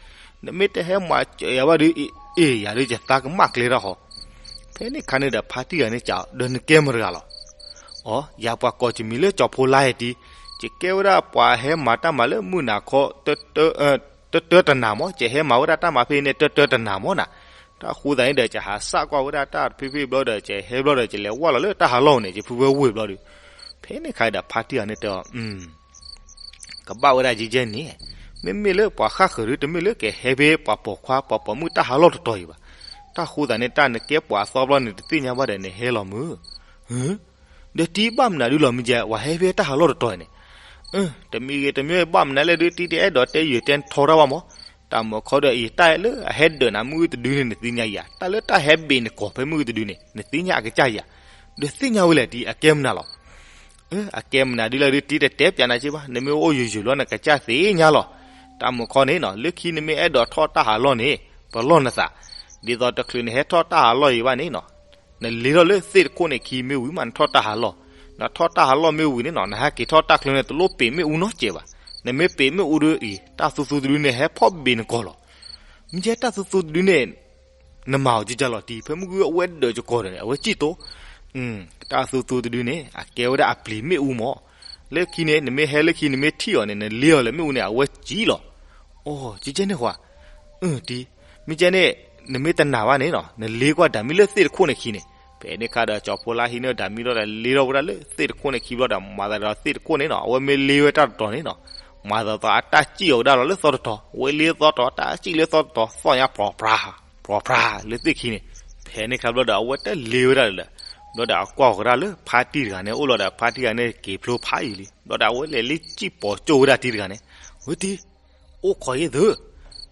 နမ့ၢ်တဟဲမၤစၢၤယၤဘၣ်ဒီး အ့ၣ် ယၤဒီးယသးကမၣ်ကျဲတၢ်ဃီ. ဖဲန့ၣ်ခါန့ၣ်ဒီး ဖါတံၢ်ဂၤန့ၣ်စံး, ဒီးနကဲမတၤတဂၤလီၤ. အိ, ယၤပှၤကိးယမံၤလၢကၠီၤဖိလါယဲတံၢ်, ယကဲဝဲဒၣ်ပှၤဟဲမၤတၢ်မၤလၢမုၢ်နၤခီ တတၢတနၤမး, ယဟဲမၤဝဲဒၣ်တၢ်မၤဖဲအံၤန့ၣ် တတၢတနၤမးနၤ. တၢ်ဃိသတးန့ၣ်ဒီး ယဟးစးကွၢ်ဝဲဒၣ်တၢ်တဖံဖံဘျီဒီး ယဟဲဘျီဒီး ယလဲၤဝဲလီၤလၢတၢ်ဟးလီၢ်န့ၣ် ယဖုဖဲဝ့ၢ်ဘျီဒီး, ဖဲန့ၣ်ခါဒီး ဖါတံၢ်ဂၤန့ၣ်တဲအီၤ, ကဘၣ်ဝဲဒၣ်ယဲယဲန့ၣ်, မ့မ့ၢ်လၢပှၤဃၣ်ဃၢၤဒု တမ့ၢ်လၢကဟဲဖဲပှၤပိာ်ခွါပှၤပိာ်မုၣ်တၢ်ဟးလီၢ်တတီၤအံၤဘၣ်. တၢ်ဃိသတးန့ၣ် တၢ်နကဲပှၤအသီဘျီန့ၣ် တသ့ၣ်ညါဘၣ်ဒီးနဟဲလီၤမုၢ်. ဒီးတံၢ်ဘၣ်မနုၤဒုလီၤမ့ၢ်ကဲ ပှၤဟဲဖဲတၢ်ဟးလီၢ်တတီၤအံၤန့ၣ်, တမံၤဂ့ၤတမံၤဘၣ်မနုၤလဲၣ်ဒု တံၢ်တအဲၣ်ဒိးတဲယုာ်တဲထီတၢ်ဘၣ်မး. တၢ်မုၢ်ခီဒီးအံၤ တၢ်လၢအဟဲဒၢးနၤမ့ၣ်အူတဒုန့ၣ် နသ့ၣ်ညါယၤ, တၢ်လၢတၢ်ဟဲဘ့ၣ်နကိာ်ဖဲမ့ၣ်အူတဒုန့ၣ် နသ့ၣ်ညါအကစၢ်ယၤ, ဒီးသ့ၣ်ညါဝဲလဲၣ်တံၢ် အကဲမနုၤလီၤ. အကဲမနုၤဒုလီၤဒု တံၢ်တတဲပၠးနၤက့ဘၣ်, နမ့ၢ်အိၣ်ယုာ်ယုာ်လီၤ နကစၢ်သ့ၣ်ညါလီၤ. တၢ်မုၢ်ခီန့ၣ်နီၤ လၢခံနမ့ၢ်အဲၣ်ဒိးထီၣ်တၢ်ဟးလီၢ်န့ၣ် ပလီၢ်နသး, ဒ်သိးတချုးနဟဲထီၣ်တၢ်ဟးလီၢ်အံၤဘၣ်န့ၣ်နီၤ နလ့ထီၣ်လၢသ့ၣ်တခိၣ်န့ၣ်ခံမ့ၢ်ဝံၤမး နထီၣ်တၢ်ဟးလီၢ်, နထီၣ်တၢ်ဟးလီၢ်မ့ၢ်ဝံၤန့ၣ်နီၤ နဟဲက့ၤထီၣ်တၢ်ချၢန့ၣ် တလိၣ်ပ့ၤမ့ၣ်အူနီတစဲးဘၣ်. နမ့ၢ်ပ့ၤမ့ၣ်အူဒီးအံၤ တၢ်သူသူတဒုန့ၣ် ဟဲဖီၣ်ဘ့ၣ်နကိာ်လီၤ. မ့ၢ်ကဲတၢ်သူသူတဒုန့ၣ် နမၤအီၤကကၢ်လီၤတံၢ် ဖဲမ့ၢ်ဂုၢ်အဝဲဒၢးကကိာ်ဒီးန့ၣ် အဝဲစံၣ်တိ, တၢ်သူသူတဒုန့ၣ် အကဲဝဲဒၣ်အပျံၤမ့ၣ်အူမး. လၢခံန့ၣ် နမ့ၢ်ဟဲလၢခံ နမ့ၢ်ထံၣ်အီၤန့ၣ် နလ့အီၤလၢမ့ၣ်အူန့ၣ် အဝဲစံၣ်လီၤ. အိ, ကကဲန့ၣ်ဃီ, တံၢ်, မ့ၢ်ကဲန့ၣ် နမ့ၢ်တနာ်ဘၣ်န့ၣ်နီၤ နလ့ကွၢ်ဒၣ်မံလၢသ့ၣ်တခိၣ်န့ၣ်ခံန့ၣ်. ဖဲန့ၣ်ခါဒီး ကၠီၤဖိလါဟံးန့ၢ်ဒၣ်မံလီၤဒီး လ့ထီၣ်ဝဲဒၣ်လၢသ့ၣ်တခိၣ်န့ၣ်ခံဘျီဒီး မၤသးဒီးသ့ၣ်တခိၣ်န့ၣ်နီၤ အဝဲမ့ၢ်လ့ဝဲတၢ်တတီၤန့ၣ်နီၤ မၤသးဒီးအတၢ်စံၣ်အီၤဝဲဒၣ်လီၤလၢသီတတီၤ, အဝဲလ့သီတတီၤ တၢ်စံၣ်လၢသီတတီၤ သီၣ်ညါပြီၤပြၤ ပြီၤပြၤလၢသ့ၣ်ခံန့ၣ်. ဖဲန့ၣ်ခါဘျီဒီး အဝဲတလ့ဝဲဒၣ်လၢၤ, ဘျီဒီးအကွၢ်ဃီၤဒၣ်လၢဖါတံၢ်တဂၤန့ၣ် အိၣ်လီၤဒီးဖါတံၢ်တဂၤန့ၣ် က့ၤဖျိဖးယံာ်လံ. ဘျီဒီးအဝဲလဲၤလံစံၣ်ပိာ်ကၠိဝဲဒၣ်တံၢ်တဂၤန့ၣ်, ဝဲတံၢ်, အိၣ်ခိးယဲၢ်သု,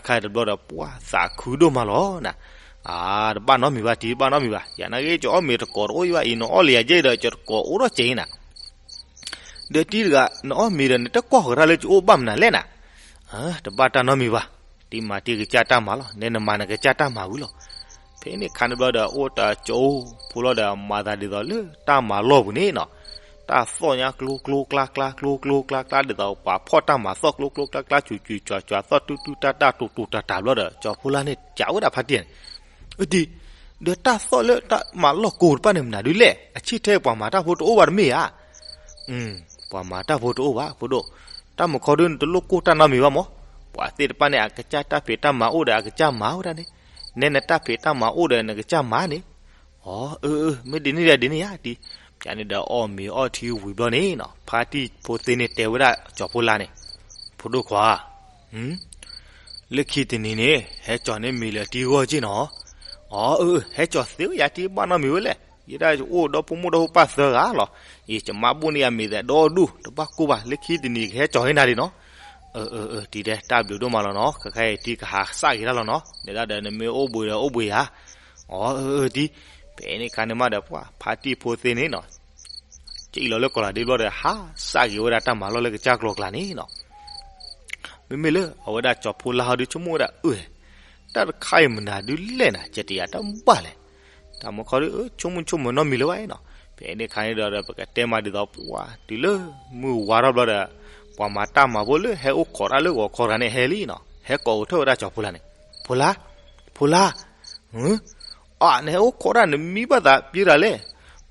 တၢ်ဖီလာ်ခါတဘျီဒီး ပှၤသးခုဒိၣ်မးလီၤနၤ. အါ တဘၣ်နီတမံၤဘၣ် တံၤ တဘၣ်နီတမံၤဘၣ်. ယၤနာ်က့ ကအီၣ်မ့ၤတကိးတအိၣ်ဘၣ်အံၤ နအီၣ်လၢယၤယဲဒီး ယတကိးအိၣ်ထီၣ်ကဲအံၤနၤ. ဒီးတံၤတဂၤ နအီၣ်မ့ၤဒီး နတကွၢ်ဃီၤတၢ်လၢယအိၣ်ဘၣ်မနုၤလဲၣ်နၤ. တဘၣ်တၢ်နီတမံၤဘၣ်. တံၤမၤတံၤကစၢ်တၢ်မၤလီၤ. နဲနမၤနကစၢ်တၢ်မၤဝံၤလီၤ. ဖဲန့ၣ်ခါန့ၣ်ဘျီဒီး အိၣ်တကၠိဖိလီၤဒီး မၤသးဒ်သိးလၢတၢ်မၤလီၢ်ပူၤန့ၣ်နီၤ. တၢ်သီၣ်ညါကျိကျိကျါကျါ ကျိကျိကျါကျါ ဒ်သိးပှၤဖီၣ်တၢ်မၤသီၣ် ကျိကျိကျါကျါ ကွၤကွၤကွၤ သီၣ်တူၢ်တူၢ်တၢ်တၢ်တူၢ်တူၢ်တၢ်တၢ်ဘျီဒီး ကၠီၤဖိလါန့ၣ် ကးဝဲဒၣ်ဖါတံၢ်န့ၣ်, အတံၤ, ဒီးတၢ်သီၣ်လၢတၢ်မၤလီၢ်ကိးတဖၣ်န့ၣ် မနုၤဒုလဲၣ်. အဆံၣ်ထဲပှၤမၤတၢ်ဖိတအိၣ်ဘၣ်တမ့ၢ်ဧါ. ပှၤမၤတၢ်ဖိတအိၣ်ဘၣ် ဖိဒိၣ်. တၢ်မုၢ်ခီဒု နတလိၣ်ကိၢ်တၢ်နီတမံၤဘၣ်မး. ပှၤသ့ၣ်တဖၣ်န့ၣ် အကစၢ်တၢ်ဖံးတၢ်မၤအိၣ်ဒီး အကစၢ်မၤဝဲဒၣ်န့ၣ်, နဲနတၢ်ဖံးတၢ်မၤအိၣ်ဒီး နကစၢ်မၤန့ၣ်. အၢ အၢ မ့ၢ်ဒ်န့ၣ်ဒီးဒ်န့ၣ်ဧါတံၤ. ပျးန့ၣ်ဒီးအီၣ်မ့ၤအီထံဝံၤဘျီန့ၣ်နီၤ ဖါတံၢ်ဖိသ့န့ၣ်တဲဝဲဒၣ်ကၠီၤဖိလါန့ၣ်, ဖိဒိၣ်ခွါ လၢခံတနံၤန့ၣ် ဟဲကၠီၤန့ၢ်မ့ၤလၢတံၤဂီၢ်က့ၢ်နီၤ. အၢ အၢ ဟဲကၠီၤသ့ဝဲယၤတံၤ ဘၣ်နီတမံၤဝဲလဲၣ်. ယဲဒၣ်အိၣ်ဒီဖိမိၢ်ဒီဖိပၢ်သၢဂၤလီၤ. ယကမၤဘိၣ်န့ၢ်အမ့ၤသးဒီဒူၣ် တဘၣ်ကိၢ်ဘၣ် လၢခံတနံၤကဟဲကၠီၤဟ့နၤဒံးနီၤ. အၢ အၢ အၢ တံၤတဲ တၢ်ဘျုးဒိၣ်မးလီၤနီၤ ခဲခါအံၤတံၤကဟးစၢ်က့ၤတၢ်လီၤနီၤ နဲဒၣ်ဒီးနမ့ၢ်အိၣ်ဘှံးဒီးအိၣ်ဘှံးယၤ. အၢ အၢ အၢ တံၤ, ဖဲန့ၣ်ခါန့ၣ်မးဒီး ပှၤဖါတံၢ်ဖိသ့န့ၣ်နီၤ ကံၣ်လီၤလၢကီၤလၤဒ့ဘျီဒီး ဟးစၢ်က့ၤဝဲဒၣ်တၢ်မၤလီၢ်လၢကစၢ်ကျိၤကျါန့ၣ်နီၤ. မ့မ့ၢ်လၢအဝဲဒၣ်ကၠီၤဖိလါဟီဒုဆိကမိၣ်ဝဲဒၣ် အၢ တၢ်တခါအံၤမနုၤဒုလဲၣ်နၤ ကတယၤတၢ်ဘၣ်လဲၣ်. တၢ်မုၢ်ခီဒု ဆိကမိၣ်ဆိကမိၣ်နီတမံၤလၢၤဘၣ်နီၤ. ဖဲန့ၣ်ခါန့ၣ်ဒီး ပကတဲမးဒ်သိးပှၤ တုၤလၢမုၢ်ဝါထီၣ်ဘျီဒီး ပှၤမၤတၢ်မၤဖိလၢဟဲအိၣ်ခိးတၢ်လၢဂီၤခီတဂၤန့ၣ်ဟဲလံနီၤ ဟဲကိးကထၢၣ်ဝဲဒၣ်ကၠီၤဖိလါန့ၣ်, ဖိလါ, ဖိလါ, အၢ နဟဲအိၣ်ခိးတၢ်နမံဘၣ်သးပျ့ၤတၢ်လဲၣ်.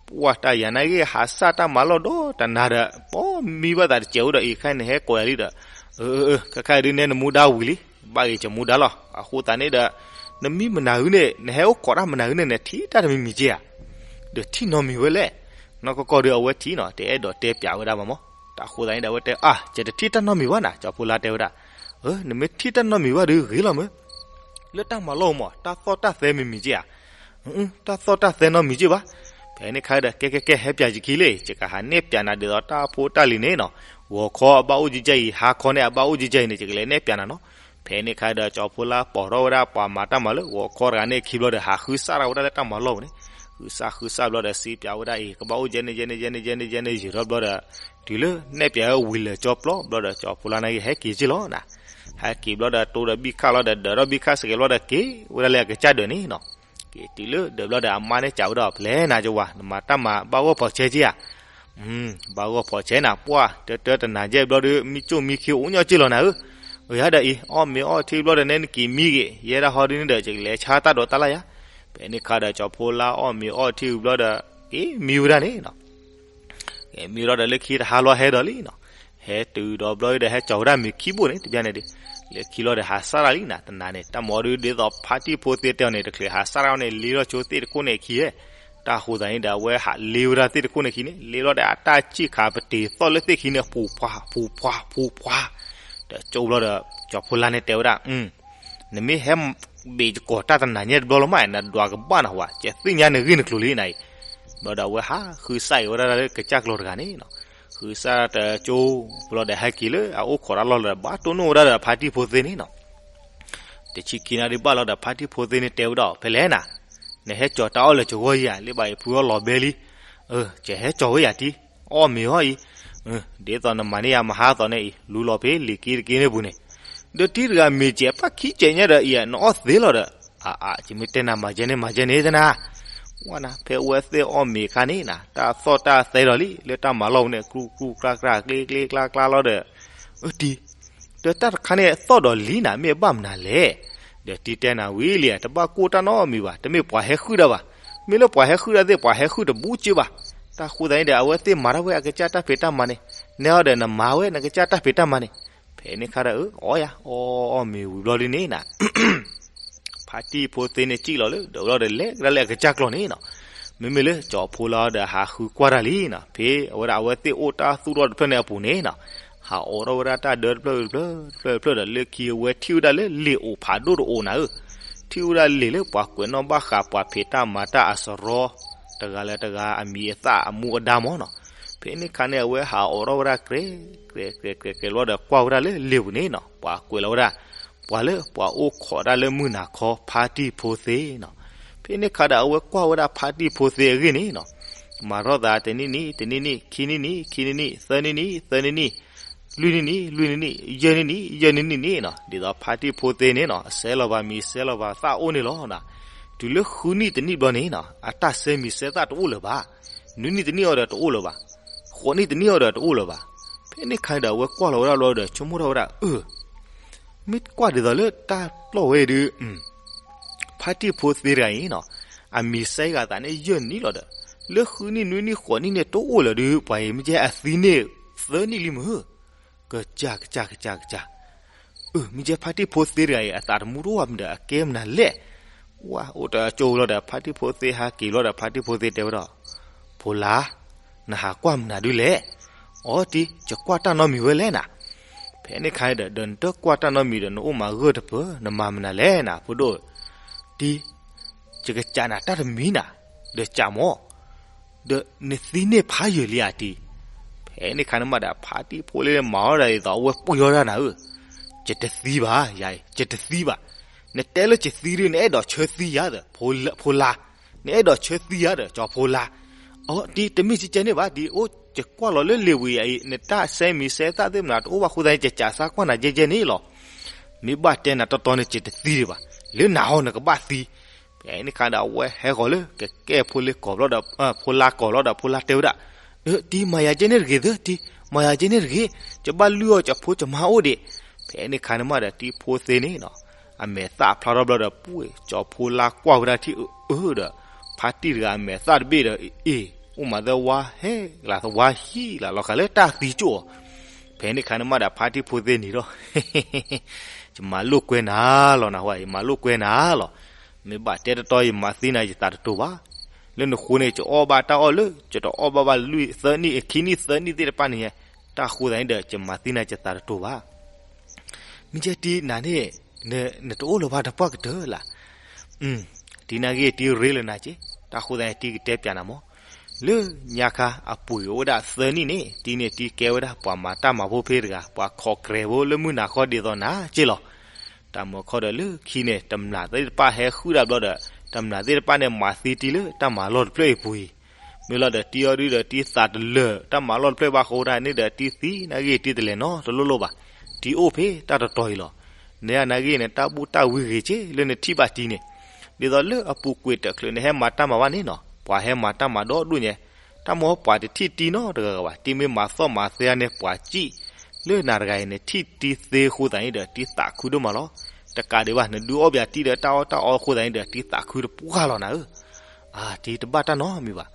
ပှၤတၢ်ယၤနာ်က့ ဟးစၢ်တၢ်မၤလီၢ်ဒီးတနၤဒီး ပမံဘၣ်သးတစဲးအိၣ်ဒီးအံၤ ခဲအံၤနဟဲကိးယၤလံဒီး, အၢ အၢ အၢ ခဲခါအံၤဒုနဲနမူဒါဝံၤလံ, ဘၣ်ဂ့ၤကမူဒါလီၤ. အဃိသတးန့ၣ်ဒီး နမံမနၤဂုန့ၣ် နဟဲအိၣ်ခိးတၢ်မနၤဂုန့ၣ် နထံၣ်တၢ်တမံၤမံၤက့ဧါ. ဒီးထံၣ်နီတမံၤဝဲလဲၣ်. နီၢ်ကီၢ်ကီၢ်ဒုအဝဲထံၣ်နီၤ တအဲၣ်ဒိးတဲပျးဝဲဒၣ်ဘၣ်မး. တၢ်ဃိသတးန့ၣ်ဒီးအဝဲတဲ အၢ ယတထံၣ်တၢ်နီတမံၤဘၣ်နၤ ကၠီၤဖိလါတဲဝဲဒၣ်, အၢ နမ့ၢ်ထံၣ်တၢ်နီတမံၤဘၣ်ဒီးဂ့ၤလီၤမး လၢတၢ်မၤလီၢ်မး တၢ်သီၣ်တၢ်သဲမံၤမံၤက့ဧါ. တၢ်သီၣ်တၢ်သဲနီတမံၤက့ဘၣ်. ဖဲန့ၣ်ခါဒီး ကဲ ကဲ ကဲ ဟဲပျးယခံလံ ယကဟးနဲၣ်ပျးနၤဒ်သိးတၢ်ဖိတၢ်လံၤန့ၣ်နီၤ, ဂီၤခီအဘၣ်အိၣ်ကကဲအံၤ ဟါခီန့ၣ်အဘၣ်အိၣ်ကကဲအံၤန့ၣ် ယကလဲၤနဲၣ်ပျးနၤနီၤ. ဖဲန့ၣ်ခါဒီး ကၠီဖီလာ်ပိာ်ထီၣ်ဝဲဒၣ်ပှၤမၤတၢ်မၤလၢဂီၤခီတဂၤန့ၣ်အခံဘျီဒီး ဟးဃုစၢ်ထီၣ်ဝဲဒၣ်လၢတၢ်မၤလီၢ်ပူၤန့ၣ်, ဃုစၢ်ဃုစၢ်ဘျီဒီး စံးပၠးဝဲဒၣ်အံၤ ကဘၣ်အိၣ်ယဲန့ၣ်ယဲန့ၣ်ယဲန့ၣ်ယဲန့ၣ်ယဲန့ၣ် ယံာ်ထီၣ်ဘျီဒီး တုၤလၢနဲၣ်ပၠးဝဲဝံၤလၢာ်ကၠီပျီဘျီဒီး ကၠီဖီလာ်န့ၣ်က့ၤဟဲက့ၤက့လီၤနၤ. ဟဲက့ၤဘျီဒီး တိၢ်ဒီးဘံၣ်ခၣ်လီၤဒီး ဒၢးထီၣ်ဘံၣ်ခၣ်စကဲးဘျီဒီး က့ၤဝဲဒၣ်လၢအကစၢ်ဒၢးန့ၣ်နီၤ. က့ၤတုၤလၢဒၢးဘျီဒီး အမါန့ၣ်စံးဝဲဒၣ် ဖဲလဲၣ်နၤကဝၤ နမၤတၢ်မၤဘၣ်ဂီၢ်ဖီးဆဲက့ဧါ. ဘၣ်ဂီၢ်ဖီးဆဲနၤ ပှၢ်တၢတၢတနၤယဲၢ်ဘျီဒီး မံကၠိၣ်မံခ့အိၣ်ညီက့လီၤနၤဧၢ. အယၤဒီးအံၤ အီၣ်မ့ၤအီထံဘျီဒီး နဲနက့ၤမံဂ့ၤ ယဲဒၣ်ဟီဒ်န့ၣ်ဒီး ယကလဲၤဆါတၢ်ဒိးတၢ်လၢ်ယၤ. ဖဲန့ၣ်ခါဒီး ကၠီဖီလာ်အီၣ်မ့ၤအီထံဘျီဒီး က့ၤမံဝဲဒၣ်န့ၣ်နီၤ. က့ၤမံဝဲဒီးလၢခံတဟါလီၤဟဲဒီးလံနီၤ. ဟဲတုၤဒီးဘျီဒီး ဟဲကၠီၤဝဲဒၣ်မ့ၤခံဘိၣ်န့ၣ် တဘျီန့ၣ်ဒီး လၢခံလီၤဒီး ဟးစၢ်တၢ်လံနၤ တနၤန့ၣ် တၢ်မၤဒုးဒ်သိးဖါတံၢ်ဖိသ့တဲအီၤန့ၣ် တချုးဟးစၢ်တၢ်န့ၣ် လ့ထီၣ်ဆိသ့ၣ်တခိၣ်န့ၣ်အခံဧဲ. တၢ်ဃိသးန့ၣ်ဒီး အဝဲဟးလ့ဝဲဒၣ်သ့ၣ်တခိၣ်န့ၣ်အခံန့ၣ် လ့လီၤဒီး အတၢ်ဆံၣ်ခးပတ့ၤသီၣ်လၢသ့ၣ်ခံန့ၣ် ပူၤပှၤ ပူၤပှၤ ပူၤပှၤ ဒီးကၠိဘျီဒီး ကၠီဖီလာ်န့ၣ်တဲဝဲဒၣ် နမ့ၢ်ဟဲဘ့ၣ်ယကိာ်တၢ်တနၤညါတဘျီလီၤမး နဒွးကဘၣ်နၤဝဲ ယသ့ၣ်ညါနဂ့ၢ်နကျိၤလံနၤအံၤ. ဘျီဒီးအဝဲဟးဃုစၢ်အံၤဝဲဒၣ်လၢကစၢ်ကျီၤတဂၤန့ၣ်နီၤ. ဃုစၢ်တကၠိ ဘျီဒီးဟဲက့ၤလၢအအိၣ်ခိးတၢ်လီၢ်လၢၤ ဘၣ်တိၢ်နီၣ်ဝဲဒၣ်ဒီးဖါတံၢ်ဖိသ့န့ၣ်နီၤ. တဆံခံနၣ်ရံၣ်ဘၣ်လီၤဒီး ဖါတံၢ်ဖိသ့န့ၣ်တဲဝဲဒီး ဖဲလဲၣ်နၤ နဟဲကၠီၤတၢ်အီၣ်လၢာ်ကဝီၤယၤ လၢဘၣ်အံၤဖုအီၣ်လီၤဘဲလံ. ယဟဲကၠီၤဝဲယၤတံၢ် အီၣ်မ့ၤအီၤအံၤ ဒ်သိးနမၤန့ၢ်ယၤမဟါသိးန့ၣ်အံၤ လူလီၤဖဲလံာ်က့တက့န့ၣ်ပူၤန့ၣ် ဒီးတံၢ်တဂၤမ့ၢ်စဲးပၣ်ခံစဲးညါဒီးအံၤ နအီၣ်သ့လီၤဒီး အါအါ ယမ့ၢ်တဲနၤမၤယဲန့ၣ် မၤယဲန့ၣ်သနၤ ဝဲနၤ ဖဲအဝဲသ့ၣ်အီၣ်မ့ၤအခါန့ၣ်နၤ တၢ်သီၣ်တၢ်သဲဒီးလံ လၢတၢ်မၤလီၢ်ပူၤန့ၣ် ကြူၢ်ကြူၢ်ကြၢ်ကြၢ် ကျ့ကျ့ကျါကျါလီၤဒီး အတံၢ် ဒီးတၢ်တခါန့ၣ်သီၣ်ဒီးလံနၤ မ့ၢ်အဘၣ်မနုၤလဲၣ်. ဒီးတံၢ်တဲနၤဝံၤလံ တဘၣ်ကိၢ်တၢ်နီတမံၤဘၣ် တမ့ၢ်ပှၤဟဲဃုာ်တၢ်ဘၣ်. မ့ၢ်လၢပှၤဟဲဃုာ်တၢ်သ့ၣ် ပှၤဟဲဃုာ်တဘူၣ်က့ဘၣ်. တၢ်ဃိသတးန့ၣ်ဒီး အဝဲသ့ၣ်မၤတၢ်ဝဲအကစၢ်တၢ်ဖံးတၢ်မၤန့ၣ် နဲအီၤဒီးနမၤဝဲနကစၢ်တၢ်ဖံးတၢ်မၤန့ၣ်. ဖဲန့ၣ်ခါဒီး အၢ အီယၤ အီၣ်အီၣ်မ့ၤဝံၤဘျီဒ်န့ၣ်နၤ ဖါတံၢ်ဖိသ့န့ၣ်စံၣ်လီၤလၢ ဒီးဘျီဒီးလဲၤကဒါလၢအကစၢ်ကျီၤန့ၣ်နီၤ. မ့မ့ၢ်လၢကၠီဖီလာ်ဒီးဟးဃုကွၢ်တၢ်လံနီၤ. ဖဲအဝဲဒၣ်အဝဲသ့ၣ်အိၣ်တၢ်သူၣ်ထီၣ်တဖျၢၣ်န့ၣ်အပူၤန့ၣ်နီၤ ဟးအိးထီၣ်ဝဲဒၣ်တၢ်ဒၢတဖျၢၣ်တဖျၢၣ်တဖျၢၣ်တဖျၢၣ်ဒီး လၢခံအဝဲထံၣ်ဝဲဒၣ်လၢလံာ်အိၣ်ဖးဒိၣ်တအိၣ်နၤဧၢ. ထံၣ်ဝဲဒၣ်လံာ်လၢပှၤကွဲးနီၣ်ဘၣ်ဃးပှၤဖံးတၢ်မၤတၢ်အစရီ တဂၤလၢတဂၤအမံၤအသၣ်အမူအဒါမ့ၢ်နီၤ. ဖဲန့ၣ်ခါန့ၣ် အဝဲဟးအိးထီၣ်ဝဲဒၣ်ကြဲး ကြဲး ကြဲး ကြဲး ကြဲးလီၤဒီးကွၢ်ဝဲဒၣ်လၢလံာ်ပူၤန့ၣ်နီၤ ပှၤကွဲးလီၤဝဲဒၣ် ပှၤလၢပှၤအိၣ်ခိးတၢ်လၢမုၢ်နၤခီဖါတံၢ်ဖိသ့နီၤ. ဖဲန့ၣ်ခါဒီးအဝဲကွၢ်ဝဲဒၣ်ဖါတံၢ်ဖိသ့အဂ့ၢ်န့ၣ်နီၤ မၤထီၣ်သးတနံၣ်နံၣ် တနံၣ်နံၣ် ခံနံၣ်နံၣ် ခံနံၣ်နံၣ် သၢနံၣ်နံၣ် သၢနံၣ်နံၣ် လွံၢ်နံၣ်နံၣ် လွံၢ်နံၣ်နံၣ် ယဲၢ်နံၣ်နံၣ် ယဲၢ်နံၣ်နံၣ်န့ၣ်နီၤ ဒ်သိးဖါတံၢ်ဖိသ့န့ၣ်နီၤ အစဲလီၤဘၣ်မံၤ စဲလီၤဘၣ်သၣ်အိၣ်န့ၣ်လီၤ. တုၤလၢဃုနံၣ်တနံၣ်ဘျီန့ၣ်နီၤ အတၢ်စဲမံၤစဲသၣ်တအိၣ်လၢၤဘၣ်. နွံနံၣ်တနံၣ်အီၤဒီးတအိၣ်လၢၤဘၣ်. ဃိးနံၣ်တနံၣ်အီၤဒီးတအိၣ်လၢၤဘၣ်. ဖဲန့ၣ်ခါန့ၣ်ဒီးအဝဲကွၢ်လီၤဝဲဒၣ်ဘျီဒီး ဆိကမိၣ်ထီၣ်ဝဲဒၣ် အၢ မ့ၢ်ကွၢ်ဒ်သိးလၢတၢ်ပျီၢ်ဝဲဒုး ဖါတံၢ်ဖိသ့တဂၤအံၤနီၤ အမံၤစဲဂၤသးန့ၣ်ယဲၢ်နံၣ်လီၤဒီး လၢဃုနံၣ်နွံနံၣ်ဃိးနံၣ်န့ၣ်တအိၣ်လၢၤဒုး ပှၤအံၤမ့ၢ်ကဲအသံန့ၣ်သၢနံၣ်လံမုၢ် ကစၢ် ကစၢ် ကစၢ် ကစၢ် အၢ မ့ၢ်ကဲဖါတံၢ်ဖိသ့တဂၤအံၤ အသးတမူတအိၣ်ဘၣ်မနုၤဒီး အကဲမနုၤလဲၣ်. ဝါ အိၣ်တၢ်ကၠိလီၤဒီး ဖါတံၢ်ဖိသ့ဟးက့ၤလီၤဒီး ဖါတံၢ်ဖိသ့တဲဝဲဒီး ဖိလၢ် နဟးကွၢ်မနုၤဒုးလဲၣ်. အီ တံၢ် ယကွၢ်တၢ်နီတမံၤဝဲလဲၣ်နၤ. ဖဲန့ၣ်ခါဒီး ဒီးနတကွၢ်တၢ်နီတမံၤဒီး နအိၣ်မးဂၢၢ်တပၢၢ် နမၤမနုၤလဲၣ်နၤ ဖိဒိၣ်ဧၢ. တံၢ် ယကစးနၤတၢ်တမံၤနၤ ဒီးစးမၢ် ဒီးနသံန့ၢ်ဖးယံာ်လံဧါတံၢ်. ဖဲန့ၣ်ခါန့ၣ်မးဒီး ဖါတံၢ်ဖိလၢမၤအီၣ်ဒၣ်ဒ်သိးအဝဲပှ့ၤအီၣ်ဒၣ်နၤဧၢ, ယတသံဘၣ် ယၤအံၤ ယတသံဘၣ်. နတဲလၢယသံဒုး နအဲၣ်ဒိးဆၢသံယၤဒီး ဖိလၢ် နအဲၣ်ဒိးဆၢသံယၤဒီး ကၠီဖိလၢ်. အတံၢ် တမ့ၢ်ကဲန့ၣ်ဘၣ် တံၢ် အိၣ် ယကွၢ်လီၤလၢလံာ်ဝံၤအံၤ နတၢ်စဲမံၤစဲသၣ်သ့ၣ်မနုၤတအိၣ်ဘၣ်ဃိသတးန့ၣ် ယစးစါကွၢ်နၤယဲၢ်ယဲၢ်န့ၣ်လီၤ. မ့ၢ်ဘၣ်တဲနၤတီတီန့ၣ် ယတသံဒံးဘၣ်, လၢနၤဟီနကဘၣ်သံ. ဖဲန့ၣ်ခါဒီး အဝဲဟဲဃီၤလၢကကဲဖိလ့ကိာ်ဘျီဒီး ဖိလါကိာ်ဘျီဒီး ဖိလါတဲဝဲဒၣ်, တံၢ်မၤယၤကဲန့ၣ်တဂ့ၤသၢ တံၢ် မၤယၤကဲန့ၣ်တဂ့ၤ, ယဘၣ်လုၢ်အီၣ်ကၠီဖိကၠီမါအိၣ်ဒံး. ဖဲန့ၣ်ခါန့ၣ်မးဒီး တံၢ်ဖိသ့န့ၣ်နီၤ အမဲာ်သၣ်ဖျါထီၣ်ဘျီဒီး ပှ့ၤကၠီဖိလါကွၢ်ဝဲဒၣ်ထံၣ်အၢအၢဒီး ဖါတံၢ်တဂၤအမဲာ်သၣ်တဘ့ၣ်ဒီး အ့ၣ် အိၣ်မးသဝါဟဲလၢသဝါဟံၣ်လၢလီၤဃာ်လၢတၢ်သံကၠိၣ်အီၤ. ဖဲန့ၣ်ခါန့ၣ်မးဒီး ဖါတံၢ်ဖိသ့န့ၣ်ဒီး ယမၤလိာ်ကွဲနၤလီၤနဟါ, ယမၤလိာ်ကွဲနၤလီၤ. မ့ၢ်ဘၣ်တဲတတီ ယမၤသံနၤယသးတတိၤဘၣ်. လၢနဃိန့ၣ် ယအီၣ်ဘၣ်တၢ်အီၣ်လၢ ယတအီၣ်ဘၣ်ဘၣ်လွံၢ်သၢနံၣ် ခံနံၣ်သၢနံၣ်သ့ၣ်တဖၣ်န့ၣ်, တၢ်ဃိသးန့ၣ်ဒီး ယမၤသံနၤယသးတတိၤဘၣ်. မ့ၢ်ကဲတံၢ်နၤန့ၣ် နတအိၣ်လၢၤဘၣ်တပှၢ်ကတၢၢ်လၢ်. တံၢ်နာ်က့တံၢ်ရ့လၢၤနၤက့, တၢ်ဃိသးန့ၣ် တံၢ်ကတဲပျးနၤမး. လၢညါခါအပှ့ၤအိၣ်ဝဲဒၣ်သၢနံၣ်န့ၣ် တံၢ်န့ၣ်တံၢ်ကဲဝဲဒၣ်ပှၤမၤတၢ်မၤဖိဖ့တဂၤ, ပှၤခိးကြဲးဖိလၢမုၢ်နၤခီဒ်သိးနၤက့လီၤ. တၢ်မၢခီဒီးလၢခံန့ၣ် တမျာ်သ့ၣ်တဖၣ်ဟဲဃုာ်တၢ်ဘျီဒီး တမျာ်သ့ၣ်တဖၣ်န့ၣ် မၤသံတံၤလၢတၢ်မၤလီၢ်တဖျၢၣ်အံၤပူၤအံၤ, မ့ၢ်လီၤဒီးတံၤအီၤဒုဒီးတံၤသးတလၢာ် တၢ်မၤလီၢ်တဖျၢၣ်ဘၣ်ဃိတၢ်န့ၣ်ဒီးတံၤသံနာ်ဂ့ၢ်တံၤတလဲၤနီတလိၣ်လိၣ်ဘၣ်, တံၤအိၣ်ဖဲတၢ်တတီၤအံၤလီၤ. နနာ်ဂ့ၢ်န့ၣ် တၢ်ဘူၣ်တၢ်ဝံဂ့ၤက့လၢနထံၣ်ဘၣ်တံၤန့ၣ်, ဒ်သိးလၢအပူၤကွံာ်တချုး နဟဲမၤတၢ်မၤဘၣ်န့ၣ်နီၤ ပှၤဟဲမၤတၢ်မၤဒီဒူၣ်ညါ, တၢ်မၢပှၤတထံၣ်တံၤနီတဂၤဂၤဘၣ်, တံၤမ့ၢ်မၤသီၣ်မၤသဲန့ၣ် ပှၤစံၣ်လၢနၤတဂၤအံၤန့ၣ် ထံၣ်တံၤသ့ဃိသးန့ၣ်ဒီးတံၤသးခုဒိၣ်မးလီၤ. တကးဒံးဘၣ် နဒုးအီၣ်ဘၣ်တံၤဒီးတၢ်အီၣ်တၢ်အီဃိသးန့ၣ်ဒီးတံၤသးခုတပှၢ်လီၤနၤဧၢ, အတံၤတဘၣ်တၢ်နီတမံၤဘၣ်.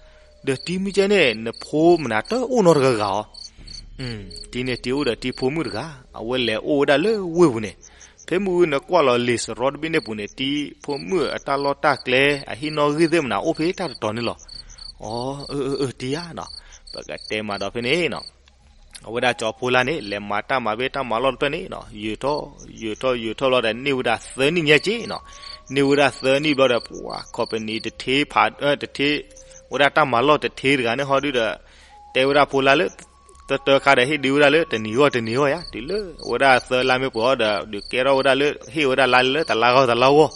ဒီးတံၤမ့ၢ်ကဲန့ၣ် နဖိမနုၤတအိၣ်နီတဂၤဂၤအီၤ တံၤန့ၣ်တံၤအိၣ်ဒီးတံၤဖိမုၣ်တဂၤ အဝဲလဲၤအိၣ်ဝဲဒၣ်လၢဝ့ၢ်ပူၤန့ၣ်, ဖဲမုၢ်နကွၢ်လီၤလံာ်စရီတဘ့ၣ်န့ၣ်ပူၤန့ၣ် တံၤဖိမုၣ်အတၢ်လီၢ်တၢ်ကျဲ အဟံၣ်နီၣ်ဂံၢ်သ့ၣ်မနၤအိၣ်ဖဲတၢ်တတီၤန့ၣ်လီၤ. အၢ အၢ အၢ တံၤဧါနီၤ, ပကတဲမးဒီးဖဲန့ၣ်နီၤ အဝဲဒၣ်ကၠီၤဖိလါန့ၣ် လဲၤမၤတၢ်မၤဖဲတၢ်မၤလီၢ်တဖျၢၣ်န့ၣ်နီၤ ယၢၤထီၣ် ယၢၤထီၣ် ယၢၤထီၣ်လီၤဒီးန့ၢ်ဝဲဒၣ်သၢနံၣ်ညါက့နီၤ, န့ၢ်ဝဲဒၣ်သၢနံၣ်ဘျီဒီး ပှၤ company တထ့ဖး တထ့ ဝဲဒၣ်တၢ်မၤလီၢ်တထ့တဂၤန့ၣ်ဟီဒုဒီး တဲဝဲဒၣ်ဖိလါလၢ တၢတၢခါဒီးဟ့ၣ်ဒုးဝဲဒၣ်လၢတနံၤဂီၢ်တနံၤဂီၢ်ယါ တုၤလၢဝဲဒၣ်သၢလါမ့ၢ်ပှဲၤအီၤဒီး ဒုးကဲထီၣ်ဝဲဒၣ်လၢ ဟ့ၣ်ဝဲဒၣ်လါလၢတလါဂီၢ်တလါဂီၢ်,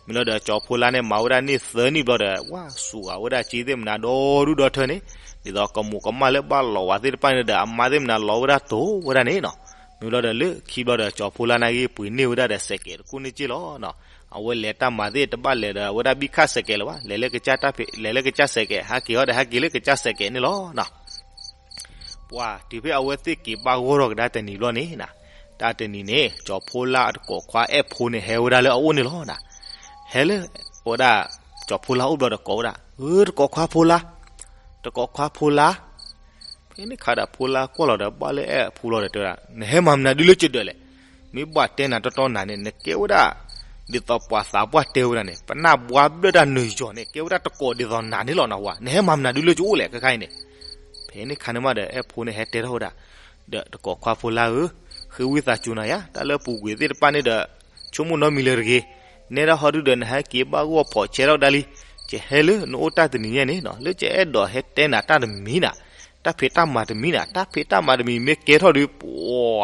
မ့ၢ်လီၤဒီးကၠီၤဖိလါန့ၣ် မၤဝဲဒၣ်န့ၢ်သၢနံၣ်ဘျီဒီး ဝါစူးဂၤဝဲဒၣ်က့သ့ၣ်မနၤဒီဒူၣ်ဒီထၢန့ၣ်, ဒ်သိးကမူးကမၣ်လၢဘၣ်လီၤဝဲသ့ၣ်တဖၣ်န့ၣ်ဒီး အမါသ့ၣ်မနၤလီၤဝဲဒၣ်တိၤဝဲဒၣ်န့ၣ်နီၤ, မ့ၢ်လီၤဒီးလၢခံဘျီဒီး ကၠီၤဖိလါနာ်ဂ့ၢ်ပှ့ၤန့ၢ်ဝဲဒၣ်ဒီးစဲးကဲးတကူၣ်န့ၣ်က့လီၤနီၤ, အဝဲလဲၤတၢ်မၤသ့ၣ်တဘၣ်လဲၤဒီး အဝဲဒၣ်ဘံၣ်ခၣ်စဲးကဲးလၢၤဘၣ်, လဲၤလၢကစၢ်တၢ်ဖံး လဲၤလၢကစၢ်စဲးကဲး ဟးက့ၤအီၤဒီးဟဲက့ၤလၢကစၢ်စဲးကဲးန့ၣ်လီၤနီၤ ပှၤတုၤဖဲအဝဲသ့ၣ်က့ၤဘၣ်ဂီၢ်ထီၣ်ကဒါတနံၤဘျီန့ၣ်နီၤ, တၢ်တနံၤန့ၣ် ကၠီၤဖိလါအတကိးခွါအဲၣ်ဖိန့ၣ်ဟဲဝဲဒၣ်လၢအအိၣ်န့ၣ်လီၤနီၤ, ဟဲလၢ ဝဲဒၣ် ကၠီၤဖိလါအိၣ်ဘျီဒီးကိးဝဲဒၣ်, ဧၢ တကိးခွါဖိလါ, တကိးခွါဖိလါ, ဖဲန့ၣ်ခါဒီးဖိလါကွၢ်လီၤဒီးဘၣ်လၢအဲၣ်အဖိလီၤဒီးတဲဝဲဒၣ် နဟဲမၤမနုၤဒုလၢကဒၢးလဲၣ်, မ့ၢ်ဘၣ်တဲနၤတီတီနၤန့ၣ် နကဲဝဲဒၣ် ဒ်သိးပှၤသးပှၢ်တဲဝဲဒၣ်န့ၣ် ပနၢ်ဘှါဘျၢၣ်တၢ်နုာ်ယီၤန့ၣ် ကဲဝဲဒၣ်တကိးဒ်သိးနၤန့ၣ်လီၤနဝၤ, နဟဲမၤမနုၤဒုလၢကအိၣ်လဲၣ်ခဲခါအံၤန့ၣ်, ဖဲန့ၣ်ခါန့ၣ်မးဒီး အဲၣ်ဖိန့ၣ်ဟဲတဲထီၣ်ဝဲဒၣ်, ဒီးတကိးခွါဖိလါဧၢ, ဃ့ဝံသးစူၤနၤယါ, တၢ်လၢပူၤကွံာ်သ့ၣ်တဖၣ်န့ၣ်ဒီး ဆိကမိၣ်နီတမံၤလၢၤတဂ့ၤ, နဲဒၣ်ဟီဒုဒီးနဟဲက့ၤဘၣ်ဂီၢ်ဖီးဆဲးထီၣ်ဒၣ်လံ, ကဟဲလၢနအိၣ်တၢ်တနံၤညါန့ၣ်နီၤ လၢကအဲၣ်ဒိးဟဲတဲနၤတၢ်တမံၤနၤ, တၢ်ဖံးတၢ်မၤတမံၤနၤ, တၢ်ဖံးတၢ်မၤတမံၤမ့ၢ်ကဲထီၣ်ဒုး ပှ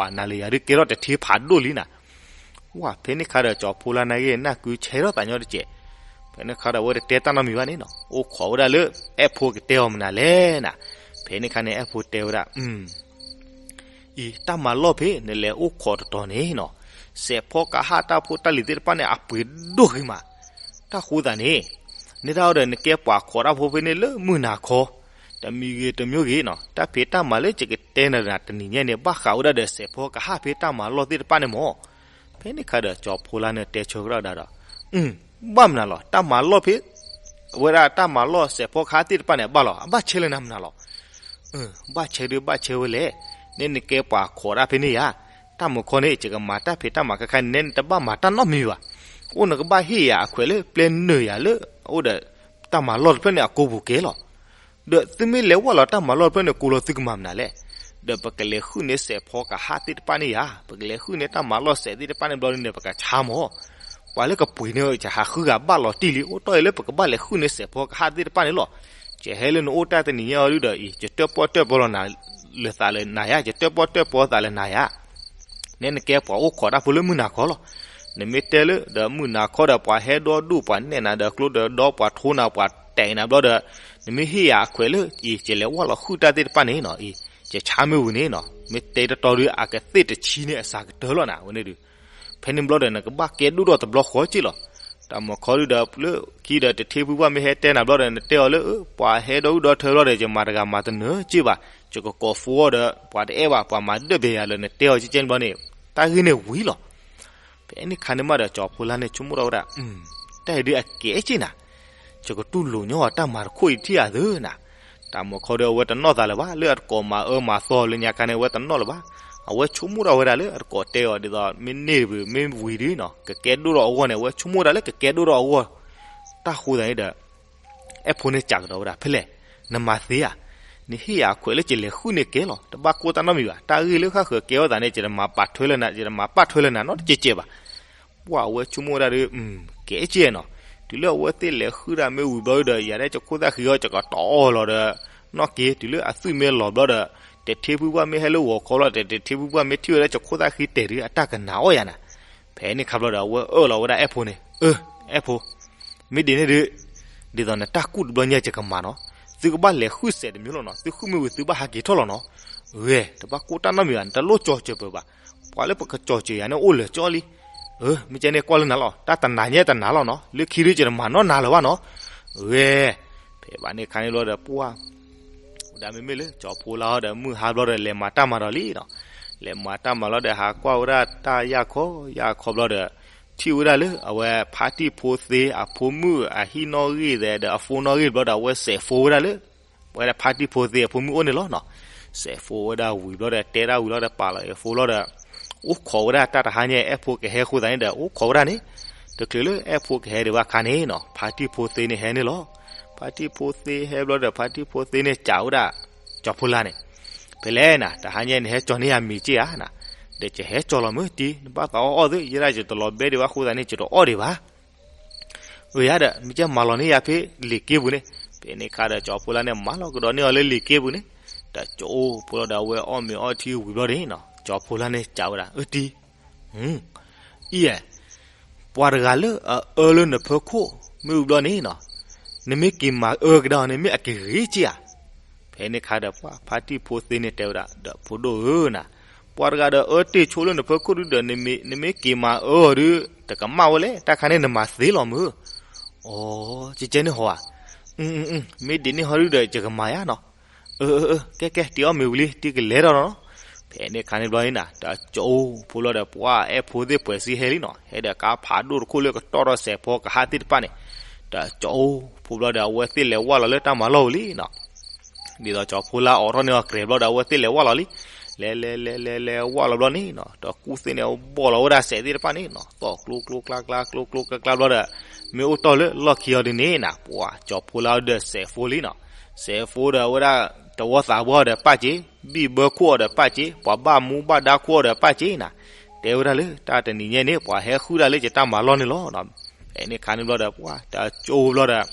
ၤနၤလၢယၤဒုးကဲထီၣ်တထ့ဖးဒိၣ်လံနၤ ဝဲဖဲန့ၣ်ခါဒီးကၠီၤဖိလါနာ်ဂ့ၢ် နၢ်ကုဆဲးထီၣ်သးညီတစဲး, ဖဲန့ၣ်ခါဒီးအဝဲတတဲတၢ်နီတမံၤဘၣ်န့ၣ်နီၤ, အိၣ်ခိးဝဲဒၣ်လၢ အဲၣ်ဖိကတဲအီၤမနုၤလဲၣ်နၤ, ဖဲန့ၣ်ခါန့ၣ် အဲၣ်ဖိတဲဝဲဒၣ်, အံၤ တၢ်မၤလီၢ်ဖဲနလဲၤအိၣ်ခိးတတီၤန့ၣ်နီၤ, စဲးဖီကဟၣ်တၢ်ဖိတၢ်လံၤသ့ၣ်တဖၣ်န့ၣ် အပှ့ၤဒိၣ်ဂ့ၤမး, တၢ်ဃိသးန့ၣ် နဲဒၣ်ဒီးနကဲပှၤခိးတၢ်ဖိဖဲန့ၣ်လၢမုၢ်နၤခီ, တမံၤဂ့ၤတမံၤဂ့ၤနီၤ, တၢ်ဖံးတၢ်မၤလၢယကတဲနၤတနံၤညါန့ၣ် ဘၣ်ဃးဝဲဒၣ်ဒီးစဲးဖီကဟၣ်ဖဲတၢ်မၤလီၢ်သ့ၣ်တဖၣ်န့ၣ်မး, ဖဲန့ၣ်ခါဒီးကၠီၤဖိလါန့ၣ်တဲဆၢကဒီးဒၣ်ဒီး, ဘၣ်မနုၤလီၤ တၢ်မၤလီၢ်ဖဲ ဝဲဒၣ်တၢ်မၤလီၢ်စဲးဖီကဟၣ်သ့ၣ်တဖၣ်န့ၣ် အဘၣ်လီၤ အဘၣ်ဆဲးလၢနၤမနုၤလီၤ ဘၣ်ဆဲးဒုးဘၣ်ဆဲးဝဲလဲၣ်, နဲနကဲပှၤခိးတၢ်ဖဲန့ၣ်ယါ, တၢ်မုၢ်ခီန့ၣ် ယကမၤတၢ်ဖံးတၢ်မၤခဲခါန့ၣ် နဲနတဘၣ်မၤတၢ်နီတမံၤဘၣ်, အိၣ်နကဘၣ်ဟ့ၣ်ယၤအခွဲးလၢပျဲနုာ်ယၤလၢ အိၣ်ဒီးတၢ်မၤလီၢ်တဖျၢၣ်န့ၣ်အကိပူၤကဲလီၤ ဒီးသုမ့ၢ်လဲၤဝဲလီၤတၢ်မၤလီၢ်တဖျၢၣ်န့ၣ် ကိးလီၤသုကမၤမနုၤလဲၣ်, ဒီးပကလဲၤဃုန့ၢ်စဲးဖီကဟၣ်သ့ၣ်တဖၣ်န့ၣ်ယါ, ပကလဲၤဃုန့ၢ်တၢ်မၤလီၢ်စဲးသ့ၣ်တဖၣ်န့ၣ်ဘျီန့ၣ် ပကဆါမၢ်, ပှၤလၢကပှ့ၤန့ၣ် ယဟးဃုဂၤဘၣ်လီၤတံၢ်လံ, အိၣ်တီၢ်အံၤလၢပကဘၣ်လဲၤဃုန့ၢ်စဲးဖီကဟၣ်သ့ၣ်တဖၣ်န့ၣ်လီၤ, ယဟဲလၢနအိၣ်တၢ်တနံၤညါအီၤဒုဒီးအံၤ ယတၢၣ်ပီၣ်တၢၣ်ပီလီၤနၤ လၢသးလၢနၤယါ, ယတၢၣ်ပီၣ်တၢၣ်ပီသးလၢနၤယါ နဲနကဲပှၤအိၣ်ခိးတၢ်ဖိလၢမုၢ်နၤခီလီၤ, နမ့ၢ်တဲလၢဒီးမုၢ်နၤခီဒီးပှၤဟဲဒီဒူၣ်ပှၤနဲၣ်နၤဒီးကျိဒီးဒီပှၤထိနၤ ပှၤတဲာ်နၤဘျီဒီး, နမ့ၢ်ဟ့ၣ်ယၤအခွဲးလၢအံၤ ယလဲၤဝဲလီၤဃုတၢ်သ့ၣ်တဖၣ်န့ၣ်နီၤအံၤ, ယဆါမ့ၢ်ဝံၤန့ၣ်နီၤ မ့ၢ်တဲတတီၤဒုးအကသ့ၣ်တဆံန့ၣ်အစှၤကတၢၢ်လီၤနၤဝဲန့ၣ်ဒုး, ဖဲန့ၣ်ဘျီဒီးနကဘၣ်ကဲဒိၣ်ထီၣ်တဘျီဃီက့ၢ်လီၤ, တၢ်မုၢ်ခီဒုဒီးလၢခံဒီးတထ့ဖုပှၢ်မ့ၢ်ဟဲတဲနၤဘျီဒီး နတဲအီၤလၢ ပှၤဟဲဒီဒူၣ်ဒီထၢလီၤဒီး ယမၤတဂၤမၤတနၢၤက့ၢ်ဘၣ်, ယကကိး forward ဒီး ပှၤတအဲၣ်ဘၣ် ပှၤမၤဒၢၣ်ဘဲယၤလၢနတဲအီၤကဲကဲန့ၣ်ဘျီန့ၣ်, တၢ်ဂ့ၢ်န့ၣ်ဝံၤလီၤ ဖဲန့ၣ်ခါန့ၣ်မးဒီးကၠီၤဖိလါန့ၣ်ဆိကမိၣ်ထီၣ်ဝဲဒၣ်, တၢ်အံၤဒုးအကဲက့ၢ်နၤ, ယကတူၢ်လိာ်ညီအီၤတၢ်မၤတခိၣ်အံၤထံၣ်ဧါသၢနၤ, တၢ်မုၢ်ခီဒီးအဝဲတနီၣ်သးလၢၤဘၣ် လၢအတကိးမၤအၢမၤသီလၢညါခါန့ၣ် အဝဲတနီၣ်လၢၤဘၣ်, အဝဲဆိကမိၣ်ထီၣ်ဝဲဒၣ်လၢအတကိးတဲအီၤဒ်သိး မ့ၢ်န့ၢ်တပူၤမ့ၢ်ဝံၤဒုနီၤ ကကဲဒိၣ်ထီၣ်အဂီၢ်န့ၣ် အဝဲဆိကမိၣ်ဝဲဒၣ်လၢကကဲဒိၣ်ထီၣ်အဂီၢ်, တၢ်ဃိသးန့ၣ်ဒီး အဲၣ်ဖိန့ၣ်စံးကဒီးဝဲဒၣ် ဖဲလဲၣ်, နမၤသ့ဧါ, နဟ့ၣ်ယၤအခွဲးလၢကလဲၤဃုန့ၢ်ကဲလီၤ တဘၣ်ကိၢ်တၢ်နီတမံၤဘၣ် တၢ်ဂ့ၢ်လၢဃၣ်ဃၢၤကဲထီၣ်သးန့ၣ် ယတမၤပာ်ထွဲလၢနၤ ယတမၤပာ်ထွဲလၢနၤနီတကဲးကဲးဘၣ်, ပှၤအဝဲဆိကမိၣ်ဝဲဒၣ်ဒီး, ကဲကဲးနီၤ, တုၤလၢအဝဲသ့ၣ်လဲၤဃုတၢ်မ့ၢ်ဝံၤဘျီဒီး ယၤဒၣ်ကခိၣ်သၣ်ဃံအီၤ ယကတီအီၤလီၤဒီး, နီၢ်က့ၤတုၤလၢအသွံၣ်မ့ၢ်လီၤဘျီဒီး, တထ့ဖုပှၢ်မ့ၢ်ဟဲလၢဂီၤခီလီၤဒီး တထ့ဖုပှၢ်မ့ၢ်ထံၣ်ဝဲဒၣ်ကခိၣ်သၣ်ဃံတဲာ်ဒုး အတၢ်ကနၣ်အီၣ်ယၤနၤ, ဖဲန့ၣ်ခါဘျီဒီး အဝဲအၢၣ်လီၤဝဲဒၣ်အဲၣ်ဖိန့ၣ်, အဲၣ်ဖိ, မ့ၢ်ဒ်န့ၣ်ဒီး, ဒ်သိးနတၢ်ကူၣ်တဘျီညါယကမၤနီၤ, သုကဘၣ်လဲၤဃုစဲးတမံၤလီၤနီၤ, သုဃုမ့ၢ်ဝံၤ သုဘၣ်ဟးက့ၤထီၣ်လီၤနီၤ. ဂ့ၤ, တဘၣ်ကူၣ်တၢ်နီတမံၤဘၣ်, နတလိၣ်ကၠီၤစၢၤပၢၤဘၣ်, ပှၤလၢပကကၠီၤစၢၤယၤန့ၣ်အိၣ်လၢာ်ကၠီလံ. မ့ၢ်ကဲန့ၣ်ကွၢ်လၢနၤလီၤ, တၢ်တနၤညါတနၤလီၤနီၤ, လၢခံဒုးယတမၤနီတနၤလၢၤဘၣ်နီၤ. ဂ့ၤ, ဖဲဘၣ်န့ၣ်ခါန့ၣ်ဘျီဒီး ပှၢ် ဝဲဒၣ်မ့မ့ၢ်လၢကၠီၤဖိလါဟီဒီး မုၢ်ဟါဘျီဒီး လဲၤမၤတၢ်မၤဒီးလံနီၤ. လဲၤမၤတၢ်မၤလီၤဒီး ဟးကွၢ်ဝဲဒၣ်တၢ်ယၢ်ခီယၢ်ခီဘျီဒီး, ထံၣ်ဝဲဒၣ်လၢအဝဲဖါတံၢ်ဖိသ့အဖိမုၣ်အဟံၣ်နီၣ်ဂံၢ်သဲးဒီးအဖိနီၣ်ဂံၢ်ဘျီဒီး အဝဲစဲးဖိဝဲဒၣ်လၢ ဝဲဒၣ်ဖါတံၢ်ဖိသ့အဖိမုၣ်အိၣ်န့ၣ်လီၤနီၤ. စဲးဖိဝဲဒၣ်ဝံၤဘျီဒီး တဲဒၣ်ဝံၤလီၤဒီး ပာ်လီၤအဲၣ်ဖိလီၤဒီး, အိၣ်ခိးဝဲဒၣ်တၢ်တဟါညါ အဲၣ်ဖိကဟဲဃိသးန့ၣ်ဒီး အိၣ်ခိးဝဲဒၣ်န့ၣ်, တချုးလၢအဲၣ်ဖိကဟဲဒံးဘၣ်ခါန့ၣ်နီၤ ဖါတံၢ်ဖိသ့န့ၣ်ဟဲန့ၣ်လီၤ. ဖါတံၢ်ဖိသ့ဟဲဘျီဒီး ဖါတံၢ်ဖိသ့န့ၣ်စံးဝဲဒၣ် ကၠီၤဖိလါန့ၣ်, ဖဲလဲၣ်နၤ တဟါညါန့ၣ် ဟဲကၠီၤန့ၢ်ယၤမ့ၤက့ဧါနၤ, ဒီးယဟဲကၠီၤလီၤမုၢ်တံၤ နဘၣ်သးအီၣ်အီၣ်သု ယဲဒၣ်ယတလီၤဘဲဒံးဘၣ်ဃိသးန့ၣ် ယတအီၣ်ဒံးဘၣ်. အၢ ယၤဒီး မ့ၢ်ကဲမၤလီၤန့ၢ်ယၤဖဲလံာ်က့ပူၤန့ၣ်, ဖဲန့ၣ်ခါဒီး ကၠီၤဖိလါန့ၣ် မၤလီၤကဒီးန့ၢ်အီၤလၢလံာ်က့ပူၤန့ၣ်, ဒီးကၠီၤဖိလါဒီး အဝဲအီၣ်မ့ၤအီထံဝံၤဘျီန့ၣ်နီၤ ကၠီၤဖိလါန့ၣ်စံးဝဲဒၣ် အၢ တံၤ, အံၤ, ပှၤတဂၤလၢအအၢလၢနဖၢခိၣ် မ့ၢ်ဝံၤဘျီန့ၣ်နီၤ, နမ့ၢ်က့ၤမၤအၢကဒါအီၤန့ၣ် မ့ၢ်အကဂ့ၤက့ဧါ. ဖဲန့ၣ်ခါဒီး ပှၤဖါတံၢ်ဖိသ့န့ၣ်တဲဝဲဒၣ် ဒီးဖိဒိၣ်ဧၢနၤ, ပှၤတဂၤဒီးအၢတ့ၢ်ဆိလၢနဖၢခိၣ်ဒုဒီး နမ့ၢ်က့ၤမၤအၢအီၤဒု တကမၣ်ဝဲလဲၣ်, တၢ်ခါန့ၣ်နမၤသ့လီၤမုၢ်. အိ, ကကဲန့ၣ်ဟီဧါ. မ့ၢ်ဒ်န့ၣ်ဟီဒုဒီး ယကမၤယါနီၤ. အၢ အၢ အၢ ကဲ ကဲ တ့ၤအီၣ်မ့ၤဝံၤလံ တ့ၤကလဲၤဒီးနီၤ. ဖဲန့ၣ်ခါန့ၣ်ဘျီန့ၣ်နၤ တကၠိဖိဘျီဒီး ပှၤအဲၣ်ဖိသ့ၣ်ပှဲၤစံဟဲလံနီၤ, ဟဲဒီးကါဖးဒိၣ်တခိၣ်လၢကတီၢ်ထီၣ်စဲးဖီကဟးသ့ၣ်တဖၣ်န့ၣ်, တကၠိဖိဘျီဒီး အဝဲသ့ၣ်လဲၤဝၢ်လီၤလၢတၢ်မၤလီၢ်ပူၤလံနီၤ. ဒ်သိးကၠီၤဖိလါအိးထီၣ်န့ၢ်အီၤကြဲးဘျီဒီး အဝဲသ့ၣ်လဲၤဝၢ်လီၤလံ. လဲၤလဲၤလဲၤလဲၤလဲၤဝၢ်လီၤဘျီန့ၣ်နီၤ ဒီးကူၣ်သ့ၣ်န့ၣ် ဘီၣ်လီၤဝဲဒၣ်စဲးသ့ၣ်တဖၣ်န့ၣ်နီၤ သီၣ်ကျိကျိကျါကျါ ကျိကျိကျါကျါဘျီဒီး မ့ၢ်အိၣ်တီၢ်လၢလီၢ်ခံအီၤဒ်န့ၣ်နၤ ပှၤကၠီၤဖိလါဒီးစဲးဖိလံနီၤ. စဲးဖိဒီးအဝဲဒၣ် တဝီသးပှၢ်ဒီးပၣ်က့ၤ, ဘံၣ်ဘၢခိၣ်အီၤဒီးပၣ်က့ၤ, ပှၤဘၣ်မူဘၣ်ဒါခိၣ်အီၤဒီးပၣ်က့ၤနၤ. တဲဝဲဒၣ်လၢတၢ်တနံၤညါန့ၣ် ပှၤဟဲဃုဒၣ်လၢယတၢ်မၤလီၢ်န့ၣ်လီၤ. ဖဲန့ၣ်ခါန့ၣ်ဘျီဒီး ပှၤတကၠိဖိဘျီဒီး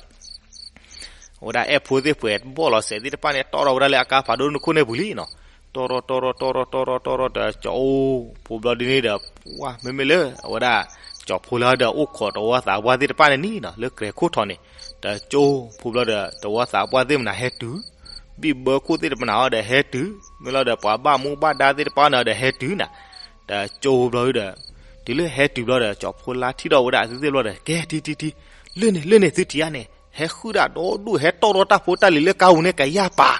အဝဲဒၣ်အဲၣ်ဖိသ့ၣ်ပှဲၤဘီၣ်လီၤစဲးသ့ၣ်တဖၣ်န့ၣ် တီၢ်ထီၣ်ဝဲဒၣ်လၢအကါဖးဒိၣ်တခိၣ်န့ၣ်ပူၤလံနီၤ. တီၢ်ထီၣ်တီၢ်ထီၣ်တီၢ်ထီၣ်တီၢ်ထီၣ်တီၢ်ထီၣ် တကၠိဖိဘျီဒ်န့ၣ်ဒီး ပှၤမ့မ့ၢ်လၢအဝဲဒၣ် ကၠီၤဖိလါဒီးအိၣ်ခိးတဝီသးပှၢ်သ့ၣ်တဖၣ်န့ၣ်န့ၣ်နီၤ လၢကြဲးခိၣ်ထီၣ်န့ၣ်, တကၠိဖိဘျီဒီး တဝီသးပှၢ်သ့ၣ်မနၤဟဲတုၤ, ဘံၣ်ဘၢခိၣ်သ့ၣ်တဖၣ်မနၤအီၤဒီးဟဲတုၤ, မ့ၢ်လီၤဒီးပှၤဘၣ်မူဘၣ်ဒါသ့ၣ်တဖၣ်န့ၣ်ဒီးဟဲတုၤနၤ. တကၠိဖိဘျီဒီး တုၤလၢဟဲတုၤဘျီဒီး ကၠီၤဖိလါထံၣ်ထီၣ်ဝဲဒၣ်အသုသ့ၣ်ဘျီဒီး ကဲ ထံထံထံ, လၢန့ၣ် လၢန့ၣ် သုထံၣ်ဧါန့ၣ် ဟဲဃုဒၣ်ဒီဒူၣ် ဟဲတီၢ်ထီၣ်တၢ်ဖိတၢ်လံၤလၢကါပူၤန့ၣ် ကယၢ်ပာ်.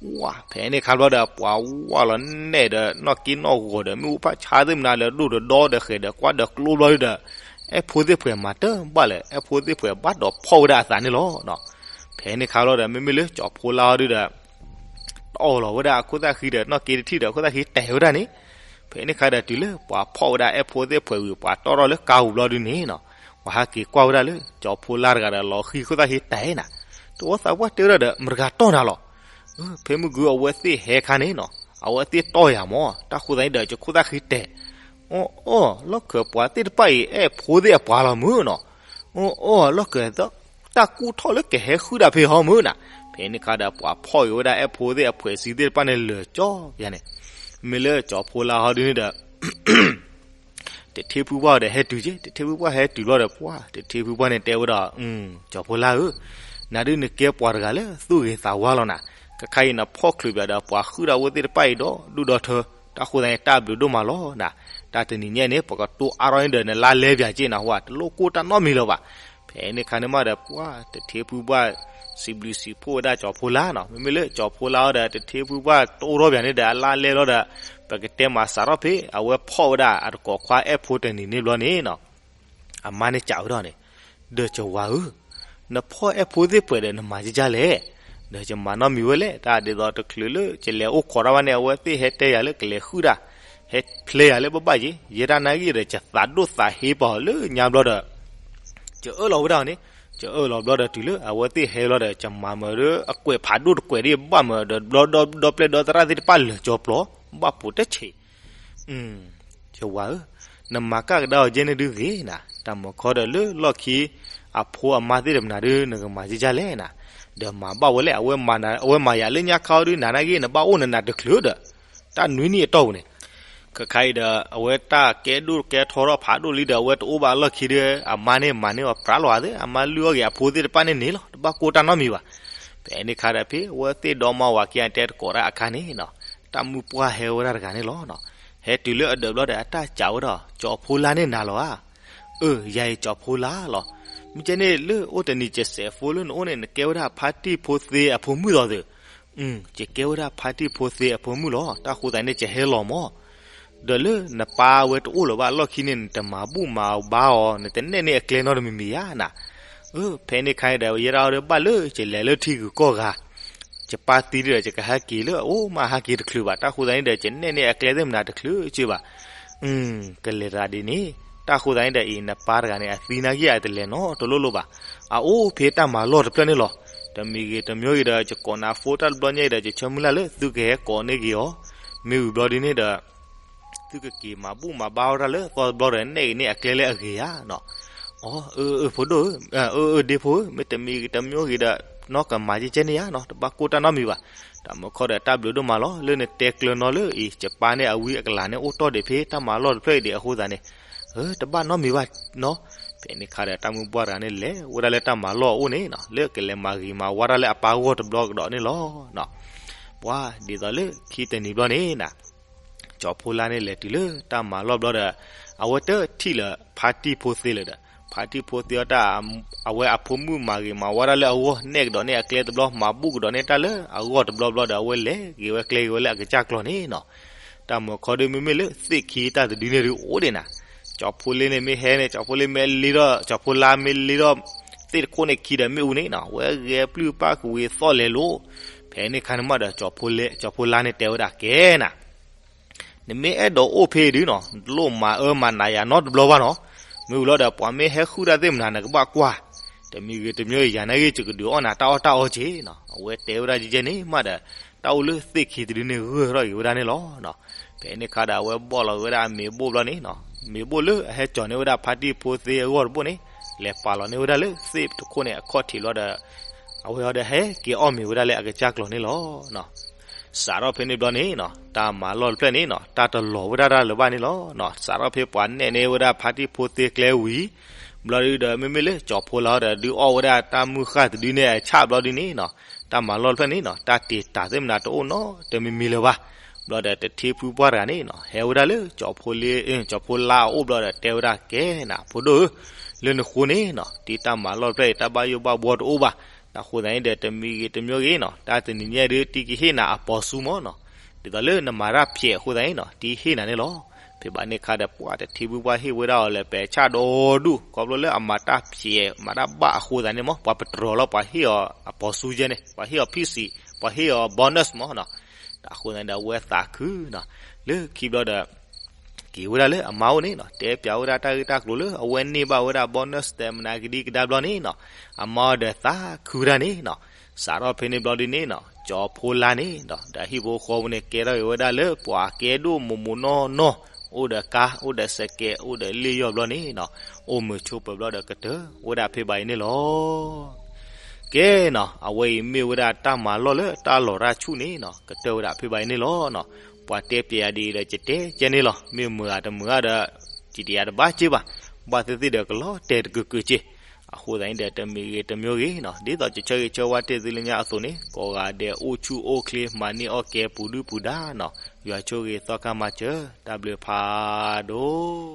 ဝါ ဖဲန့ၣ်ခါဘျီဒီး ပှၤဝၢ်လီၤနဲၣ်ဒီး နီၣ်က့နီၣ်ဂီၤဒီး မ့ၣ်အူဖးဆါသ့ၣ်မနၤဒီး ဒိၣ်ဒီးဒီဒီး ဃဲးဒီးကွၢ်ဒီးကျိဘျီဒီး အဲၣ်ဖိသ့ၣ်ပှဲၤမၤတဘၣ်လၢၤ အဲၣ်ဖိသ့ၣ်ပှဲၤဘၣ်ဒီးဖီၣ်ဝဲဒၣ်အသးန့ၣ်လီၤ. ဖဲန့ၣ်ခါဘျီဒီး မ့မ့ၢ်လၢကၠီၤဖိလါအီၤဒုဒီး တီၢ်လီၤဝဲဒၣ်အခိၣ်သၣ်ဃံဒီး နီၣ်က့တထံၣ်ဒီး အခိၣ်သၣ်ဃံတဲာ်ဝဲဒၣ်န့ၣ်, ဖဲန့ၣ်ခါဒီးတုၤလၢပှၤဖီၣ်ဝဲဒၣ်အဲၣ်ဖိသ့ၣ်ပှဲၤဝံၤ ပှၤတီၢ်ထီၣ်လၢကါပူၤဘျီဒုန့ၣ်နီၤ, ပှၤဟဲက့ၤကွၢ်ဝဲဒၣ်လၢ ကၠီၤဖိလါတဂၤဒီး လီၤဃံအခိၣ်သၣ်ဃံတဲာ်နၤ, တဝီသးပှၢ်တဲဝဲဒၣ်ဒီး မတဂၤတီၢ်နၤလီၤ. ဖဲမုၢ်ဂုၢ်အဝဲသ့ၣ်ဟဲခါန့ၣ်နီၤ အဝဲသ့ၣ်တီၢ်ယၤမၢ် တၢ်ဃိသတးန့ၣ်ဒီး ယခိၣ်သၣ်ဃံတဲာ် အီၣ်အီၣ် လီၢ်ခၢၣ်ပှၤသ့ၣ်တဖၣ်အံၤ အဲၣ်ဖိသ့ၣ်အပှၤလီၤမုၢ်နီၤ, အီၣ်အီၣ် လီၢ်ခၢၣ် တၢ်ကူၣ်ထီၣ်လၢကဟဲဃုဒၣ်ဖဲဟီမုၢ်နၤ, ဖဲန့ၣ်ခါဒီး ပှၤဖီၣ်က့ၤဝဲဒၣ် အဲၣ်ဖိသ့ၣ်အပှဲၤစံသ့ၣ်တဖၣ်န့ၣ်လၢာ်ကၠီယၤန့ၣ်, မ့ၢ်လၢကၠီၤဖိလါဟီဒုန့ၣ်ဒီး တထ့ဖုပှၢ်ဒီးဟဲတုၤက့ၤ တထ့ဖုပှၢ်ဟဲတုၤဘျီဒီး ပှၤ တထ့ဖုပှၢ်န့ၣ်တဲဝဲဒီး ကၠီၤဖိလါဧၢ, နၤဒုနကဲပှၤတဂၤလၢသူၣ်ဂ့ၤသးဝါလီၤနၤ, ခဲခါအံၤနဖီၣ်ချုးပၠးဒီး ပှၤဃုဒၣ်ဝဲသ့ၣ်တဖၣ်အံၤဒီး ဒုၣ်ဒီထၢ, တၢ်ဃိသတးန့ၣ် တၢ်ဘျုးဒိၣ်မးလီၤနၤ, တၢ်တနံၤညါန့ၣ် ပကတိၤအါထီၣ်န့ၣ်ဒီး နလါလဲပၠးက့ၤနၤဟါ တလိၣ်ကိၢ်တၢ်နီတမံၤလၢၤဘၣ်. ဖဲန့ၣ်ခါန့ၣ်မးဒီး ပှၤ တထ့ဖုပှၢ် စံးဘျုးစံးဖှိၣ်ဝဲဒၣ်ကၠီၤဖိလါနီၤ, မ့မ့ၢ်လၢကၠီၤဖိလါအီၤဒီး တထ့ဖုပှၢ်တိၢ်ထီၣ်ပၠးန့ၣ်ဒီး အလါလဲလီၤဒီး ပကတဲမၤစးထီၣ်ဖဲ အဝဲဖီၣ်ဝဲဒၣ်အတကိးခွါအဲၣ်ဖိတနံၤန့ၣ်ဘျီန့ၣ်နီၤ အမါန့ၣ်စံးဝဲဒၣ်န့ၣ်, ဒီးကဝၤဧၢ, နဖီၣ်အဲၣ်ဖိသ့ၣ်ပှဲၤဒီးနမၤကကလဲၣ်, ဒီးယမၤနီတမံၤဝဲလဲၣ်, တၢ်ဒ်သိးတချုးလၢယလဲၤအိၣ်ခိးတၢ်ဘၣ်န့ၣ် အဝဲသ့ၣ်ဟဲတဲယၤလၢကလဲၤဃုဒၣ်, ဟဲဖျဲယၤလၢဘၣ်ဘၣ်ယ့, ယဲဒၣ်နာ်က့ဒီးယသးဒိၣ်သးဟ့ပှၤလၢညါဘျီဒီး ကအၢၣ်လီၤဝဲဒၣ်န့ၣ်, ကအၢၣ်လီၤဘျီဒီးတုၤလၢအဝဲသ့ၣ်ဟဲလီၤဒီး ကမၤမၢဒီးအကွဲးဖးဒိၣ်တကွဲးဒ်ဘၣ်မၢဒီး ဘျီဒီပျဲၢ်ဒီသရၣ်သ့ၣ်တဖၣ်လၢာ်ကၠီပျီ, ဘၣ်ပိာ်တဆံး ယဝၤဧၢ, နမၤကၢ်ကဒါအီၤကဲန့ၣ်ဒုဂ့ၤနၤ, တၢ်မၤခီဒီးလၢလီၢ်ခံ အဖိအမါသ့ၣ်တဖၣ်နၤဒု နကမၤကကလဲၣ်နၤ, ဒီးမၤဘၣ်ဝဲလဲၣ်, အဝဲမၤယၤလၢညါခါအီၤဒု နၤနာ်က့ နဘၣ်အိၣ်နနၤတချုးဒီး တၢ်နွံနံၣ်အတီၢ်ပူၤန့ၣ်, ခါခါအံၤဒီး အဝဲတၢ်ကဲဒိၣ်ကဲထီထီၣ်ဖးဒိၣ်လံဒီး အဝဲတအိၣ်ဘၣ်အလီၢ်ခံဒီး အမါန့ၣ်မၤန့ၢ်အီၤပြးလီၤသ့, အမါလုၢ်အီၣ်ဂ့ၤအဖိသ့ၣ်တဖၣ်န့ၣ်န့ၣ်လီၤ, တဘၣ်ကိၢ်တၢ်နီတမံၤဘၣ်. ဖဲန့ၣ်အခါဒီး ဖဲအဝဲသ့ၣ်ဒီမါဝၤခံဂၤတဲတကိးတၢ်အခါန့ၣ်နီၤ, တၢ်မုၢ်ပှၢ်ဟဲဝဲဒၣ်တဂၤန့ၣ်လီၤ. ဟဲတုၤလၢအဒၢးဘျီဒီး အတၢ်စံးဝဲဒီး ကၠီဖီလာ်န့ၣ်နၤလီၤဧါ. အၢ ယၤအံၤကၠီဖီလာ်လီၤ. မ့ၢ်ကဲန့ၣ်လၢအိၣ်တနံၤ ကစဲးဖိလၢနအိၣ်န့ၣ် နကဲဝဲဒၣ်ဖါတံၢ်ဖိသ့အဖိမုၣ်လီၤသ့. အၢ ယကဲဝဲဒၣ်ဖါတံၢ်ဖိသ့အဖိမုၣ်လီၤ. တၢ်ဃိသတးန့ၣ် ယဟဲလီၤမၢ်. ဒီးလၢနပၢ်ဝဲတအိၣ်လၢၤဘၣ်အလီၢ်ခံန့ၣ် နတမၤဘူၣ်မၤဘါအီၤ, နတနဲၣ်န့ၢ်အကျဲနီတမံၤမံၤဧါနၤ. အၢ ဖဲန့ၣ်အခါန့ၣ်ဒီး ယဲဒၣ်အီၤဒီး ဘၣ်လၢယလဲၤလၢထံဂုၤကီၢ်ဂၤ, ယပၢ်သံဒီး ယကဟဲက့ၤလၢအအိၣ်မး ဟဲက့ၤတချုးဘၣ်. တၢ်ဃိသတးန့ၣ်ဒီး ယနဲၣ်န့ၢ်အကျဲသ့ၣ်မနုၤတချုးက့ဘၣ်. အၢ ကလဲၤသးဒ်န့ၣ်. တၢ်ဃိသတးန့ၣ်ဒီး အံၤနပၢ်တဂၤန့ၣ် အသံနာ်က့ အတလဲၤနီတလိၣ်လိၣ်ဘၣ်. အအိၣ်ဖဲတၢ်မၤလီၢ်တဖျၢၣ်န့ၣ်လီၤ. တမံၤဂ့ၤတမံၤဂ့ၤဒီး ယကိးနၤ phone တၢ်တဘျီညါအံၤဒီး ယဆၢမုၢ်လၢ်လၢသုကဟဲကိးန့ၢ်က့ၤအီၤ. မ့ၢ်ဝံၤဘျီဒ်န့ၣ်ဒီး သုကက့ၤမၤဘူၣ်မၤဘါဝဲဒၣ်လၢအသီတဘျီဒီး နဲၣ်ဂ့ၤန့ၢ်အကျဲလၢအဂ့ၤဧါနီၤ. အၢ အၢ အၢ ဖိဒိၣ်ဧၢ, အၢ အၢ ဒ့ဖိဧၢ, မ့ၢ်တမံၤဂ့ၤတမံၤဂ့ၤဒီး နီၢ်ကမၤကဲကဲန့ၣ်ဧါနီၤ, တဘၣ်ကိၢ်တၢ်နီတမံၤဘၣ်. တၢ်မုၢ်ခီဒီး တၢ်ဘျုးဒိၣ်မးလီၤ. လၢနတဲကျၢၤနီၤလၢအံၤ ယပၢ်န့ၣ်အဝံအကလၤန့ၣ် အိၣ်တီၢ်ဒံးဖဲတၢ်မၤလီၢ်တဖျၢၣ်အံၤဒံးအဃိသတးန့ၣ်, အၢ တဘၣ်နီတမံၤဘၣ်နီၤ. ဖဲန့ၣ်အခါဒီး တၢ်မုၢ်ပှၢ်တဂၤန့ၣ် လဲၤဝဲဒၣ်လၢတၢ်မၤလီၢ်အအိၣ်န့ၣ်နီၤ, လၢကလဲၤမၤဂ့ၤမၤဝါတၢ်လၢအပၢ်ဂီၢ်တဘျီကဒီးန့ၣ်လီၤ. ပှၤဒ်သိးလၢခံတနံၤဘျီန့ၣ်နီၤ ကၠီဖီလာ်န့ၣ် လဲၤတုၤလၢတၢ်မၤလီၢ်ဘျီဒီး အဝဲတထံၣ်လၢဖါတံၢ်ဖိသ့လၢၤဒီး ဖါတံၢ်ဖိသ့အီၤတၢ် အဝဲအဖိမုၣ်မၤဂ့ၤမၤဝါတၢ်လၢအဂီၢ် နဲၣ်ကဒီးန့ၢ်အကျဲတဘျီ မၤဘူၣ်ကဒီးန့ၢ်တၢ်လၢအဂီၢ်တဘျီဘျီဒီး အဝဲလဲၤဂ့ၤဝဲကျဲဂ့ၤဝဲလၢအကစၢ်ကျီၤန့ၣ်နီၤ. တၢ်မုၢ်ခီဒီး မ့မ့ၢ်လၢသ့ၣ်ခံတၢ်တဒုန့ၣ်ဒုးအိၣ်ဒံးနၤ, ကၠီဖီလာ်န့ၣ်မ့ၢ်ဟဲန့ၣ် ကၠီဖီလာ်မ့ၢ်လ့ထီၣ် ကၠီဖီလာ်မ့ၢ်လ့ထီၣ် သ့ၣ်တခိၣ်န့ၣ်ခံဒီးမ့ၣ်အူန့ၣ်နီၤ, ဝဲဂဲၤပျုၢ်ပၢ်ကဝံၤသီၣ်လဲၤလိၤ. ဖဲန့ၣ်အခါန့ၣ်မးဒီး ကၠီဖီလာ်န့ၣ်တဲဝဲဒၣ်ကဲနၤ နမ့ၢ်အဲၣ်ဒိးအိၣ်ဖဲဒုနီၤ နတလိၣ်မၤအၢမၤနးယၤနီတဘျီဘၣ်နီၤ. မ့ၢ်ဝံၤလီၤဒီး ပှၤမ့ၢ်ဟဲဃုတၢ်သ့ၣ်မနၤ နကဘၣ်ကွၢ်. တမံၤဂ့ၤတမံၤဂ့ၤ ယၤနာ်က့ ယကဒုးအီၣ်နၤတၢ်အီၣ်တၢ်အီက့နီၤ. အဝဲတဲဝဲဒၣ်ကဲကဲန့ၣ်မးဒီး တၢ်အိၣ်လၢသ့ၣ်ခံတဒုန့ၣ်ဂၢၢ်ထီၣ်က့ၤဝဲဒၣ်န့ၣ်လီၤ. ဖဲန့ၣ်အခါဒီး အဝဲဘီၣ်လီၤဝဲဒၣ်အမ့ၤဘိၣ်ဘျီန့ၣ်နီၤ, မ့ၤဘိၣ်လၢအဟဲကၠီၤန့ၢ်ဝဲဒၣ်ဖါတံၢ်ဖိသ့အဂီၢ်တဘိၣ်န့ၣ် လဲၤပာ်လီၤန့ၢ်ဝဲဒၣ်လၢသ့ၣ်တခိၣ်န့ၣ်အခီၣ်ထံးဘျီဒီး အဝဲအီၤဒီးဟဲက့ၤအီၣ်မ့ၤဝဲဒၣ်လၢအကစၢ်ကျီၤန့ၣ်လီၤ. စးထီၣ်ဖဲန့ၣ်ဘျီန့ၣ်နီၤ တၢ်မၤလီၢ်တဖျၢၣ်န့ၣ်နီၤ တၢ်တလီၤဝဲဒၣ်တၢ်လၢၤဘၣ်န့ၣ်လီၤ. စးထီၣ်ဖဲပှၤနဲၣ်န့ၢ်ဝဲဒၣ်ဖါတံၢ်ဖိသ့ကျဲဝံၤ ဘျီဒုဒီး မ့မ့ၢ်လၢကၠီဖီလာ်ဒီး ဒုးအီၣ်ဝဲဒၣ်တၢ်မုၢ်ဃၢ်တဒုန့ၣ်အဆၣ်ဘျီဒုန့ၣ်နီၤ တၢ်မၤလီၢ်တဖျၢၣ်န့ၣ်နီၤ တၢ်တ့ၢ်တၢ်သ့ၣ်မနၤတအိၣ်နီတမံၤမံၤလၢၤဘၣ်. ဘျီဒီးတထံဖုပှၢ်တဂၤန့ၣ်နီၤ ဟဲဝဲဒၣ်လၢကၠီဖီလာ်အအိၣ်ဘျီဒီးတဲဝဲဒၣ်ကဲနၤ ဖိဒိၣ်ဧၢ, လၢနဃိန့ၣ်နီၤ တံၤတၢ်မၤလီၢ်တဖျၢၣ်အံၤ တၢ်ဘၣ်ယိၣ်ဘၣ်ဘှီတအိၣ်ဘၣ်. တၢ်ဃိသတးန့ၣ်ဒီး တမံၤဂ့ၤတမံၤဂ့ၤနီၤ တၢ်တနံၤညါဒုး တံၤကဟ့ၣ်နၤအပီၤဆူမၢ်နီၤ. ဒ်သိးလၢနမၤတၢ်ဖျဲးအဃိသတးန့ၣ်နီၤ တံၤဟ့ၣ်နၤန့ၣ်လီၤ. ဖဲဘၣ်န့ၣ်အခါဒီး ပှၤတထံဖုပှၢ်ဟ့ၣ်ဝဲဒၣ်အီၤလၢပဲာ်ဆၣ်ဒီဒူၣ် ခီဖျိလၢအမၤတၢ်ဖျဲးမၤတၢ်ဘၣ်အဃိသတးန့ၣ်မၢ် ပှၤပတြီၤလီၤ ပှၤဟ့ၣ်အီၤအပီၤဆူယဲန့ၣ် ပှၤဟ့ၣ်အီၤ ဖံစံး ပှၤဟ့ၣ်အီၤ bonus မၢ်နီၤ. တၢ်ဃိသတးန့ၣ်ဒီး အဝဲသးခုနီၤ လၢခံဘျီဒီး က့ၤဝဲဒၣ်လၢအမါအိၣ်န့ၣ်နီၤ တဲပျးဝဲဒၣ်တၢ်ဂ့ၢ်တၢ်ကျိၤလၢအဝဲန့ၢ်ဘၣ်ဝဲဒၣ် bonus တဲမနုၤကဒံကဒါဘျီန့ၣ်နီၤ အမါအိၣ်ဒီးသးခုဝဲဒၣ်န့ၣ်နီၤ. စးထီၣ်ဖဲန့ၣ်ဘျီဒ်န့ၣ်နီၤ ကၠီဖိလာ်န့ၣ်ဒီး ဒီးဟံၣ်ဖိဃီဖိန့ၣ် ကဲထီၣ်က့ၤဝဲဒၣ်လၢပှၤကဲဒိၣ်မိၢ်မိၢ်နီၢ်နီၢ် အိၣ်ဒီးကါ အိၣ်ဒီးစဲးကဲး အိၣ်ဒီးလ့ၣ်ယီၢ်ဘျီန့ၣ်နီၤ အိၣ်မုာ်ဆိးပၢၤဘျီဒီးကတၢၢ်ဝဲဒၣ်ဖဲဘၣ်အံၤန့ၣ်လီၤ. ကဲနီၤ အဝဲအံၤမ့ၢ်ဝဲဒၣ်တၢ်မၤလီၢ်လၢတၢ်လီၤရၣ်ဆူၣ်န့ၣ်နီၤ ကတၢၢ်ဝဲဒၣ်ဖဲဘၣ်အံၤန့ၣ်လီၤနီၤ. ပှၤတဲပျဲယၤဒ်အံၤဒီး ယတဲကဲန့ၣ်လီၤ. မ့ၢ်မုာ်ဧါတမုာ်ဧါဒီး ယတယၤတဘၣ်က့ဘၣ်. ဘၣ်သ့ၣ်သ့ၣ်ဒီး ကလီၤတဲာ်တကုာ်ကုာ်က့. အဃိသတးန့ၣ်ဒီး တမံၤဂ့ၤတမံၤဂ့ၤနီၤ ဒ်သိးကဆၢဂ့ၤဆၢဝါတ့ၢ်သုလၢညါအသိးန့ၣ် ကိးဂၤဒဲးအိၣ်ဆူၣ်အိၣ်ချ့ မၤန့ၢ်အီၣ်ကဲပူၤဒုၣ်ပူၤဒါနီၤ. ယွၤဆိၣ်ဂ့ၤသီခါမၤစၢၤ တၢ်ဘျုးဖးဒိၣ်.